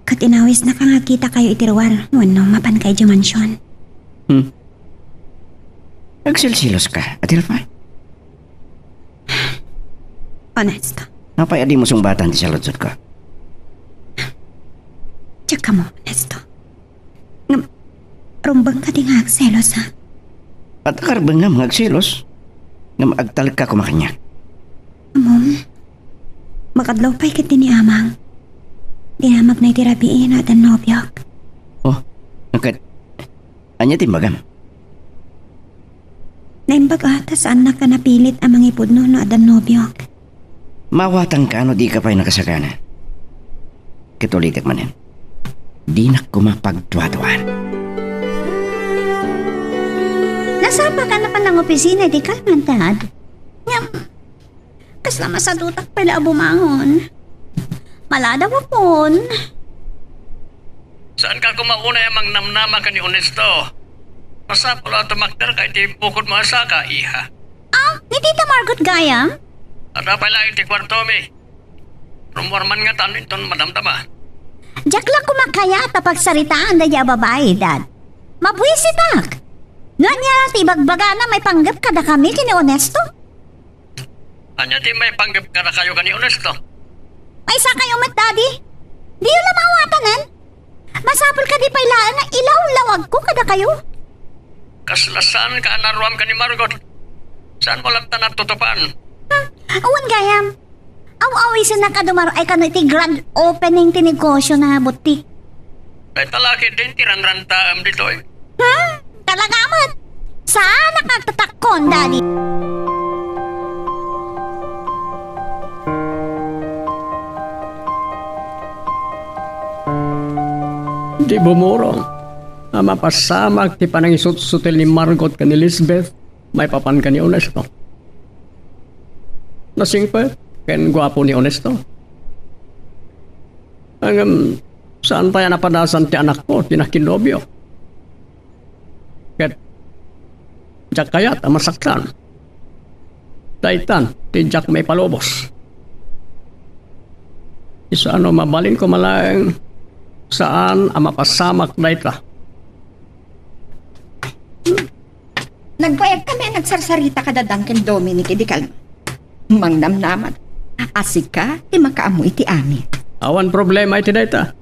Ket inawisnaka nga agkitakayo iti ruar wenno mapanka idiay mansion? Hmm. Agsilsiloska, Adelfa? Onesto. Apay a dimo sungbatan ti saludsodko? Diak ammo, Onesto. Ngem, rumbeng kadi nga agselos, a? Adda karbengam nga agselos? Ngem agtalekka koma kaniak. Ammom, makadlaw pay ketdi ni Amang. Dinamagna iti rabii no adda nobiok. Oh, ket ania ti imbagam? Naimbag a ta saannak a napilit a mangipudno no adda nobiok. Maawatangka no dika pay nakasagana. Ket ulitek manen, dinak koma pagduaduaan. Nasapaka a napan nangopisina idi kalman, Dad. Ngem, kasla masadutak pay la a bumangon. Maladaw a pon. Saanka koma unay a mangnamnama ken ni Onesto? Masapul a tumakderka iti bukodmo a saka, iha. Ah, ni Tita Margot gayam? Adda pay laeng ti kuartomi. Rummuar man ngatan inton madamdama. Diak la koma kayat a pagsaritaan daydiay a babai, Dad. Mabuisitak! No ania ti ibagbagana maipanggep kadakami ken ni Onesto? Ania ti maipanggep kadakayo ken ni Onesto? Maisakayo met, Daddy. Diyo la maawatanen? Masapul kadi pay laeng nga ilawlawagko kadakayo? Kasla saanka a naruam ken ni Margot? Saanmo latta natutupan? Hmm, awan gayam. Aw-awisennak a dumar-ay kano iti grand opening ti negosiona a butik. Dayta la ketdin ti ranrantaem ditoy. Hmm? Talaga met. Saanak nga agtatakkon, Daddy. Di bumurong a mapasamak ti panangisutsutil ni Margot ken ni Lisbeth maipapan ken ni Onesto. Nasingpet ken guapo ni Onesto. Ngem, saan pay a napadasan ti anakko ti nakinnobio. Ket diak kayat a masaktan. Daytan ti diak maipalubos. Isu a no mabalin koma laeng, saan a mapasamak dayta. Nagbayag kami a nagsarsarita kada Dang ken Dominic idi kalma. Mangnamnamat a sika ti makaammo iti amin. Awan problema iti dayta.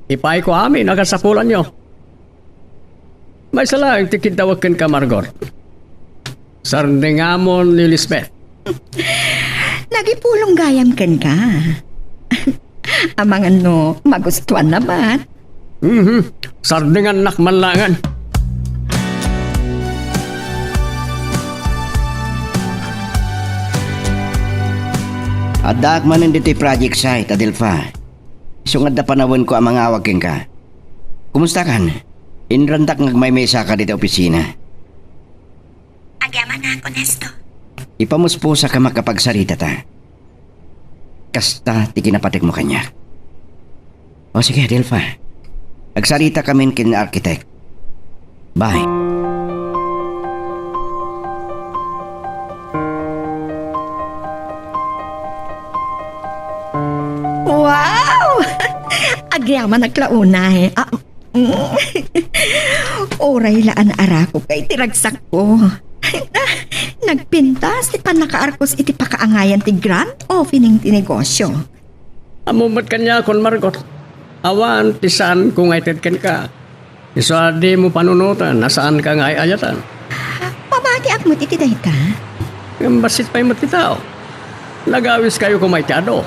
Ipaayko amin a kasapulanyo. Maysa laeng ti kiddawek kenka, Margot. Sardingamon ni Lisbeth. Nagipulong gayam kenka. Amangan no magustuanna met. Mhm. Sardingannak man laengen. Addaak manen ditoy project site, Adelfa. Isu nga adda panawenko a mangawag kenka. Kumustakan? Inrandak nga agmaymaysaka ditoy opisina. Agyamanak, Onesto. Ipamuspusakam a kapagsaritata. Kasta ti kinapatekmo kaniak. O sige, Adelfa. Agsaritakamin ken architect. Bye. Wow! Agyamanak la unay. Ah, mm. Uray la a naarakok iti ragsakko. Nagpintas ti pannakaarkos iti pakaangayan ti grand opening ti negosio. Ammom met kaniakon, Margot. Awan ti saanko nga ited kenka. Isu a dimo panunoten a saanka nga ay-ayatan. Pamatiak met iti dayta. Ngem bassit pay met ti tao. Nagawiskayo koma iti adu.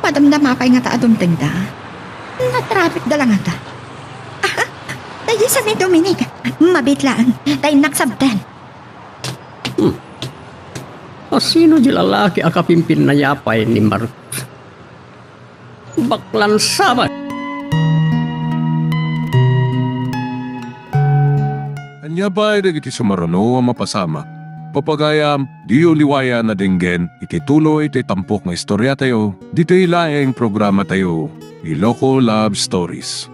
Padamdama pay ngata a dumtengda. Natrafficda la ngata. Aha, daydiay ni Dominic. Mabiit laeng, ta innak sabten. Hmm. A sino di lalaki a kapimpinnayapayen ni Marcos? Baklan sabet! Ania pay dagiti sumaruno a mapasamak? Papagayam, diyo liwayan a denggen iti tuloy ti tampok nga istoriatayo, ditoy laeng programatayo, Iloko Love Stories.